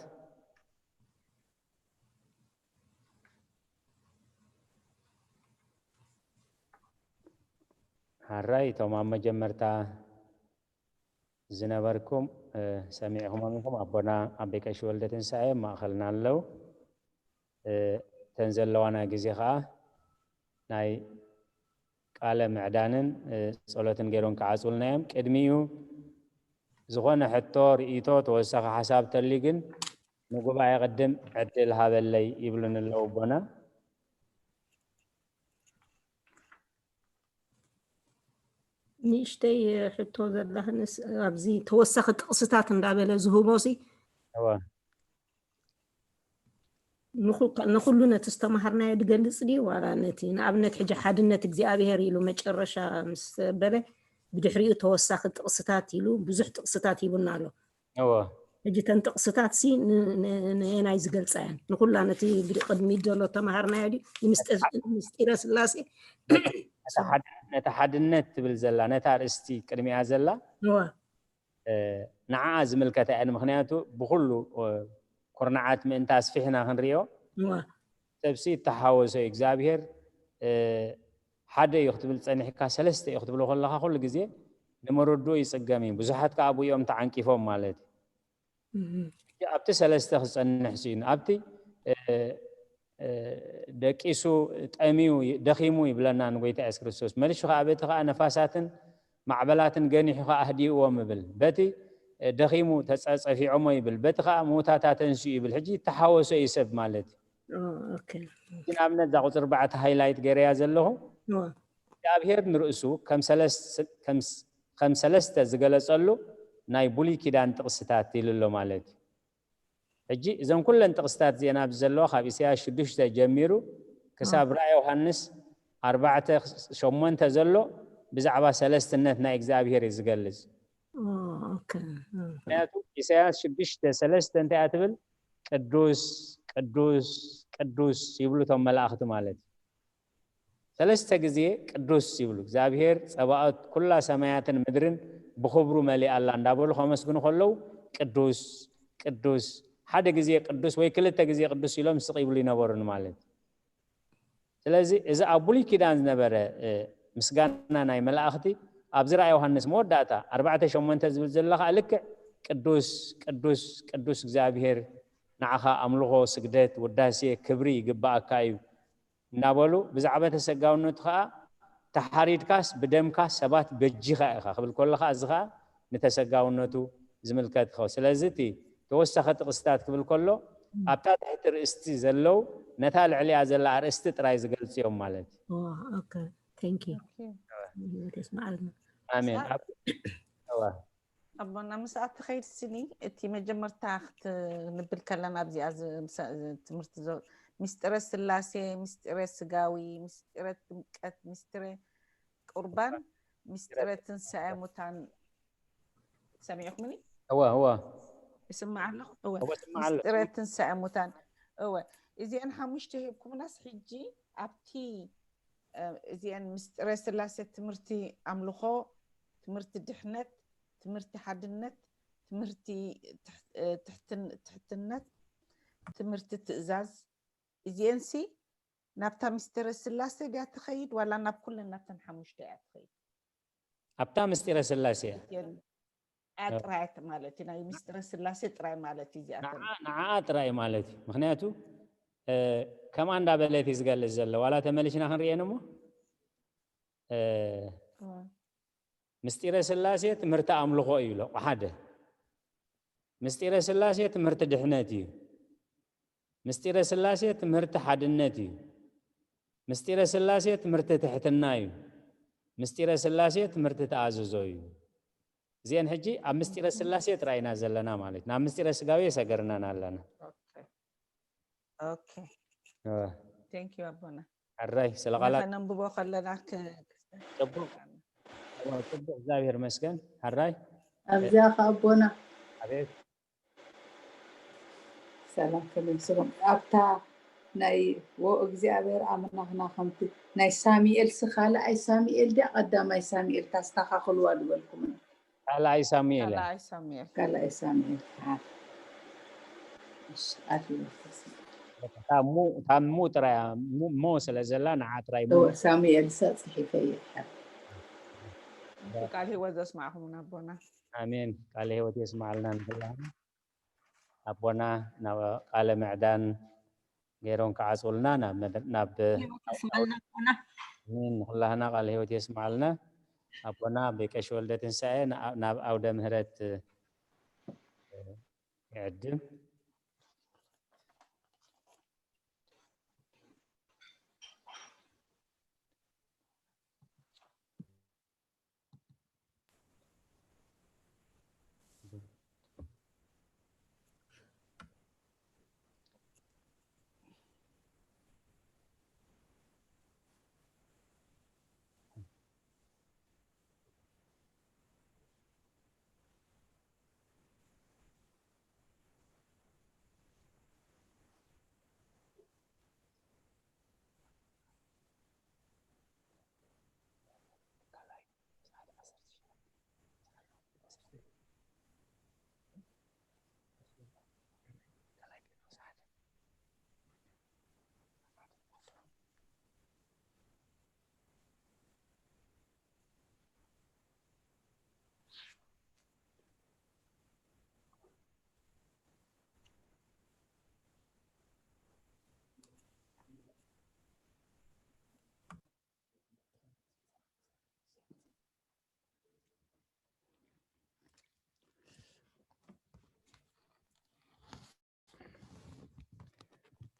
ሕራይ እቶም ኣብ መጀመርታ ዝነበርኩም ሰሚዕኹሞም ኢኹም። ኣቦና ኣቤ ቀሺ ወልደ ትንሳኤ ኣብ ማእኸልና ኣለዉ። እተን ዘለዋና ግዜ ከዓ ናይ ቃለ ምዕዳንን ጸሎትን ገይሮም ክዓጽውልና እዮም። ቅድሚኡ ዝኾነ ሕቶ፣ ርእይቶ፣ ተወሳኺ ሓሳብ ተልዩ ግን ንጉባኤ ቅድም ዕድል ሃበለይ ይብሉኒ ኣለዉ ኣቦና። ንእሽተይ ሕቶ ዘላህንስ ኣብዚ ተወሳኺ ጥቕስታት እንዳበለ ዝህቦ ሲ እወ ንኹ- ንኹሉ ነቲ ዝተምሃርናዮ ዝገልፅ ድዩ ዋላ ነቲ ንኣብነት ሕጂ ሓድነት እግዚኣብሔር ኢሉ መጨረሻ ምስ በለ ብድሕሪኡ ተወሳኺ ጥቕስታት ኢሉ ብዙሕ ጥቕስታት ሂቡና ኣሎ። እወ ሕጂ ተን ጥቕስታት ሲ ን- ን- ንየናይ ዝገልፃ እየን ንኩላ ነቲ ብቅድሚት ዘሎ ተምሃርናዮ ድዩ ንምስጢር- ንምስጢረ ስላሴ ነታ ሓድ- ነታ ሓድነት ትብል ዘላ ነታ ኣርእስቲ ቅድሚኣ ዘላ እወ ንዓኣ ዝምልከታ እየን። ምክንያቱ ብኩሉ ኩርናዓት ምእንቲ ኣስፊሕና ክንሪኦ እወ ሰብሲ እተሓወሶ እዩ እግዚኣብሄር ሓደ እዩ ክትብል ፀኒሕካ ሰለስተ እዩ ክትብሎ ከለካ ኩሉ ግዜ ንምርድኡ ይፅገም እዩ። ብዙሓት ከዓ ብኦም ተዓንቂፎም ማለት እዩ። እም፣ ኣብቲ ሰለስተ ክፀንሕ ስኢኑ ኣብቲ ደቂሱ ጠምዩ ደኺሙ ይብለና ንጎይታ የሱስ ክርስቶስ። መሊሹ ከዓ በቲ ከዓ ነፋሳትን ማዕበላትን ገኒሑ ከዓ ኣህዲእዎም ይብል። በቲ ደኺሙ ተፀፀፊዖሞ ይብል። በቲ ከዓ ምውታት ኣተንስኡ ይብል። ሕጂ ይተሓወሶ እዩ ሰብ ማለት እዩ። ኦ፣ ኦኬ። ንኣብነት እዛ ቁፅሪ ኣርባዕተ ሃይላይት ገይረያ ዘለኹ ኦ፣ እግዚኣብሔር ንርእሱ ከም ሰለስ- ከም ስ- ከም ሰለስተ ዝገለጸሉ ናይ ብሉይ ኪዳን ጥቕስታት ኢሉ ኣሎ ማለት እዩ። ሕጂ እዘን ኩለን ጥቕስታት እዚአን ኣብዚ ዘለዋ ካብ ኢሳያስ ሽዱሽተ ጀሚሩ ክሳብ ራእይ ዮሃንስ ኣርባዕተ ሸሞንተ ዘሎ ብዛዕባ ሰለስትነት ናይ እግዚኣብሔር እዩ ዝገልጽ። ኦ፣ ኦኬ። ኦ፣ ምክንያቱ ኢሳያስ ሽዱሽተ ሰለስተ እንታይ እያ ትብል? ቅዱስ ቅዱስ ቅዱስ ይብሉ እቶም መላእኽቲ ማለት እዩ። ሰለስተ ግዜ ቅዱስ ይብሉ። እግዚኣብሔር ጸባኦት ኩላ ሰማያትን ምድርን ብኽብሩ መሊኣ ኣላ እንዳበሉ ከመስግኑ ከለዉ ቅዱስ ቅዱስ ሓደ ግዜ ቅዱስ ወይ ክልተ ግዜ ቅዱስ ኢሎም ስቕ ይብሉ ይነበሩን ማለት እዩ። ስለዚ እዚ ኣብ ብሉይ ኪዳን ዝነበረ ምስጋና ናይ መላእኽቲ ኣብዚ ራእይ ዮሃንስ መወዳእታ ኣርባዕተ ሸሞንተ ዝብል ዘሎ ከዓ ልክዕ ቅዱስ ቅዱስ ቅዱስ እግዚኣብሔር ንዓኻ ኣምልኾ ስግደት ውዳሴ ክብሪ ይግባኣካ እዩ እናበሉ ብዛዕባ ተሰጋውነቱ ከዓ ተሓሪድካስ ብደምካ ሰባት በጂኻ ኢኻ ክብል ከሎ ከዓ እዚ ከዓ ንተሰጋውነቱ ዝምልከት ይኸውን። ስለዚ እቲ ተወሳኺ ጥቕስታት ክብል ከሎ ኣብታ ትሕቲ ርእስቲ ዘለዉ ነታ ልዕሊኣ ዘላ ኣርእስቲ ጥራይ ዝገልፁ እዮም ማለት እዩ። ኦ፣ ኦኬ። Thank you። የስማዓልና። ኣሜን። ኣብ- እዋ። ኣቦና ምስኣ ትኸይድ ስኒ እቲ መጀመርታ ክትንብል ከለና ኣብዚኣ ዝ- ምሳ- ትምህርቲ ዞ- ምስጢረ ስላሴ፣ ምስጢረ ስጋዊ፣ ምስጢረ ጥምቀት፣ ምስጢረ ቁርባን፣ ምስጢረ ትንሳኤ ሙታን። ሰሚዕኩምኒ? እወ እወ ይስማዕ ኣለኹ? እወ። እወ ስማዕ ኣለኹ። ምስጢረ ትንሳኤ ሙታን። እወ። እዚአን ሓሙሽተ ሂብኩምናስ ሕጂ ኣብቲ እ፣ እዚአን ምስጢረ ስላሴ ትምህርቲ ኣምልኾ፣ ትምህርቲ ድሕነት፣ ትምህርቲ ሓድነት፣ ትምህርቲ ትሕ- እ፣ ትሕትን- ትሕትነት፣ ትምህርቲ ትእዛዝ፣ እዚአንሲ ናብታ ምስጢረ ስላሴ ድያ ትኸይድ ዋላ ናብ ኩለን ናብተን ሓሙሽተ እያ ትኸይድ? ኣብታ ምስጢረ ስላሴ እያ። እዚአን እያ ጥራይ ማለት እዩ። ናይ ምስጢረ ስላሴ ጥራይ ማለት እዩ እዚኣተን። ንዓ- ንዓኣ ጥራይ ማለት እዩ። ምክንያቱ እ፣ ከምኣ እንዳበለት እዩ ዝገልጽ ዘሎ። ዋላ ተመሊስና ክንርእየን እሞ እ፣ እወ። ምስጢረ ስላሴ ትምህርቲ ኣምልኾ እዩ ኢሎ ሓደ። ምስጢረ ስላሴ ትምህርቲ ድሕነት እዩ። ምስጢረ ስላሴ ትምህርቲ ሓድነት እዩ። ምስጢረ ስላሴ ትምህርቲ ትሕትና እዩ። ምስጢረ ስላሴ ትምህርቲ ተኣዝዞ እዩ። እዚአን ሕጂ ኣብ ምስጢረ ስላሴ ጥራይ ኢና ዘለና ማለት እዩ። ናብ ምስጢረ ስጋዊ የሰገርናን ኣለና። ኦኬ። ኦኬ። እወ። Thank you ኣቦና። ሕራይ ስለ ቃላት ከነንብቦ ከለና ክ- ጽቡቅ። እወ፣ ጽቡቅ፣ እግዚኣብሔር መስገን። ሕራይ ኣብዚኣ ከ ኣቦና ኣቤት ሰላም ከመይ ስኹም ኣብታ ናይ ወ እግዚኣብሔር ኣምላኽና ከምቲ ናይ ሳሙኤል ሲ ካልኣይ ሳሙኤል ድያ ቀዳማይ ሳሙኤል ታስተኻኽልዋ ዝበልኩምና ካልኣይ ሳሙኤል እያ። ካልኣይ ሳሙኤል። ካልኣይ ሳሙኤል ከዓ እሺ፣ ኣትዩ ተስፋ። ታሙ ታሙ ጥራይ እያ። ሙ- ሞ ስለ ዘላ ንዓ ጥራይ ሞ እወ ሳሙኤል ሳ ጽሒፈ እየ ድሓር ቃል ህይወት ዘስማዕኹም ኣቦና። ኣሜን። ቃለ ህይወት የስማዓልና ንኩላና። ኣቦና ናብ ቃለ ምዕዳን ገይሮም ክዓጽውልና ናብ መድ- ናብ ህይወት የስማልና ኣቦና። ኣሜን። ንኩላህና ቃለ ህይወት የስማዓልና። ኣቦና ብቀሺ ወልደ ትንሳኤ ንኣ- ናብ ኣውደ ምህረት እ፣ ይዕድም።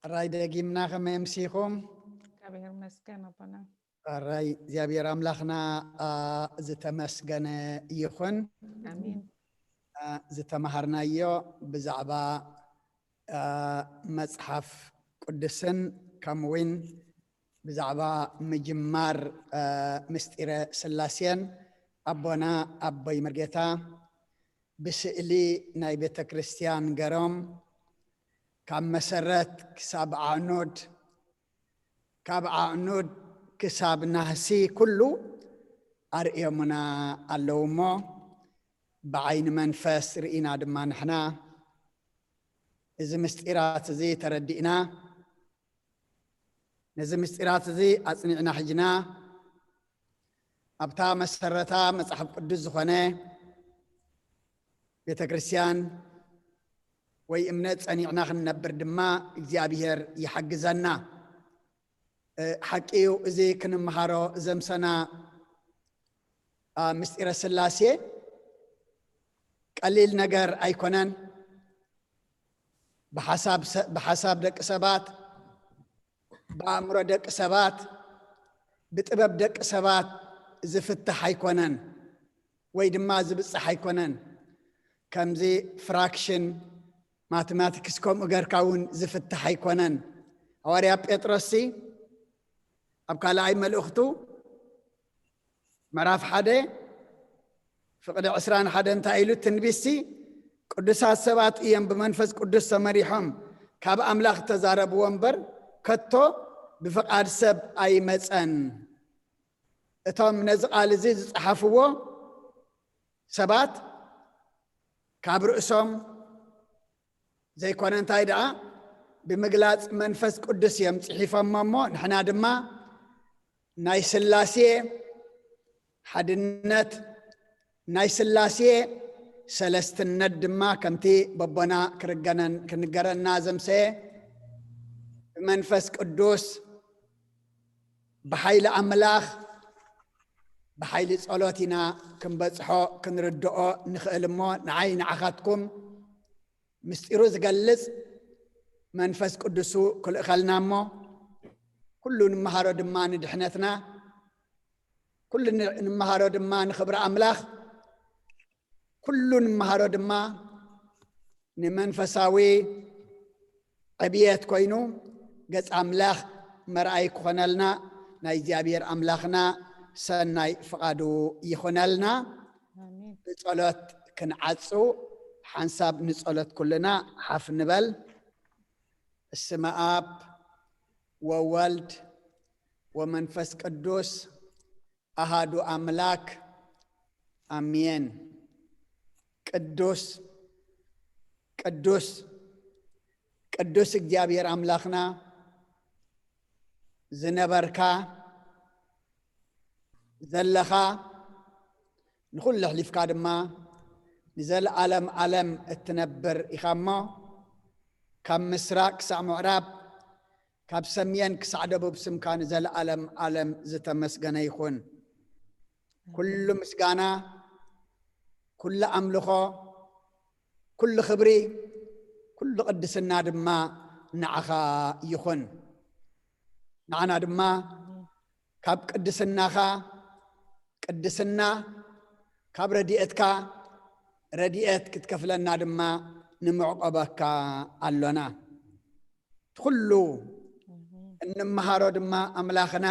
ሕራይ ደጊምና ከመይ ኣምሲኹም? እግዚኣብሔር ይመስገን ኣቦና። ሕራይ እግዚኣብሔር ኣምላኽና አ፣ ዝተመስገነ ይኹን። ኣሜን። አ፣ ዝተምሃርናዮ ብዛዕባ አ፣ መጽሓፍ ቅዱስን ከምኡውን ብዛዕባ ምጅማር አ፣ ምስጢረ ስላሴን ኣቦና ኣቦይ መርጌታ ብስእሊ ናይ ቤተ ክርስቲያን ገሮም ካብ መሰረት ክሳብ ኣዕኑድ ካብ ኣዕኑድ ክሳብ ናህሲ ኩሉ ኣርእዮምና ኣለዉ እሞ ብዓይኒ መንፈስ ርኢና ድማ ንሕና እዚ ምስጢራት እዚ ተረዲእና ነዚ ምስጢራት እዚ ኣጽኒዕና ሕጅና ኣብታ መሰረታ መጽሓፍ ቅዱስ ዝኾነ ቤተ ክርስቲያን ወይ እምነት ጸኒዕና ክንነብር ድማ እግዚኣብሔር ይሓግዘና። እ፣ ሓቂ እዩ፣ እዚ ክንምሃሮ ዘምሰና አ፣ ምስጢረ ስላሴ ቀሊል ነገር ኣይኮነን። ብሓሳብ ሰ- ብሓሳብ ደቂ ሰባት ብኣእምሮ ደቂ ሰባት ብጥበብ ደቂ ሰባት ዝፍታሕ ኣይኮነን ወይ ድማ ዝብጻሕ ኣይኮነን። ከምዚ ፍራክሽን ማቴማቲክስ ከምኡ ገርካ እውን ዝፍታሕ ኣይኮነን። ሃዋርያ ጴጥሮስ ሲ ኣብ ካልኣይ መልእኽቱ ምዕራፍ ሓደ ፍቕዲ ዕስራን ሓደ እንታይ ኢሉ? ትንቢትሲ ቅዱሳት ሰባት እዮም ብመንፈስ ቅዱስ ተመሪሖም ካብ ኣምላኽ ተዛረብዎ እምበር ከቶ ብፍቓድ ሰብ ኣይመጸን። እቶም ነዚ ቃል እዚ ዝጸሓፍዎ ሰባት ካብ ርእሶም ዘይኮነ እንታይ ደኣ ብምግላጽ መንፈስ ቅዱስ እዮም ጽሒፎሞ እሞ ንሕና ድማ ናይ ስላሴ ሓድነት ናይ ስላሴ ሰለስትነት ድማ ከምቲ በቦና ክርገነን ክንገረና ዘምሰየ ብመንፈስ ቅዱስ ብሓይሊ ኣምላኽ ብሓይሊ ጸሎት ኢና ክንበጽሖ ክንርድኦ ንኽእል እሞ ንዓይ ንዓኻትኩም ምስጢሩ ዝገልጽ መንፈስ ቅዱሱ ክልእኸልና እሞ ኩሉ ንምሃሮ ድማ ንድሕነትና ኩሉ ንምሃሮ ድማ ንኽብሪ ኣምላኽ ኩሉ ንምሃሮ ድማ ንመንፈሳዊ ዕብየት ኮይኑ ገጽ ኣምላኽ መርኣይ ክኾነልና ናይ እግዚኣብሔር ኣምላኽና ሰናይ ፍቓዱ ይኾነልና። ብጸሎት ክንዓጹ ሓንሳብ ንጸሎት ኩልና ሓፍ ንበል። እስመ ኣብ ወወልድ ወመንፈስ ቅዱስ ኣሃዱ ኣምላክ ኣሜን። ቅዱስ ቅዱስ ቅዱስ እግዚኣብሔር ኣምላኽና ዝነበርካ ዘለኻ ንኹሉ ኣሕሊፍካ ድማ ንዘለኣለም ኣለም እትነብር ኢኻ እሞ ካብ ምስራቅ ክሳዕ ምዕራብ ካብ ሰሜን ክሳዕ ደቡብ ስምካ ንዘለኣለም ኣለም ዝተመስገነ ይኹን። ኩሉ ምስጋና፣ ኩሉ ኣምልኾ፣ ኩሉ ክብሪ፣ ኩሉ ቅድስና ድማ ንዓኻ ይኹን። ንዓና ድማ ካብ ቅድስናኻ ቅድስና፣ ካብ ረድኤትካ ረድኤት ክትከፍለና ድማ ንምዕቆበካ ኣሎና። ኩሉ እንምሃሮ ድማ ኣምላኽና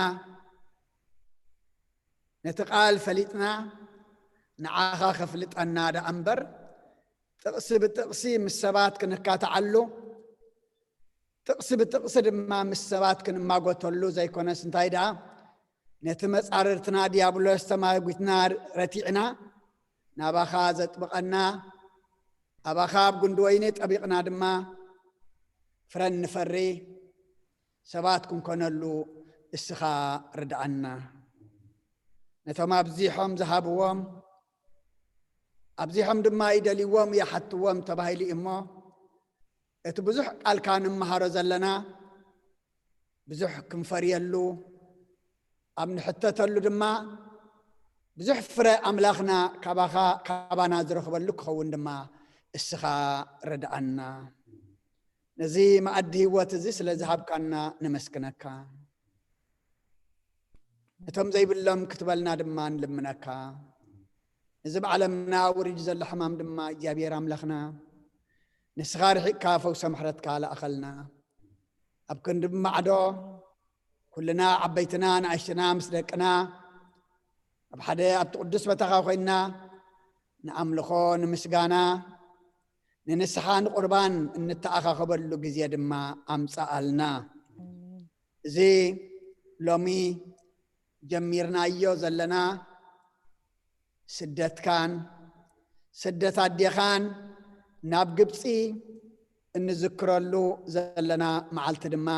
ነቲ ቃል ፈሊጥና ንዓኻ ከፍልጠና ደኣ እምበር ጥቕሲ ብጥቕሲ ምስ ሰባት ክንካትዓሉ ጥቕሲ ብጥቕሲ ድማ ምስ ሰባት ክንማጎተሉ ዘይኮነስ እንታይ ደኣ ነቲ መጻርርትና ዲያብሎስ ተማጒትና ረቲዕና ናባኻ ዘጥብቐና ኣባኻ ኣብ ጉንዲ ወይኒ ጠቢቕና ድማ ፍረን ንፈሪ ሰባት ክንኮነሉ እስኻ ርድኣና። ነቶም ኣብዚሖም ዝሃብዎም ኣብዚሖም ድማ ይደልይዎም ይሓትዎም ተባሂሉ እዩ እሞ እቲ ብዙሕ ቃልካ ንምሃሮ ዘለና ብዙሕ ክንፈርየሉ ኣብ ንሕተተሉ ድማ ብዙሕ ፍረ ኣምላኽና ካባኻ ካባና ዝረኽበሉ ክኸውን ድማ እስኻ ርድኣና። ነዚ መኣዲ ህይወት እዚ ስለ ዝሃብካና ነመስግነካ። ነቶም ዘይብሎም ክትበልና ድማ ንልምነካ። ነዚ ብዓለምና ውሪድ ዘሎ ሕማም ድማ እግዚኣብሔር ኣምላኽና ንስኻ ርሒቕካ ፈውሰ ምሕረትካ ለኣኸልና። ኣብ ክንዲ ማዕዶ ኩልና ዓበይትና ንኣሽትና ምስ ደቅና ኣብ ሓደ ኣብቲ ቅዱስ ቦታኻ ኮይንና ንኣምልኾ ንምስጋና ንንስሓ ንቁርባን እንተኣኻኸበሉ ግዜ ድማ ኣምፀኣልና። እዚ ሎሚ ጀሚርናዮ ዘለና ስደትካን ስደት ኣዴኻን ናብ ግብፂ እንዝክረሉ ዘለና መዓልቲ ድማ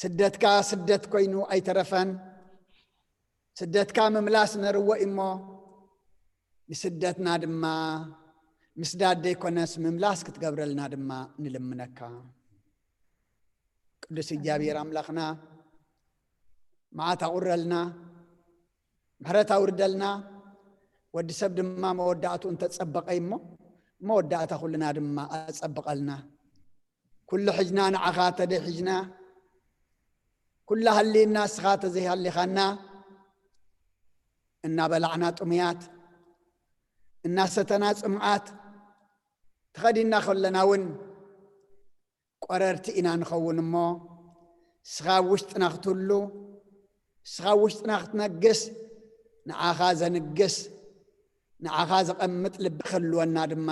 ስደትካ ስደት ኮይኑ ኣይተረፈን። ስደትካ ምምላስ ነርዎ እሞ ንስደትና ድማ ምስዳድ ዘይኮነስ ምምላስ ክትገብረልና ድማ ንልምነካ። ቅዱስ እግዚኣብሔር ኣምላኽና መዓት ኣቑረልና፣ ምሕረት ኣውርደልና። ወዲ ሰብ ድማ መወዳእቱ እንተጸበቐ እሞ መወዳእታ ኩልና ድማ ኣጸብቐልና። ኩሉ ሕጅና ንዓኻ ተደይ ሕጅና ኩሉ ሃልይና እስኻ ተዘይሃሊኻና እናበላዕና ጥሙያት እናሰተና ጽምኣት ተኸዲና ከለና እውን ቆረርቲ ኢና ንኸውን እሞ፣ ንስኻ ኣብ ውሽጥና ክትህሉ፣ ንስኻ ኣብ ውሽጥና ክትነግስ፣ ንዓኻ ዘንግስ፣ ንዓኻ ዘቐምጥ ልቢ ክህልወና ድማ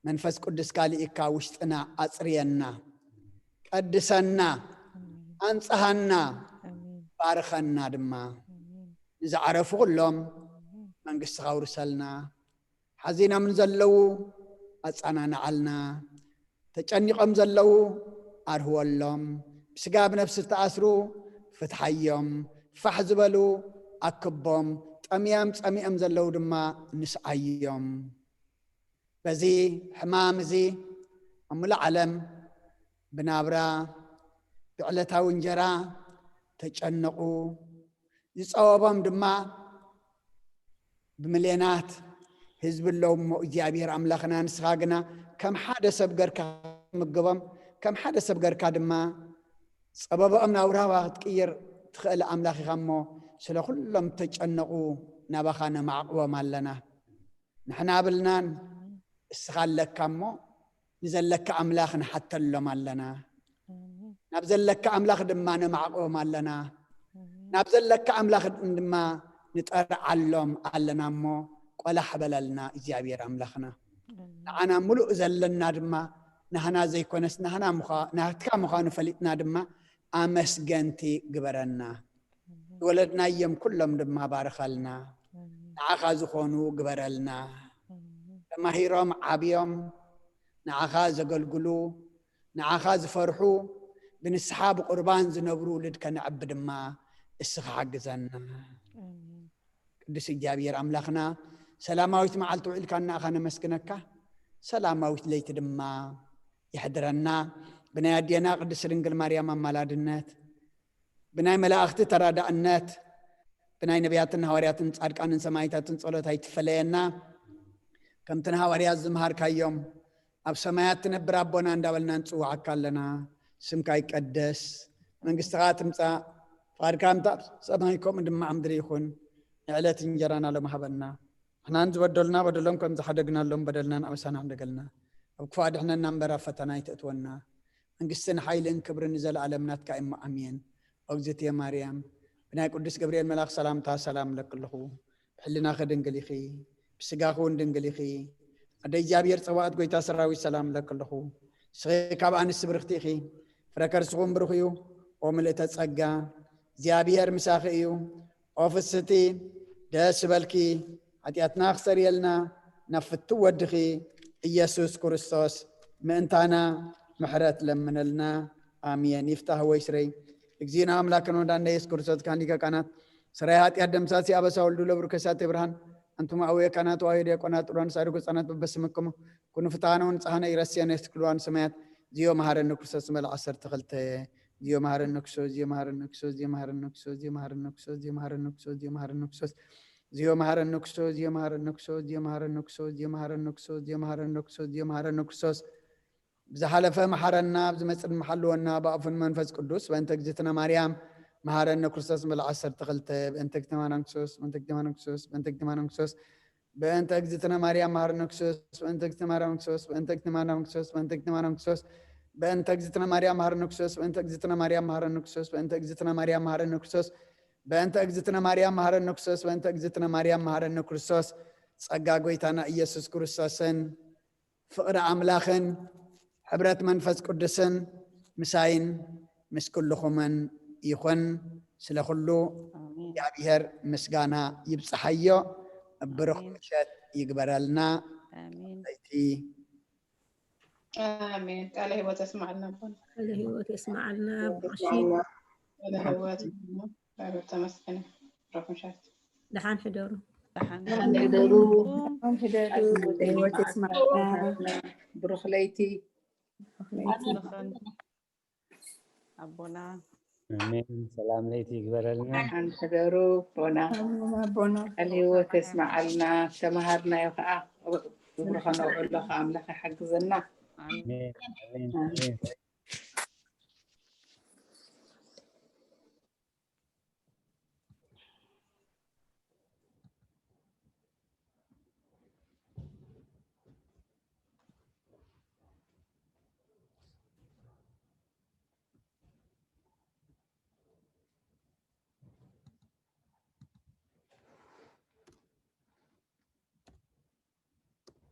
መንፈስ ቅዱስካ ልኢካ ውሽጥና ኣጽርየና፣ ቀድሰና፣ ኣንጽሃና፣ ኣሜን። ባርኸና ድማ። ኣሜን። ንዝዓረፉ ኩሎም ኣሜን። መንግስትኻ ኣውርሰልና። ሓዚኖም ንዘለዉ ኣጸናንዓልና። ተጨኒቖም ዘለዉ ኣርህወሎም። ብስጋ ብነፍሲ ዝተኣስሩ ፍትሓዮም። ፋሕ ዝበሉ ኣክቦም። ጠምዮም ጸሚኦም ዘለዉ ድማ ንስዓዮም። በዚ ሕማም እዚ ኣብ ምሉእ ዓለም ብናብራ ብዕለታዊ እንጀራ ተጨነቑ። ዝጸወቦም ድማ ብምልዮናት ህዝቢ ኣለዉ እሞ እግዚኣብሔር ኣምላኽና ንስኻ ግና ከም ሓደ ሰብ ገርካ ምግቦም፣ ከም ሓደ ሰብ ገርካ ድማ ጸበባኦም ናብ ራህዋ ክትቅይር ትኽእል ኣምላኽ ኢኻ እሞ ስለ ኩሎም እተጨነቑ ናባኻ ነማዕቕቦም ኣለና። ንሕና ብልናን እስኻ ኣለካ እሞ ንዘለካ ኣምላኽ ንሓተሎም ኣለና። ኣሜን። ናብ ዘለካ ኣምላኽ ድማ ነማዕቕቦም ኣለና። ኣሜን። ናብ ዘለካ ኣምላኽ ድማ ንጠርዓሎም ኣለና እሞ ቆላሕ በለልና እግዚኣብሔር ኣምላኽና። ኣሜን። ንዓና ምሉእ ዘለና ድማ ናህና ዘይኮነስ ናህና ምዃ-፣ ናትካ ምዃኑ ፈሊጥና ድማ ኣመስገንቲ ግበረና። ኣሜን። ዝወለድናዮም ኩሎም ድማ ባርኸልና። ኣሜን። ንዓኻ ዝኾኑ ግበረልና። ኣሜን። ተማሂሮም ዓብዮም ንዓኻ ዘገልግሉ፣ ንዓኻ ዝፈርሑ፣ ብንስሓ ብቁርባን ዝነብሩ ውሉድ ከነዕቢ ድማ እስኻ ሓግዘና። ኣሜን። ቅዱስ እግዚኣብሔር ኣምላኽና ሰላማዊት መዓልቲ ውዒልካና ኢኻ ነመስግነካ። ሰላማዊት ለይቲ ድማ የሕድረና። ብናይ ኣዴና ቅድስት ድንግል ማርያም ኣማላድነት፣ ብናይ መላእኽቲ ተራዳእነት፣ ብናይ ነቢያትን ሃዋርያትን ጻድቃንን ሰማዕታትን ጸሎት ኣይትፈለየና። ከምቲ ንሃዋርያት ዝመሃርካዮም ኣብ ሰማያት ትነብር ኣቦና እንዳበልና ንጽውዓካ ኣለና። ስምካ ይቀደስ፣ መንግስትኻ ትምጻእ፣ ፍቓድካ ከምቲ ኣብ ሰማይ ከምኡ ድማ ኣብ ምድሪ ይኹን። ንዕለት እንጀራና ሎም ሃበና። ንሕናን ዝበደሉና በደሎም ከም ዝሓደግናሎም በደልናን ኣበሳና ሕደገልና። ኣብ ክፉእ ኣድሕነና እምበር ኣብ ፈተና ኣይተእትወና። መንግስትን ሓይልን ክብርን ንዘለኣለም ናትካ እሞ ኣሜን። ኦግዝእትየ ማርያም፣ ብናይ ቅዱስ ገብርኤል መልኣኽ ሰላምታ ሰላም እለኪ ኣለኹ። ብሕልናኺ ድንግል ኢኺ፣ ብስጋኺ እውን ድንግል ኢኺ። ኣደ እግዚኣብሔር ጸባኦት ጎይታ ሰራዊት ሰላም እለኪ ኣለኹ። ንስኺ ካብ ኣንስቲ ብርኽቲ ኢኺ፣ ፍረ ከርስኹም ብሩኽ እዩ። ኦ ምልእተ ጸጋ፣ እግዚኣብሔር ምሳኺ እዩ። ኦ ፍስቲ፣ ደስ በልኪ፣ ሓጢኣትና ክሰርየልና ናብ ፍትው ወድኺ ኢየሱስ ክርስቶስ ምእንታና ምሕረት ለምነልና። ኣሜን። ይፍታህ ወይ ስረይ። እግዚእነ ኣምላክን ወዳንደ ኢየሱስ ክርስቶስ ካህሊከ ካህናት፣ ስራይ ኃጢአት ደምሳሲ አበሳ ወልዱ ለብሩ ከሳቴ ብርሃን፣ አንቱም አቡየ ካህናት ወአዩ ዲያቆናት ጥሩዋን ሳድቁ ሕፃናት በበስምክሙ ኩኑ ፍትሐነ ወንጽሐነ ኢረስየነ እስክልዋን ሰማያት። ዚዮ መሐረነ ክርስቶስ መልዓ ሰርተ ክልተ። ዚዮ መሐረነ ክርስቶስ፣ ዚዮ መሐረነ ክርስቶስ፣ ዚዮ መሐረነ ክርስቶስ፣ ዚዮ መሐረነ ክርስቶስ፣ ዚዮ መሐረነ ክርስቶስ፣ ዚዮ መሐረነ ክርስቶስ። ዚዮ መሐረነ ክርስቶስ፣ ዚዮ መሐረነ ክርስቶስ፣ ዚዮ መሐረነ ክርስቶስ፣ ዚዮ መሐረነ ክርስቶስ፣ ዚዮ መሐረነ ክርስቶስ፣ ዚዮ መሐረነ ክርስቶስ። ብዝሓለፈ መሓረና፣ ብዝመጽእ ድማ ሓልወና፣ ብኣፉን መንፈስ ቅዱስ። በእንተ እግዝእትነ ማርያም መሓረነ ክርስቶስ መልዓ ዓሰርተ ክልተ። በእንተ እግዝእትነ ማርያም ክርስቶስ፣ በእንተ እግዝእትነ ማርያም ክርስቶስ፣ በእንተ እግዝእትነ ማርያም መሓረነ ክርስቶስ፣ በእንተ እግዝእትነ ማርያም ክርስቶስ፣ በእንተ እግዝእትነ ማርያም ክርስቶስ፣ በእንተ እግዝእትነ ማርያም ክርስቶስ፣ በእንተ እግዝእትነ ማርያም መሓረነ ክርስቶስ፣ በእንተ እግዝእትነ ማርያም መሓረነ ክርስቶስ፣ በእንተ እግዝእትነ ማርያም መሓረነ ክርስቶስ፣ በእንተ እግዝእትነ ማርያም መሓረነ ክርስቶስ፣ በእንተ እግዝእትነ ማርያም መሓረነ ክርስቶስ። ጸጋ ጎይታና ኢየሱስ ክርስቶስን ፍቕሪ ኣምላኽን ሕብረት መንፈስ ቅዱስን ምሳይን ምስ ኩልኹምን ይኹን። ስለ ኩሉ ኣሜን። እግዚኣብሔር ምስጋና ይብጽሓዮ። ብሩኽ ኣሜን። ምሸት ይግበረልና። ኣሜን። ለይቲ ኣሜን። ቃለ ህይወት የስማዓልና ኣቦና። ቃለ ህይወት የስማዓልና። ብሩኽ ምሸት። ቃለ ህይወት ይስማዓልና። ተመስገን። ብሩኽ ምሸት። ደሓን ሕደሩ። ደሓን ደሓን ሕደሩ። ደሓን ሕደሩ። ቃለ ህይወት የስማዓልና። ብሩኽ ለይቲ። ብሩኽ ለይቲ። ኣቦና። ኣሜን። ሰላም ለይቲ ይግበረልና። ደሓን ሕደሩ ኣቦና። ኣሜን ኣቦና። ቃለ ህይወት የስማዓልና። ተመሃርናዮ ከዓ ብሩኽ ነውዕሎ ከዓ ኣምላኽ ይሓግዘና። ኣሜን። ኣሜን። ኣሜን።